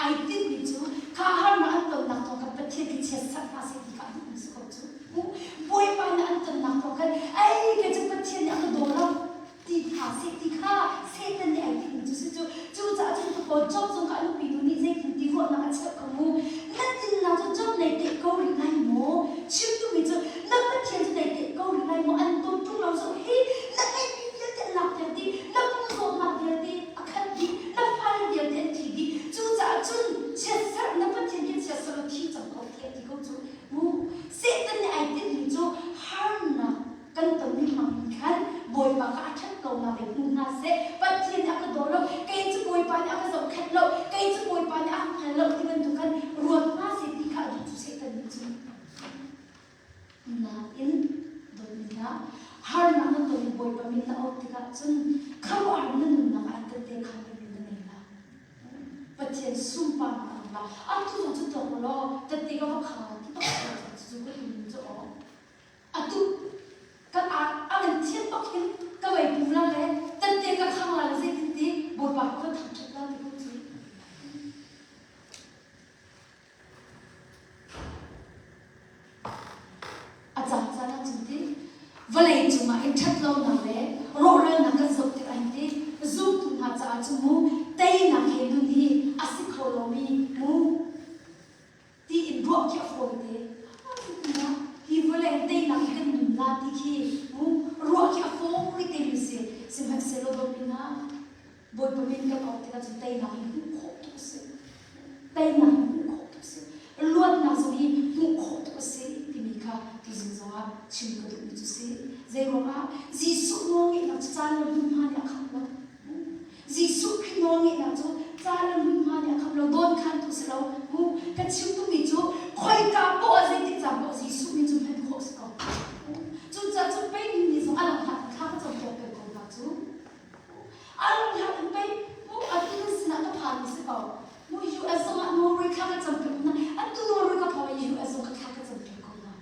A: Ai tinhmi cu kha harnak an tonnak thawng khan Pathian khi chiatserh hna seh ti kha a duhmi si ko cu. Bawipa nih an tonnak thawng khan ei kei cu Pathian nih a ka daw lo ti hna seh ti kha Satan nih ai tinhmi cu si cu. Cucaah cun ka paw Job zong kha a nupi nu nih zeitin ti ruahnak a cheuh kha mu. Na dinnak cu Job nei teh ko rih lai maw? Chim duhmi cu na Pathian cu nei teh ko rih lai maw? An dawt ṭung lo zoh hi na ngeihmi vialte an lakpiak dih, na pum zawtnak vialte a khat dih, na fale vialte an thi dih. Cucaah cun chiatserh na Pathian khi chiatserh law thi cang ko tiah ti ko cu. Mu Satan nih ai tinhmi cu harnak kan tonmi hmang in khan Bawipa kha a ṭhat lonak in hmu hna seh. Pathian nih a ka daw lo, kei cu Bawipa nih a ka zohkhenh lo, kei cu Bawipa nih a ka hngal lo ti bantuk khan ruat hna seh ti kha a duh cu Satan nih cun. Nain dawtmi hna, harnak na ton i Bawipa min na auh tikah cun khuaruahhar na nunnak ah tette khaan na nei la. Pathian sunparnak a la. Atu zong cu tuak law tette ka va khang ti bak cu cu ka in cu aw. Atu kan a an thian bak hin ka vei pum la le tette ka khang la le zeitin ti Bawipa ka va thangṭhat la ti ko cu. A caan ah cun ti vawlei cungah hin ṭhatlonak le rawhralnak kan zoh tikah hin ti zumtu hna caah cun mu teinak he nun hi a si kho lomi mu tiin ruah khi a fawi te. Hi vawlei teinak hi kan nun la ti khi mu ruah khi a fawi te mi si. Sihmanhsehlaw dawtmi hna Bawipa min kan auh tikah cun teinak hi hmuh khawh tuk a si. Teinak hi hmuh khawh tuk a si. Luatnak zong hi hmuh khawh tuk a si timi kha tuzing zongah chim ka duhmi cu si. Zeiruangah Jesuh nawlngeihnak cu caan le hmunhma nih a kham lo. Jesuh Khrih nawlngeihnak cu caan le hmunhma nih a kham lo. Dawnkhantu si lo. Ka chim duhmi cu khoika poah ah zeitik caan poah Jesuh min cu hman khawh si ko. Cucaah cun pei ni zong a langhnak thla ka cawnpiak peng ko hna cu. A lungherh in pei mu atu nan sinah ka phan mi si ko. Mu US zongah Norway thla ka cam piak hna. Atu Norway ka phan i US zong ka thla ka cam piak ko hna.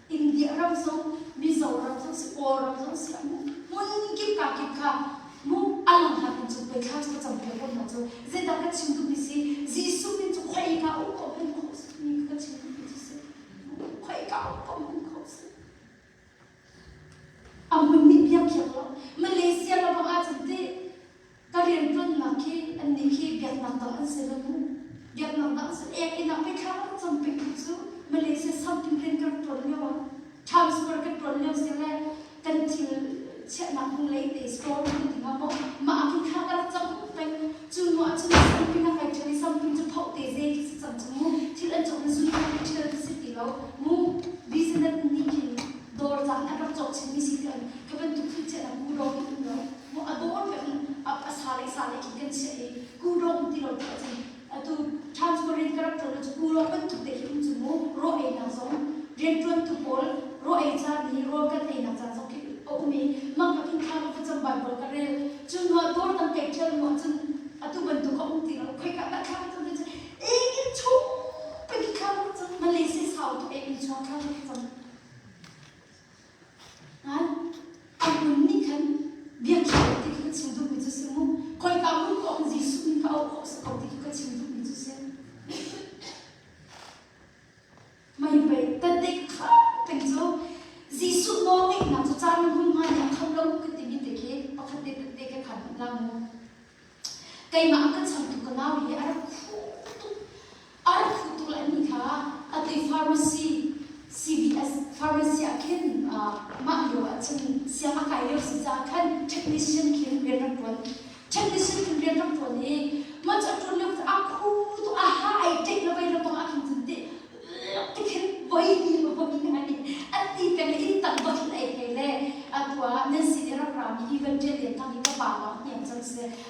A: India ram zong, Mizoram zong si, Kawl ram zong si, hmun kip ka kip kha mu a langhnak in cu pei thla cu ka cam piak ko hna cu. Zeidah ka chim duhmi si, Jesuh min cu khoi ka um ko hman khawh si mi ka chim duhmi cu si. Khoi ka um ko hman khawh si. A hmun nih biakhiak lo. Malaysia lebang ahcun teh ka rianṭuannak khi annih khi biaknak dang an si lo mu. Biaknak dang an si. Ek inn ah pei thla ka rak cam peng tu cu Malaysia something rian ka rak ṭuan lio ah Times Square ka ṭuan lio si le kan thil chiahnak hnulei te store kan ti hnga maw mah ah khin thla ka rak cam peng. Cu hnu ahcun something a kai ṭhial i something cu phoh te zei khi si cang cu mu. Thil an cawk in zun kha ṭhial si ti lo mu. Business nih khin dawr caan an rak cawk chinmi si ti kha bantuk thil chiahnak kudawng hi um lo mu a dawr pek in a sa le sa le khin kan chiah i kudawng um ti lo ti ahcun atu transparent ka rak ṭuan cu kudawng bantuk te khi um cu mu raw einak zong rianṭuantu pawl raw ei caan i rawl kan einak caan zong khi a um i mang ka khin thla ka va cam Bible ka rel cu hnu ah dawr dang kai ṭhial hnu ahcun atu bantuk a um ti lo khoika dah thla ka cam ti cun inn chung pek thla ka cam Malaysia sau tuk e inn chung thla ka cam Ngan a hmun nih khan biakhiak ti khi ka chim duhmi cu si mu. Khoika hmun ko in Jesuh min ka auh khawh si ko ti khi ka chim duhmi cu si. Mei pei tette kha peng cu Jesuh nawlngeihnak cu caan le hmunhma nih a kham lo ka timi te khi pakhat te tette ka khan hmanh la mu. Keimah a ka changtu ka nau hi a rak khuh tuk. A rak khuh tuk le ni kha atu i pharmacy CVS pharmacy ah khin mah lio ah cun siang a kai lio si caah khan technician khin rian rak ṭuan. Technician khin rian rak ṭuan i mah cu a ṭuan lio a khu tuk a ha ai ṭek le vei le bang ah khin cun teh ti khin voi ni voi ngai an ti peng le inn tang bak hin ai thei le atu ah nan sin i rak.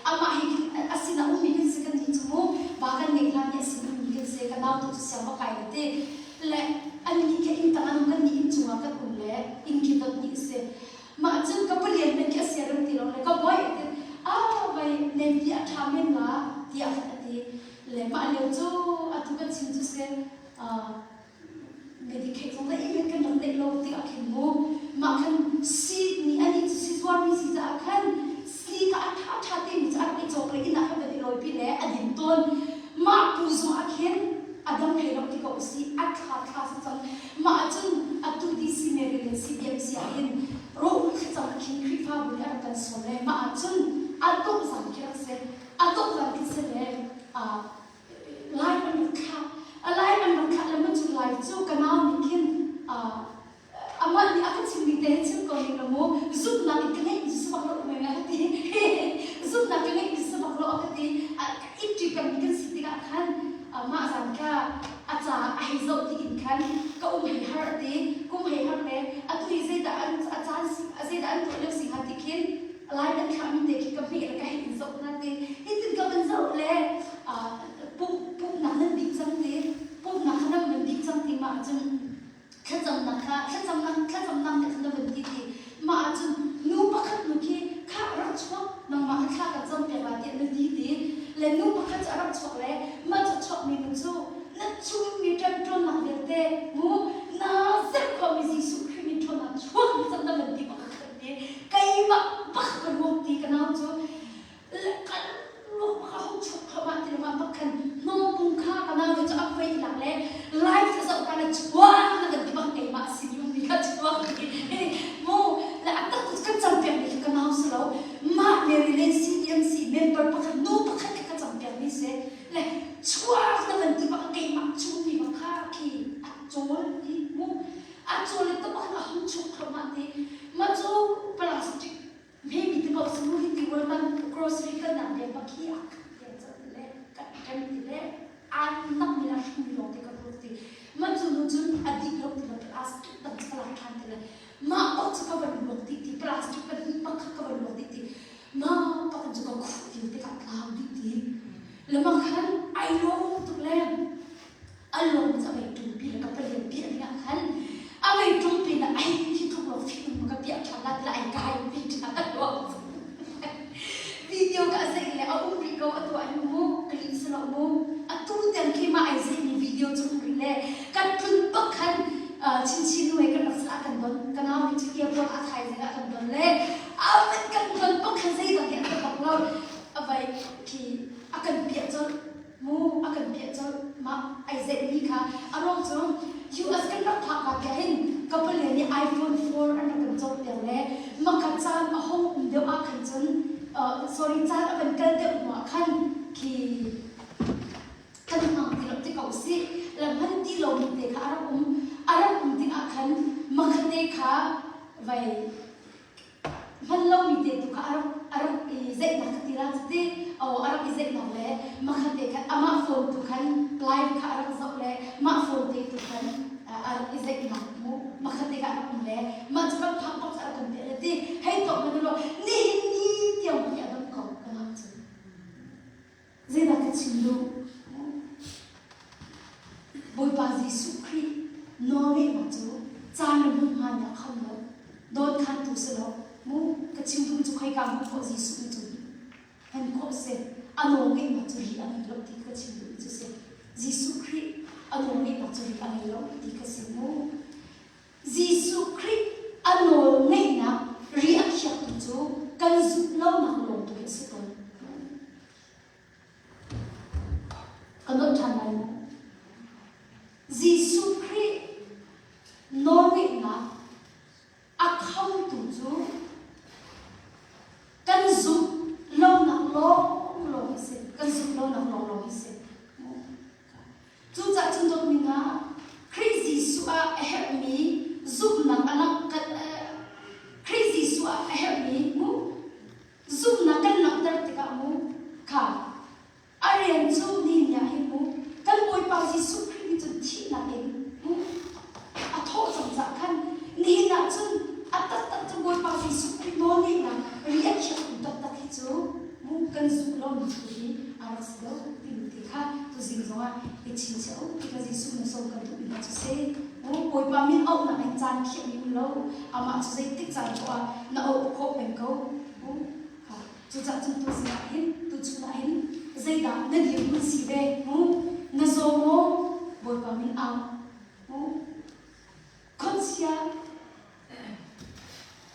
A: Amah he khin a sinah ummi kan si kan nih cu mu va kan ngeih hlan i a sin ummi kan si. Ka nau tu cu siang va kai le ti le annih khi inn tang an um kan nih inn cungah kan um le inn khi dot nih a si. Mah cun ka palian hmanh khi a sia rem ti lo le ka bawi a ti ah vai nem ti a ṭha men la tiah khan a ti. Le mah lio cu atu kan chim cu si Medicaid zong zeihmanh kan rak neih lo tikah khin mu mah khan si nih anih cu si zuarmi si caah khan si kha a ṭha ṭha timi cu a rak i cawk le inn ah khan van i lawipi le a din tawn. Mah pu zong ah khin a dam hlei lo ti ko usih a thla thla si cang. Mah ahcun atu DC Mary le CBMC ah hin rawh thlacam ah khin Khrihfabu nih a rak kan sawm le mah ahcun a dongh zan khi rak si. A dongh zan khi si le Lai an rak thlah. A lai an rak thlah le maw cu lai cu ka nau nih khin amah nih a ka chimmi te hi chim ko ning la mu zumhnak in ka ngeih mi si bak lo mei a ka ti zumhnak ka ngeih mi si bak lo a ka ti i ṭi pengmi kan si tikah khan mah zan kha a ca a hei zoh ti in khan ka um hei har a ti kum hei har le atu hi zeidah an a caan zeidah an tuah lio si hnga ti khin Lai kan thlahmi te khi ka hmeh le ka hei in zoh hna ti hitin ka van zoh le pumhnak nan dih cang ti pumhnak kha nan van dih cang ti mah ahcun thlacamnak kha thlacamnak thlacamnak nih khan na van ti ti mah ahcun nu pakhat nu khi kha rak chuak nangmah kha thla kan cam piak la tiah na ti ti le nu pakhat cu a rak chuak le mah cu chuakmi nu cu na chungmi ṭemṭawnnak vialte mu na zerh khawhmi Jesuh Khrih min ṭhawnnak chuak ni cang na van ti pakhat keimah bak ka ruak ti ka nau cu kan ruak bak a hung chuak thluahmah ti lawngah bak khan hnawmpung kha ka nau cu a voi lak le live ka zoh ka le chuak na kan ti bak keimah a sin mi kha chuak ti mu le a tak kan campiak mi kha ka nau si lo mah Mary Lane CDMC member pakhat nu pakhat kha ka campiak mi si le chuak na kan ti bak keimah chung mi bak kha khi a cawl ti mu A cawl le tuk ah a hung chuk thluahmah ti. Mah cu plastic hmemi te ko si mu hi ti ual man grocery kalnak deng bak hi a khat tiang cang ti le kan ṭem ti le aan nak mi la hring mi lawng te ka ruak ti. Mah cu nu cun a dih lo ti lo plastic dang cu ka lak ṭhan ti le mah bak cu ka van ruak dih ti plastic pahnih bak kha ka van ruak dih ti. Mah bak in cu ka khuh ti tikah tlau dih ti. Le mah khan ai lawm tuk le a lung cu a vei ṭumpi le ka palian piah dingah khan a vei ṭumpi na ai hi tluk lo film ka piah ṭhan la tila ai kai pi ṭhan a ruang video ka zeih le a um rih ko a tuah hin mu ka lih si lo mu atu tiang khi ma ai zeih mi video cu um rih le kan tlun bak khan chinchin nu he kan rak sal ah kan don ka nau nih cu airport a thaizing ah kan don le a van kan don bak khan zeidang hi an ka bak lo a vai khi a kan piah colh Mu a kan piah colh. Mah ai zeihmi kha a ruang cu US kan rak phak ka ke hin ka pale nih iPhone 4 an rak kan cawkpiak le maka caan a hong um deuh ah khan cun sorry caan a van kal deuh hnu ah khan khi kan hmang ti lo ti ko usih le hman ti lomi te kha a rak um a rak um tikah khan makhate kha vai hman lomi te tu kha a rak a rak i zeihnak ka ti la cu ti aw a rak i zeihnak le makhat te khan amah phone tu khan live kha a rak zoh le mah phone te tu khan a rak i zeihnak mu makhat te kha a rak um le mah cu kan phak bak a rak kan piah le ti hei tuak man lo nihin ni tiang hi a dam ko ka ngak cu Zeidah ka chim duh? Bawipa Jesuh Khrih nawlngeihnak cu caan le hmunhma nih a kham lo. Dawnkhantu si lo. Mu ka chim duhmi cu khoika hmuh khawh Jesuh nih cun hman khawh a si. A nawlngeihnak cu ri a ngei lo ti ka chim duhmi cu si. Jesuh Khrih a nawlngeihnak cu ri a ngei lo ti ka si mu. Jesuh Khrih a nawlngeihnak ri a khiaktu cu kan zumh lonak lawng tu hi a si tawn. Ka nolh ṭhan lai maw? Jesuh Khrih nawlngeihnak a khamtu cu kan zumh lonak lawnglawng hi si. Kan zumh lonak lawnglawng hi si. Cucaah cun dawtmi hna, Khrih Jesuh ah a herhmi zumhnak a langh Khrih Jesuh ah a herhmi mu zumhnak kan langhter tikah mu kha a rian cu ni ni ah hin mu kan Bawipa Jesuh Khrih nih cun thihnak in mu a thawh cang caah khan. Tuzing zongah i chingchiah u ti kha Jesuh na sawm kan duhmi hna cu si. Bawipa min auhnak in caan khiahmi um lo. Amah cu zeitik caan poah ah na auh khawh peng ko. Cucaah cun tuzing ah hin, tuchun ah hin zeidah na dirhmun si ve? Na zaw maw? Bawipa min au. Khuachia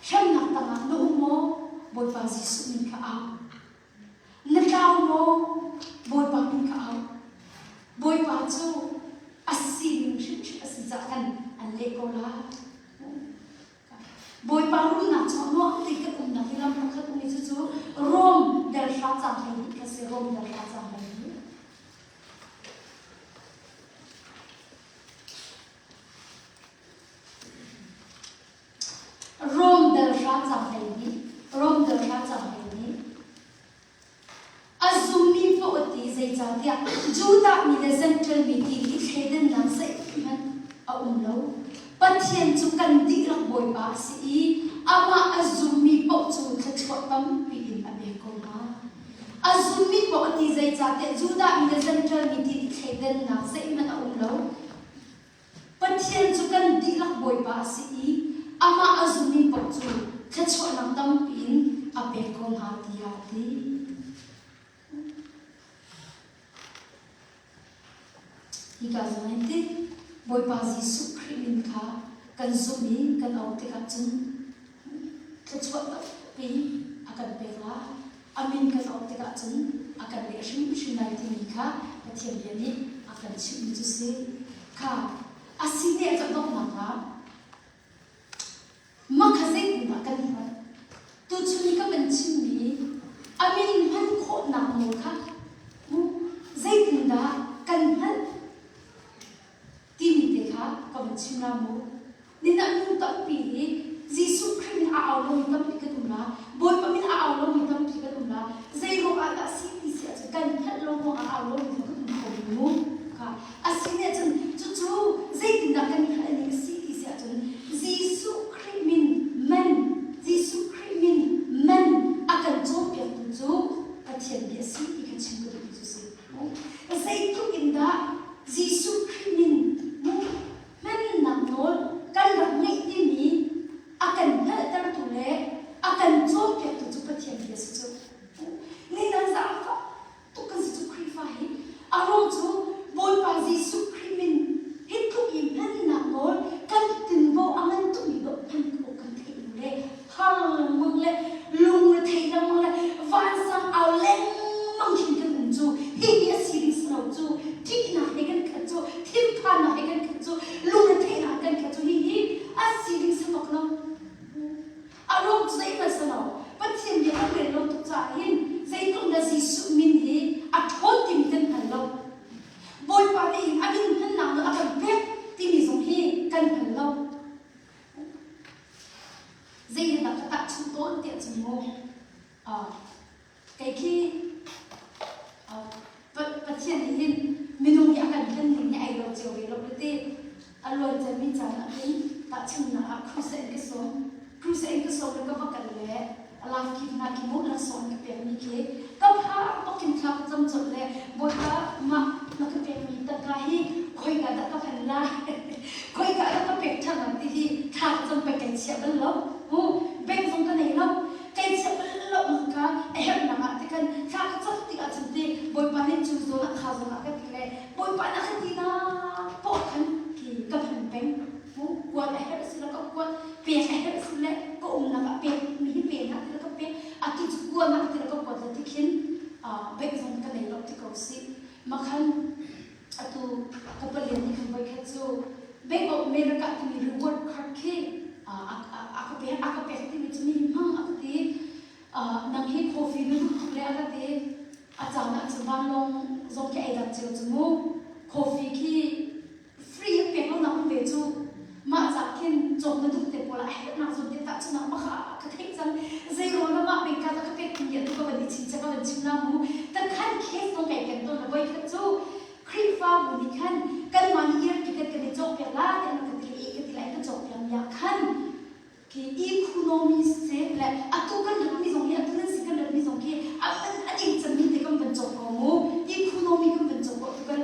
A: hremnak tangah na um maw? Bawipa Jesuh min kha au. Na tlau maw? Bawipa min kha au. Bawipa cu a sining hrimhrim a si caah khan an leh ko lai. Bawipa rumnak cu nuam tein kan umnak hi lam pakhat um i cucu Rom dal hra caang 12 kha si Rom dal hra caang 12. Rom dal hra caang 12 Rom dal hra caang 12 A zummi paoh a ti zeicahtiah Judah mi le Jentail mi ti i thleidannak zeihmanh a um lo. Pathian cu kan dihlak Bawipa a si i amah a zummi paoh cu thluachuah tampi in a pek ko hna. A zummi paoh a ti zeicahtiah Judah mi le Jentail mi ti i thleidannak zeihmanh a um lo. Pathian cu kan dihlak Bawipa a si i amah a zummi paoh cu thluachuahnak tampi in a pek ko hna tiah a ti. Hika zawn in ti Bawipa Jesuh Khrih min kha kan zumh i kan auh tikah cun thluachuah tampi a kan pek lai. A min kan auh tikah cun a kan leh hrimhrim lai timi kha Pathian bia nih a kan chimhmi cu si. Kha a si te a donghnak ah makha zeitindah kan hngalh? Tuchun i ka van chimmi a min hman khawhnak nawl kha zeitindah kan hngalh timi te kha ka van chim la mu. Ninah minung tampi hi Jesuh Khrih min a au lomi tampi kan um la. Bawipa min a au lomi tampi kan um la. Zei ruang ah dah si ti si ahcun kan hngalh lo ruang ah au lomi kan um kho mu. Kha a si nih ahcun cucu zeitindah kan hngalh ning a si ti si ahcun Jesuh Khrih min man Jesuh Khrih min man a kan cawnpiaktu cu Pathian bia a si ti kha chim ka duh cu si. Zeitluk in dah Jesuh Khrih min mu hmannak nawl kan rak ngeih timi a kan hngalhtertu le a kan cawnpiaktu cu Pathian bia si cu. Nidang zaangfah tuk kan si cu Khrihfa hi. A ruang cu Bawipa Jesuh Khrih min hi tluk i hmannak nawl kan tinvo a ngan tukmi dawh hman awk kan theih lo le har lengmang le lungrethei lengmang le vansang au lengmang khin kan um cu hihi a si ding si lo cu ṭihnak he kan khat cu thinphannak he kan khat cu lungretheihnak kan khat cu hihi a si ding si bak lo a ruang cu zeihmanh si lo Pathian bia kan rel lo tuk caah hin zeitluk na Jesuh min hi a ṭhawn timi kan hngal lo Bawipa nih hin a min hmannak nawl a kan pek timi zong hi kan hngal lo Zei he dah ka tahchunh tawn tiah cun mu kei khi Pathian nih hin minung hi a kan hlen ning hi ai lo cio ve lo ti a luan cemmi caan ah hin tahchunhnak ah crusade in ka sawm crusade in ka sawm le ka va kal le life khi hna khi mu laksawng ka pekmi khi ka phar bak in thla ka cam colh le Bawipa mah na ka pekmi tangka hi khoika dah ka hman lai khoika dah ka pek ṭhan lai ti hi thla ka cam peng kai chiah bal lo mu bank zong ka nei lo kai chiah bal lo ka a herhnak ah ti kan thla ka cam tik ahcun ti Bawipa nih cu zawn ah kha zawn ah ka ti le Bawipa na ka ti na poah khan ki ka hman peng mu kuat a herh si le ka kuat pek a herh si le ka umnak ah pek mi hi pe hna ti le ka pek atu cu kuan ah ti le ka kuat le ti khin bank zong ka nei lo ti ko si makhan atu ka palian nih khan voikhat cu Bank of America timi reward card khi a ka pek a ka pek timi cu mi hmang a ka ti nang hi coffee na duh tuk le a ka ti a caan ah cun vanlawng zong khi ei dang cio cu mu coffee khi free an pek lo nak um ve cu mah ca khin cawk na duh te pawl ah a herhnak zawn te tahchun ah maka ka theih cang zei rawl na mah bing ka ka pek ti atu ka van i chim che ka van chim la mu ta khan case zong kai ken tawn la voi khat cu Khrihfabu nih khan kanmah nih ear ticket kan i cawk piak la ti an ka ti le ka ti lai ka cawk piak mi ah khan khi economy se le atu kan rat mi zong hi atu nan si kan rat mi zong khi a man a ding cemmi te kan van cawk ko mu economy kan van cawk ko tu kan.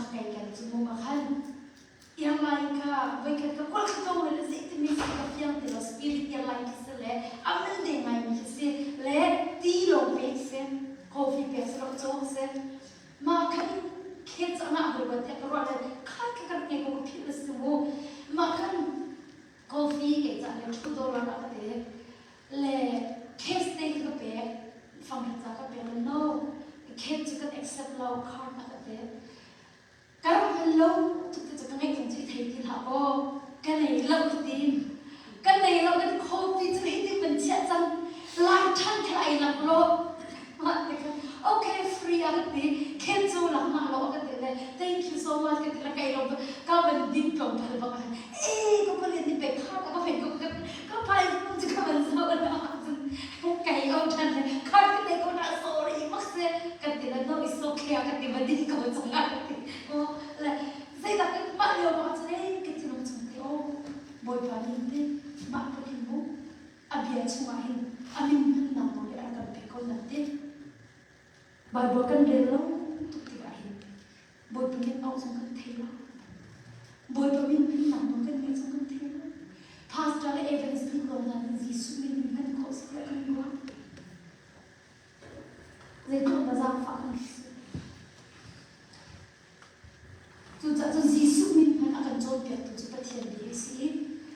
A: Mah kai kan cu mu ma khan airline kha voikhat ka kual ka tong le zei mi si ka fiang ti lo spirit airline khi si le a man de ngai mi khi si le ti lawng pek si coffee pek si lo cawk si ma khan khet anga hoi ba te ka ruah le khat ka kan nge ko ka philh si mu ma khan coffee ke cha le $2 a ka te le cash te ka pek fang ca ka pek le no cash cu kan accept lo card a ka te Ka rak hngal lo tuk te cu ka ngeih zong cu i thei ti hlah kaw ka nei lo ka ti. Ka nei lo ka ti coffee cu hitin kan chiah cang. Lai ṭhan kha ai lak lo. Mah te khan okay free a ka ti. Khen cu lak ngah lo a ka ti le thank you so much ka ti le kai lo ka van din tlawmpal bak ah ee ka palian ni pek kha ka fen ko ka ka phai cu ka van zo na cun kai au ṭhan le card ka nei ko na sorry bak se kan ti le no is okay ka ti va din ko cang ah ka ti le zeidah kan mah lio bak cun ei ka thinlung chung te o bawipa nih te mah tluk hin mu a bia chungah hin a min hmannak nawl le a rak kan pek ko nan ti Bible kan rel lo tuk tikah hin Bawipa min auh zong kan thei lo. Bawipa min hmannak nawl kan ngeih zong kan thei lo. Pastor le evangelist duh lo nain Jesuh min hman khawh si tiah kan ruah. Zeitluk dah zaangfah kan si. Cucaah cun Jesuh min hmanh a kan cawnpiaktu cu Pathian bia a si i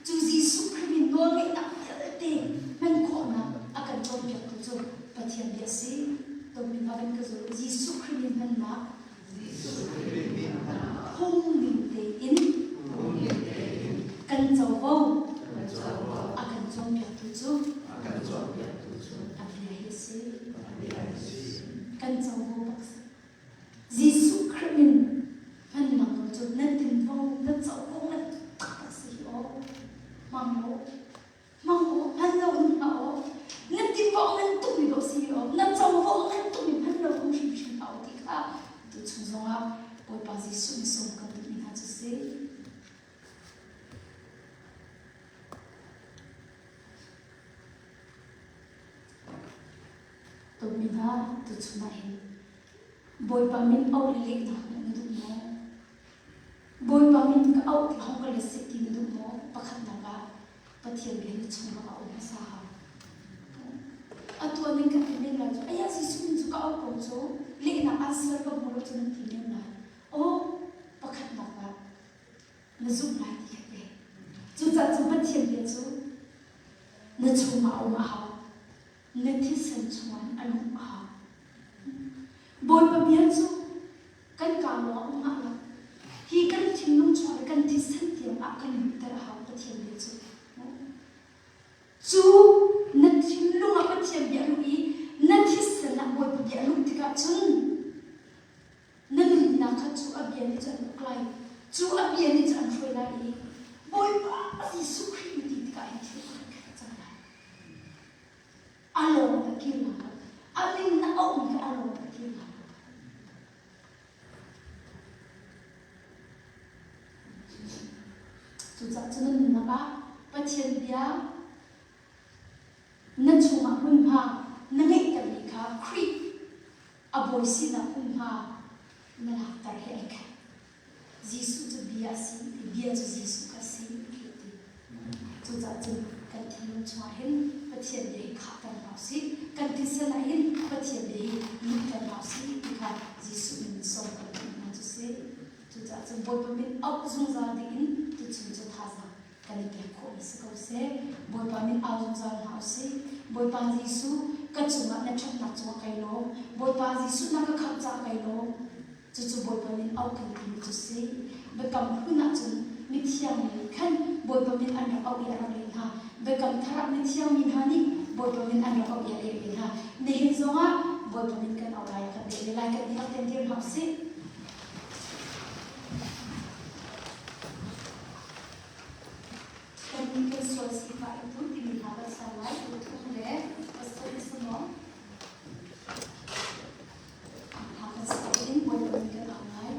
A: cu Jesuh Khrih min nawlngeihnak vialte hman khawhnak a kan cawnpiaktu cu Pathian bia a si. Dawtmi hna van ka zul Jesuh Khrih min hmannak phung ning tein kan covo a kan cawnpiaktu cu a bia hi a si. Kan covo bak si. Jesuh Khrih min hmannak nawl cu nan tinvo nan covo ngan taktak si hi aw. Hmang u. Hmang u, hman lo in hmang u. Na tinvo ngan tukmi dawh si hi aw. Na covo ngan tukmi hman lo um hrimhrim hlah u ti kha tuchung zongah Bawipa Jesuh nih sawm kan duhmi hna cu si. Dawtmi hna, tuchun ah hin Bawipa min auh le lehnak hmuh na duh maw? Bawipa min ka auh ti hong ka let seh ti na duh maw? Pakhatnak ah Pathian bia na chungah a um hmasa hau. Atu ah nan kan ti men lai cu, aya Jesuh min cu ka auh ko cu, lehnak answer ka hmu lo cu nan ti men lai. Aw, pakhatnak ah na zumh lai ti kha te. Cucaah cu Pathian bia cu na chungah a um a hau. Na thisen chungah a luh a hau. Bawipa bia cu kan kaa lawng ah um hlah lo. Hi kan thinlung chung le kan thisen tiang ah kan luhter a hau Pathian bia cu. Cu na thinlung ah Pathian bia a luh i na thisen ah Bawipa bia a luh tikah cun na nunnak kha cu a bia nih cun an uk lai. Cu a bia nih cun an hruai lai i Bawipa Jesuh Khrih na ti tikah hin thil pakhat khat a cang lai. A lawng a kir lai lo. A min na auhmi kha a lawng a kir lai lo. Cucaah cu na nunnak ah Pathian bia na chungah hmunhma na ngeihtermi kha Khrih a bawi sinak hmunhma na lakter he ai khat. Jesuh cu bia a si i bia cu Jesuh kha a si ti a ti. Cucaah cun kan thinlung chungah hin Pathian bia hi khahter hna usih. Kan thisen ah hin Pathian bia hi luhter hna usih ti kha Jesuh min in sawm kan duh hna cu si. Cucaah cun Bawipa min auh zungzal dingin tuchun cu thazaang kan i pek khawhmi si ko seh. Bawipa min au zungzal hna usih. Bawipa Jesuh, ka cungah na ṭhatnak cungah kai lawm. Bawipa Jesuh na ka khamh caah kai lawm. Cucu Bawipa min auh kan timi cu si. Biakam hlun ahcun mithiang mi nih khan Bawipa min an rak auh i a rak leh hna. Biakam thar ah mithiang mi hna nih Bawipa min an rak auh i a leh ve hna. Nihin zongah Bawipa min kan auh lai, kan leh ve lai, kan dihlak tein dir hna usih. Kannih kan sual sifah in tun timi hla kan sa lai. Thum le pastor i sumawng. Hla kan sa in Bawipa min kan au lai.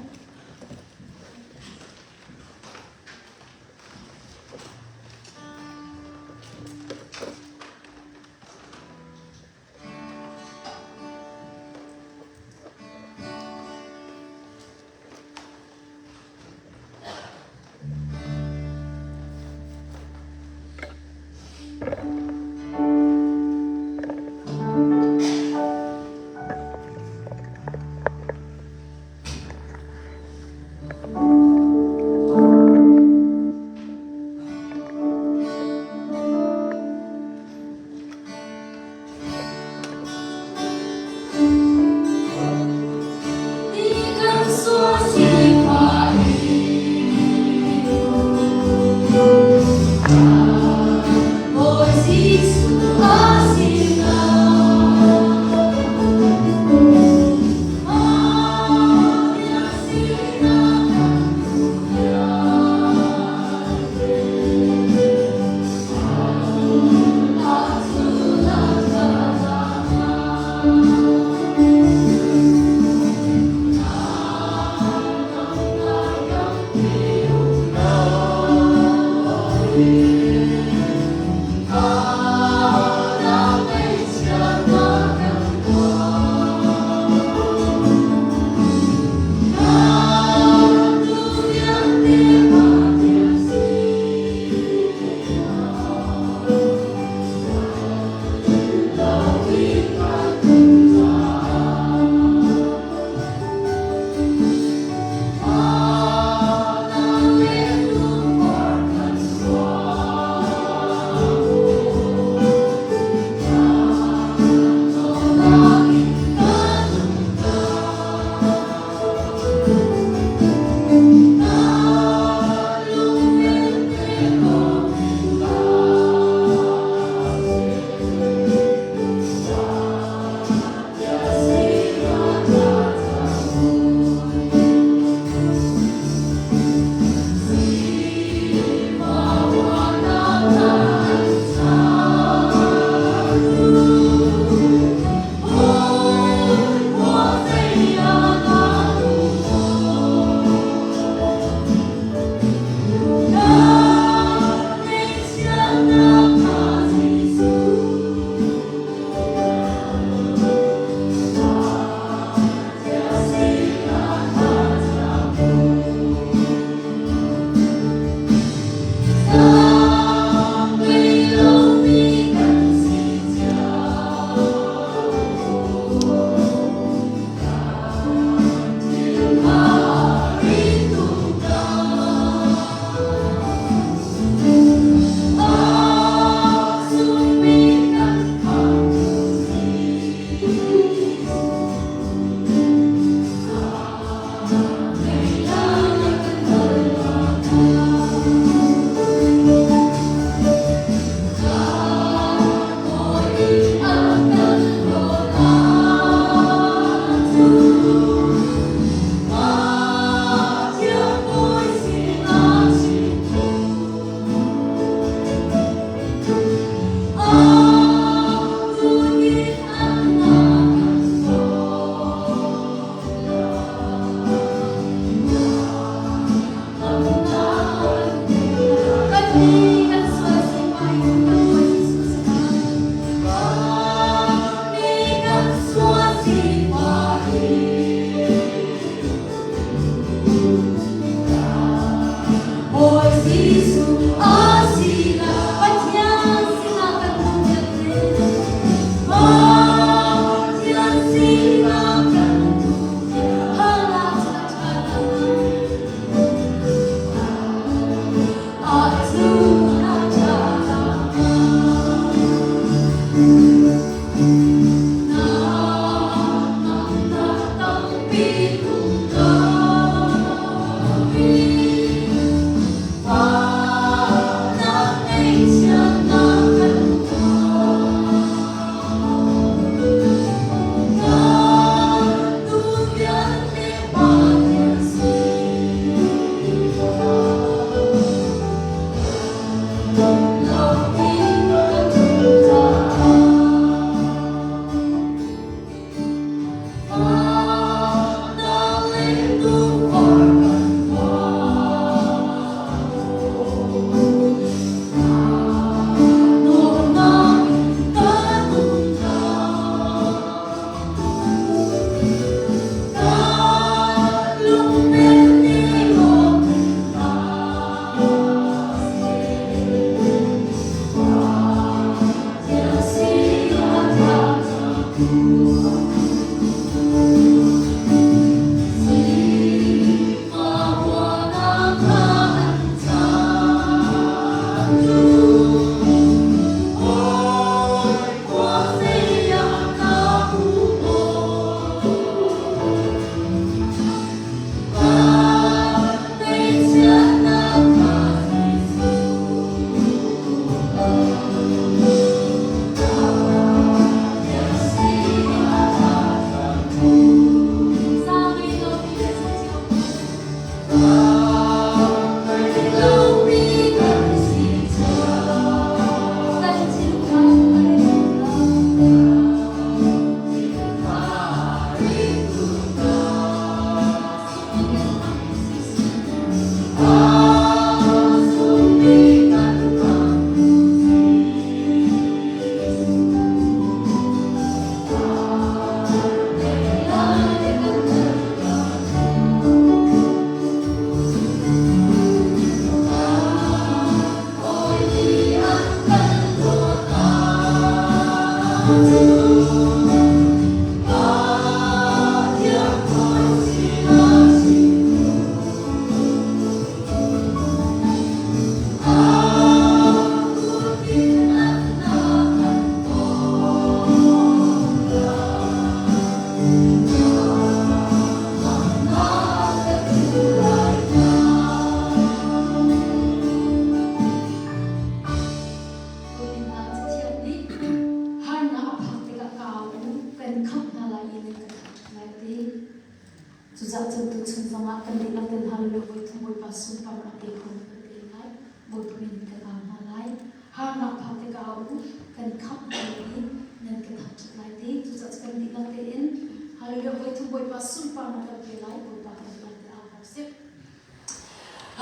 A: Bawipa sunparnak kan pe lai. Bawipa kan biak ti au hna usih.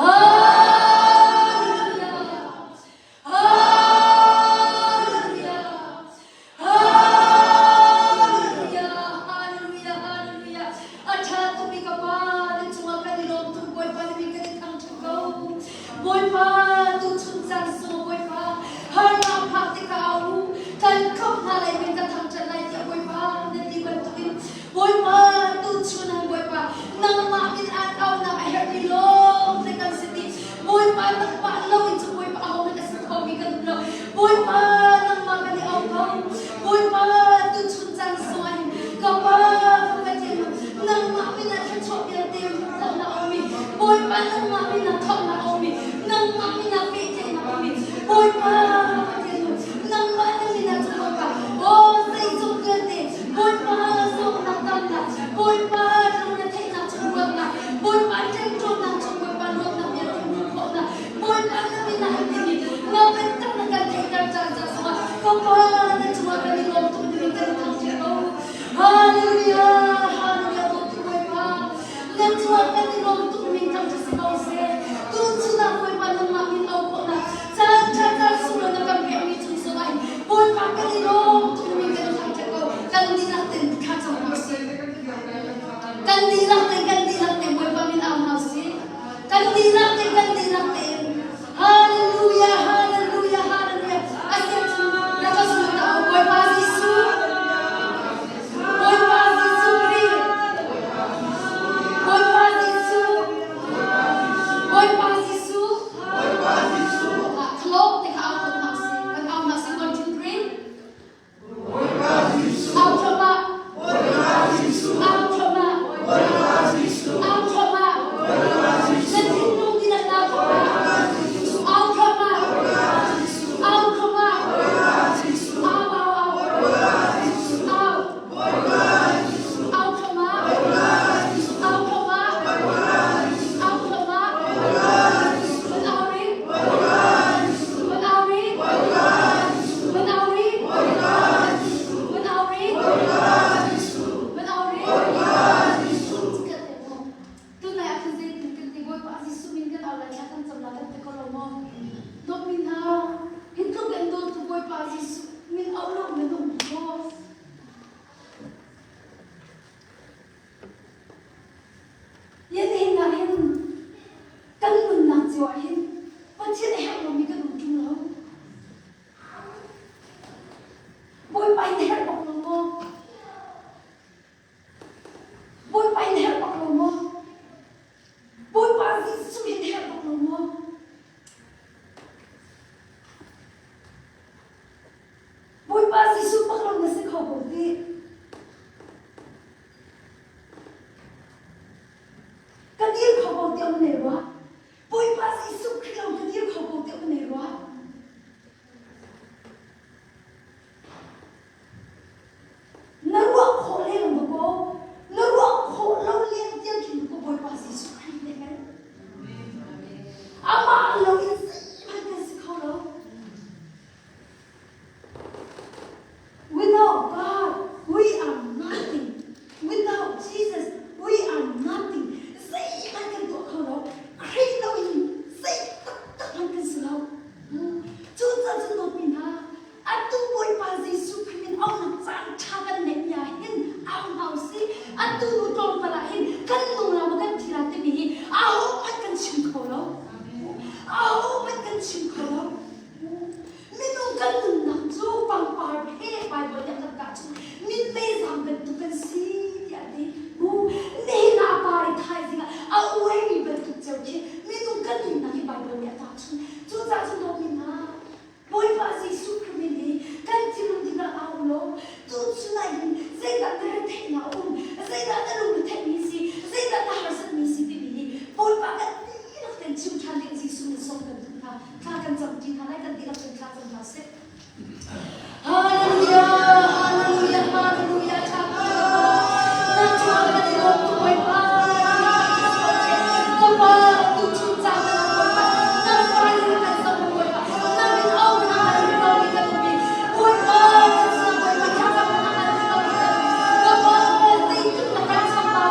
A: Hallelujah! Hallelujah! Hallelujah! Hallelujah! Hallelujah! A ṭha tukmi ka Pa, na cungah kan i lawm tuk Bawipa na min kan i thangṭhat ko. Bawipa, tuchun caan sung Bawipa, harnak phak tikah au u, kan khamh hna lai min ka thangṭhat lai tiah Bawipa na ti bantukin Bawipa, tuchun ah Bawipa, nangmah min aan aunak a herhmi lawng te kan si ti. Bawipa, nangmah lo in cu Bawipa ahohmanh a si khomi kan um lo. Bawipa, nangmah kan i au ko. Bawipa, tuchun caan sungah hin ka Pa, ka Pathian, nangmah min ah thluachuah vialte hmuhkhawhnak a ummi, Bawipa, nangmah min ah khamhnak a ummi, nangmah min ah pehtlaihnak a ummi, Bawipa, ka Pathian, nangmah na min ah cun Bawipa, aw zeizong vialte Bawipa zawtnak damnak, Bawipa lungretheihnak chung luatnak, Bawipa ṭemṭawnnak chung Bawipa luatnak vialte hmuh khawhnak, Bawipa na min ah an timi na biatak na kan theihter caan ca zongah ka Pa na cungah kan i lawm tuk dingin kan i thangṭhat ko. Hallelujah! Hallelujah! Dawtu Bawipa, na cungah kan i lawm tuk min thangṭhat si ko seh. Tuchun ah Bawipa nangmah min au khawhnak caan ṭha caan sunglawi na kan pekmi cung zongah hin Bawipa kan i lawm tuk min kan i thangṭhat ko. Kan dihlak tein thla cam hna usih. Kan dihlak tein kan dihlak tein Bawipa min au hna usih. Kan dihlak tein kan dihlak tein Hallelujah Hallelujah Hallelujah Asiah cu na ka zul ta o Bawipa Jesuh Bawipa Jesuh Khrih Bawipa Jesuh Bawipa Jesuh Thlawk te kha au ko hna usih. Kan au hna usih. 1, 2, 3. Au thluahmah. Au thluahmah. Au thluahmah. Na thinlung dihlak in au thluahmah. Au thluahmah. Au thluahmah. Au, au, au. Au. Au thluahmah. Au thluahmah. Au thluahmah. Kan au rih. Kan au rih. Kan au rih. Kan au rih. Kan au rih. Tunai ah khan zeitin kan ti Bawipa Jesuh min kan au lai thla kan cam la kan ti ko lo maw? Dawtmi hna, hi tluk in dawtu Bawipa Jesuh min auh lo na nung maw? Yan hin ah hin kan nunnak cio ah hin Pathian a herh lomi kan um ṭung lo. Bawipa in herh bak lo maw? Bawipa in herh bak lo maw? Bawipa Jesuh in herh bak lo maw? Bawipa Jesuh bak lo na si kho ko ti. Ka dir kho ko ti um ne rua. Bawipa Jesuh Khrih lo ka dir kho ko ti um ne rua. Na ruah khawh leng ma ko? Na ruah khawh lo leng tiang khin ko Bawipa Jesuh Khrih nih kan Amah lo in zeihmanh kan si kho lo. Without God, we are nothing. Without Jesus, we are nothing. Zeihmanh kan tuah kho lo. Khrih lo in zei taktak hmanh kan si lo. Cucaah cun dawtmi hna, atu Bawipa Jesuh Khrih min auhnak caan ṭha kan neih mi ah hin au hna usih. Atu nu tlawmpal ah hin kan nung la maw kan thi la timi hi ahohmanh kan chim kho lo. Ahohmanh kan chim kho lo. Minung kan nunnak cu pangpar he Baibal nih a kan tahchunh. Minmei zam bantuk kan si tiah a ti. Nihin ah a par i thaizing ah a uaimi bantuk cio khi minung kan nunnak hi Baibal nih a tahchunh. Cucaah cun dawtmi hna, Bawipa Jesuh Khrih min hi kan thinlung dingah au law tuchun ah hin zeidah na retheihnak a um, zeidah na lungretheihmi si, zeidah na harsatmi si timi hi Bawipa kan dihlak tein chim ṭhan ding Jesuh nih sawm kan duh hna. Thla kan camṭi hna lai, kan dihlak tein thla cam hna sih. Hallelujah, hallelujah, hallelujah. Ṭha Na ṭuan kan i lawm tuk Bawipa. Ka Pa, tuchun caan na Bawipa. Na fale kan zoh Bawipa. Na min au na kan ko mi kan um i Bawipa kan sinah Bawipa thlacam na kan ko mi kan um. Ka Pa, zeitluk na kan chambau.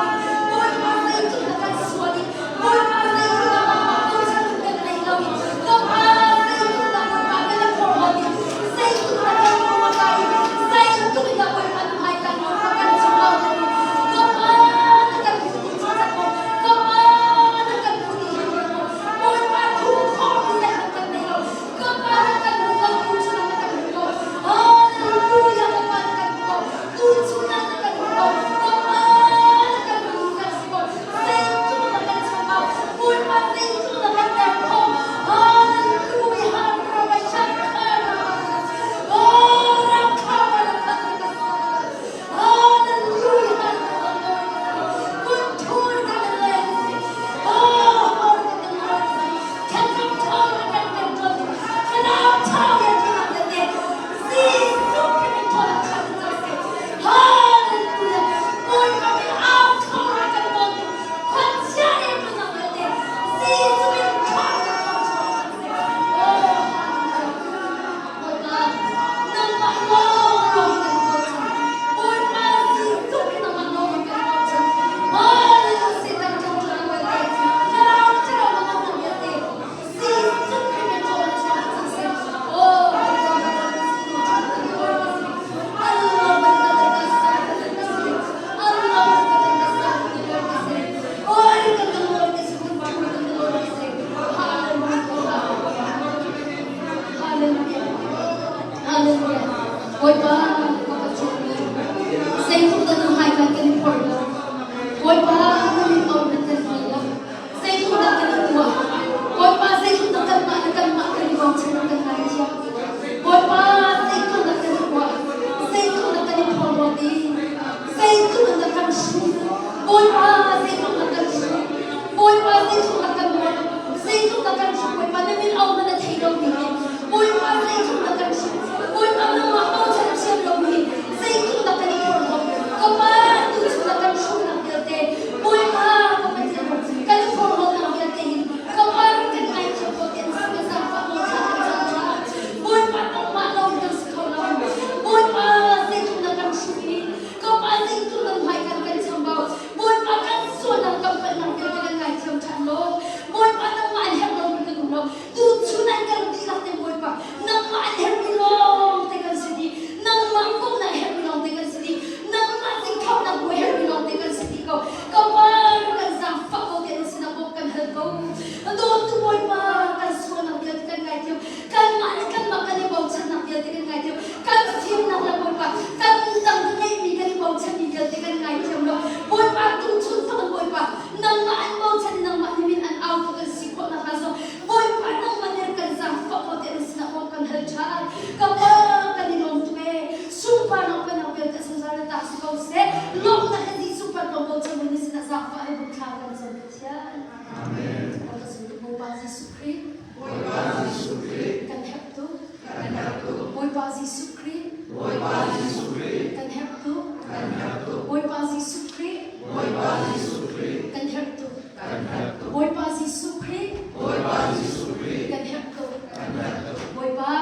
A: Dawtu Bawipa, kan sualnak vialte kan ngaithiam. Kanmah le kanmah kan i bochannak vialte kan ngaithiam. Kan fimnak le Bawipa, kan tang ka ngeihmi kan i bochanmi vialte kan ngaithiam lo. Bawipa, tuchun thawng Bawipa, nangmah an bochan, nangmah nih min an au tu kan si khawh nakhnga zong Bawipa nangmah nih kan zaangfah ko tiah na sinah bawm kan hal ṭhan. Ka Pa, kan i lawm tuk ee. Sunparnak pennak vialte zungzal na ta si ko seh. Lawmhnak he Jesuh pan ko bochan in na sinah zaangfah he bukthla kan cam Pathian.
B: Amen.
A: Bawipa Jesuh Khrih.
B: Bawipa Jesuh Khrih.
A: Kan herh tuk.
B: Kan herh tuk.
A: Bawipa Jesuh Khrih.
B: Bawipa Jesuh Khrih.
A: Kan herh tuk.
B: Kan herh tuk.
A: Bawipa Jesuh Khrih.
B: Bawipa Jesuh Khrih.
A: Kan herh tuk.
B: Kan herh tuk.
A: Bawipa Jesuh Khrih.
B: Bawipa Jesuh Khrih.
A: Kan herh tuk.
B: Kan herh tuk.
A: Bawipa.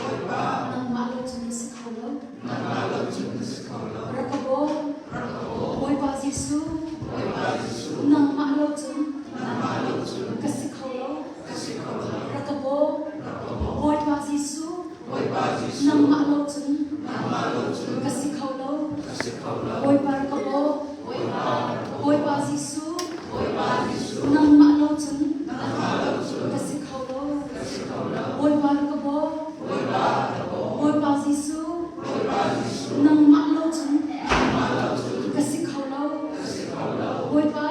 B: Bawipa.
A: Nangmah lo cun na si kho lo.
B: Nangmah lo cun na si kho lo.
A: Rak ka bawm.
B: Rak ka bawm.
A: Bawipa Jesuh.
B: Bawipa Jesuh.
A: Nangmah lo cun.
B: Nangmah lo cun.
A: Ka si kho lo.
B: Ka si kho lo.
A: Rak ka bawm.
B: Rak ka bawm.
A: Bawipa Jesuh.
B: Bawipa Jesuh.
A: Nangmah lo cun.
B: Nangmah lo cun.
A: Ka si kho lo.
B: Ka si kho lo.
A: Bawipa rak ka bawm.
B: Bawipa rak ka bawm.
A: Bawipa Jesuh.
B: Bawipa Jesuh.
A: Nangmah lo cun.
B: Nangmah lo cun.
A: Ka si kho lo.
B: Ka si kho lo.
A: Bawipa rak ka bawm.
B: Bawipa rak ka bawm.
A: Bawipa Jesuh.
B: Bawipa Jesuh.
A: Nangmah lo cun.
B: Nangmah lo cun.
A: Ka si kho lo.
B: Ka si kho lo.
A: Bawipa.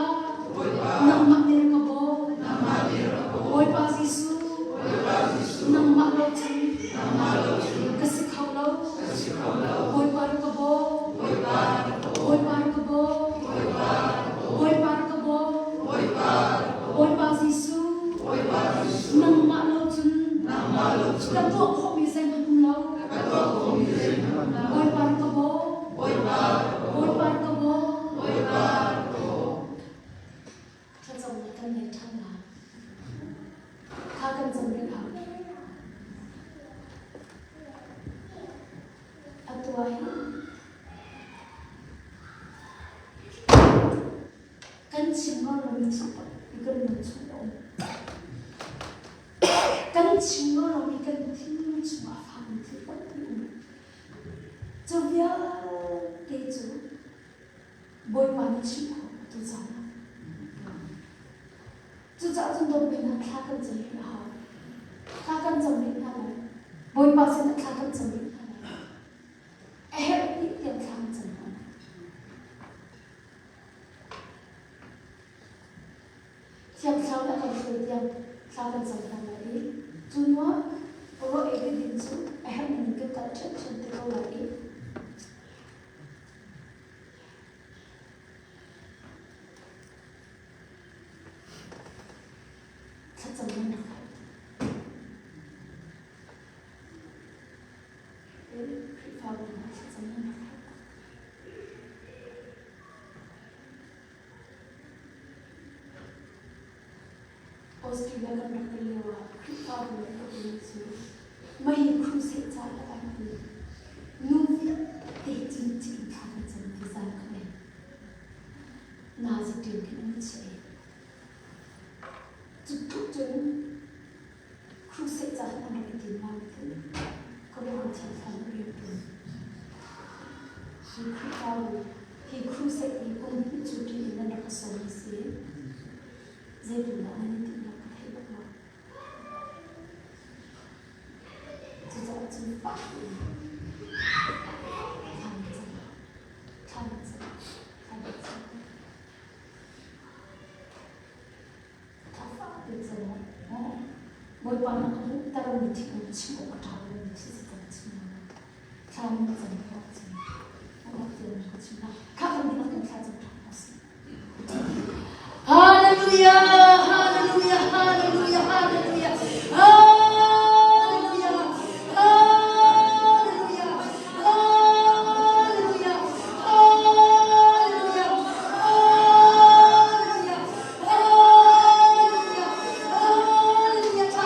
B: Bawipa.
A: Nangmah nih rak ka bawm.
B: Nangmah nih rak ka bawm.
A: Bawipa Jesuh.
B: Bawipa Jesuh.
A: Nangmah lo cun.
B: Nangmah lo cun.
A: Ka si kho lo.
B: Ka si kho lo.
A: Bawipa rak ka bawm.
B: Bawipa rak ka bawm.
A: Bawipa rak ka bawm.
B: Bawipa rak ka bawm.
A: Bawipa rak ka bawm.
B: Bawipa rak ka bawm.
A: Bawipa Jesuh.
B: Bawipa Jesuh.
A: Nangmah lo cun.
B: Nangmah lo cun.
A: Ka tuah khawhmi zeihmanh um lo.
B: Ka tuah khawhmi zeihmanh um lo.
A: Bawipa rak ka bawm.
B: Bawipa rak ka bawm.
A: Bawipa rak ka bawm.
B: Bawipa rak ka bawm.
A: Thlacamnak kan ngei ṭhan lai. Thla kan cam rih hau. Atu ah hin kan chim ngam lomi thil tampi kan lung chung a um. Kan chim ngam lomi kan thinlung chungah a fakmi thil tampi um. Cu vialte cu Bawipa nih chimh khawh atu caan ah. Cucaah cun dawtmi hna thla kan cam rih a hau. Thla kan cam rih hna lai. Bawipa sinah thla kan cam rih hna lai. A herh dih tiang thla kan cam hna lai. Thiang Thlarau nih a kan hruai tiang thla kan cam hna lai i cu hnuah rawl ei ding ding cu a herh ning in kan kal ṭhiamṭhiam te ko lai i Thlacam nan rak herh. Khrihfabu hna thlacam nan rak herh. Australia kan rak kal lio ah Khrihfabu le ka pu cu mei crusade ca ka kan ti. Nu vialte cingcing in thla kan cam ti zan ka ngei. Nazi ṭin khin an chiah i cu tluk cun crusade ca khan an rak i tim lai ti ka ruang thiam thlam rian ṭuan. Hi Khrihfabu hi crusade hi kum hnih cu ṭin in nan rak ka sawm a si. Zeitindah nan i timhnak ka theih bak lo. Cucaah cun fak tein thla nan cam. Thla nan cam. Thla nan cam. Thla fak tein cam awk. Bawipa na ka hmuhtermi thil chim awk a ṭha lomi thil si cang chim lo. Thla nan cam awk cun awk tiang ka chim hna. Kha kan dihlak in thla cam ṭhan hna sih. Hallelujah! Hallelujah! Hallelujah! Hallelujah! Hallelujah! Hallelujah! Hallelujah! Hallelujah! Hallelujah! Hallelujah! Hallelujah!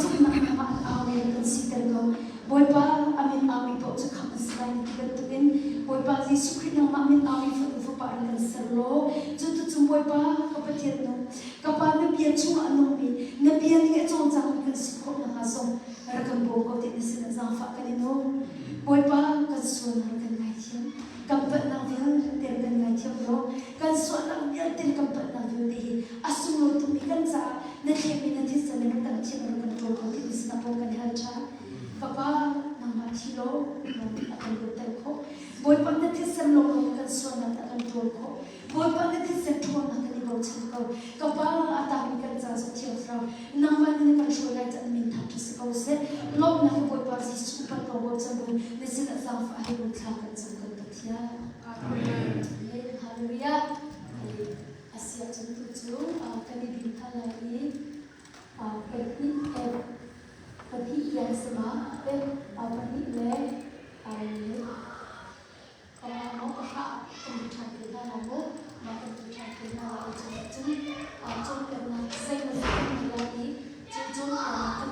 A: zumhnak nangmah an aumi kan siter ko. Bawipa a min aumi paoh cu khamh an si lai na ti bantukin Bawipa Jesuh Khrih nangmah min aumi fanu fapa in kan ser law cu tucun Bawipa ka Pathian nung ka Pa na bia chungah a nungmi na bia ning a cawlcangmi kan si khawh nakhnga zong rak kan bawm ko ti na sinah zaangfah kan in nawl. Bawipa kan sualnak rak kan ngaithiam kan palhnak vialte rak kan ngaithiam law kan sualnak vialte le kan palhnak vialte hi a sunglawi tukmi kan caah na thlehmi na thisen in rak kan thiam rak kan ṭawl ko ti na sinah bawm kan hal ṭhan. Ka Pa, nangmah thi law a kan luatter khawh. Bawipa na thisen lawnglawng kan sualnak a kan ṭawl khawh. Bawipa na thisen ṭhawnnak kan i bochan ko. Ka Pa, a tangmi kan ca cu Thiang Thlarau, nangmah nih na kan hruai lai ca'h na min thangṭhat si ko seh. Lawmhnak hi Bawipa Jesuh upat ko bochan bu na sinah zaangfah hei bu thla kan cam kan Pathian.
B: Amen.
A: Hallelujah. A si ahcun tu cu kan i din hna lai i pahnih pahnih tiang sama pahnih le panga maw pahra kan i ṭhan te hna lai maw mah kan i ṭhan te hna lai i cu ahcun cawnpiaknak zeimaw zat kan ngei lai i cu cawnpiaknak kan.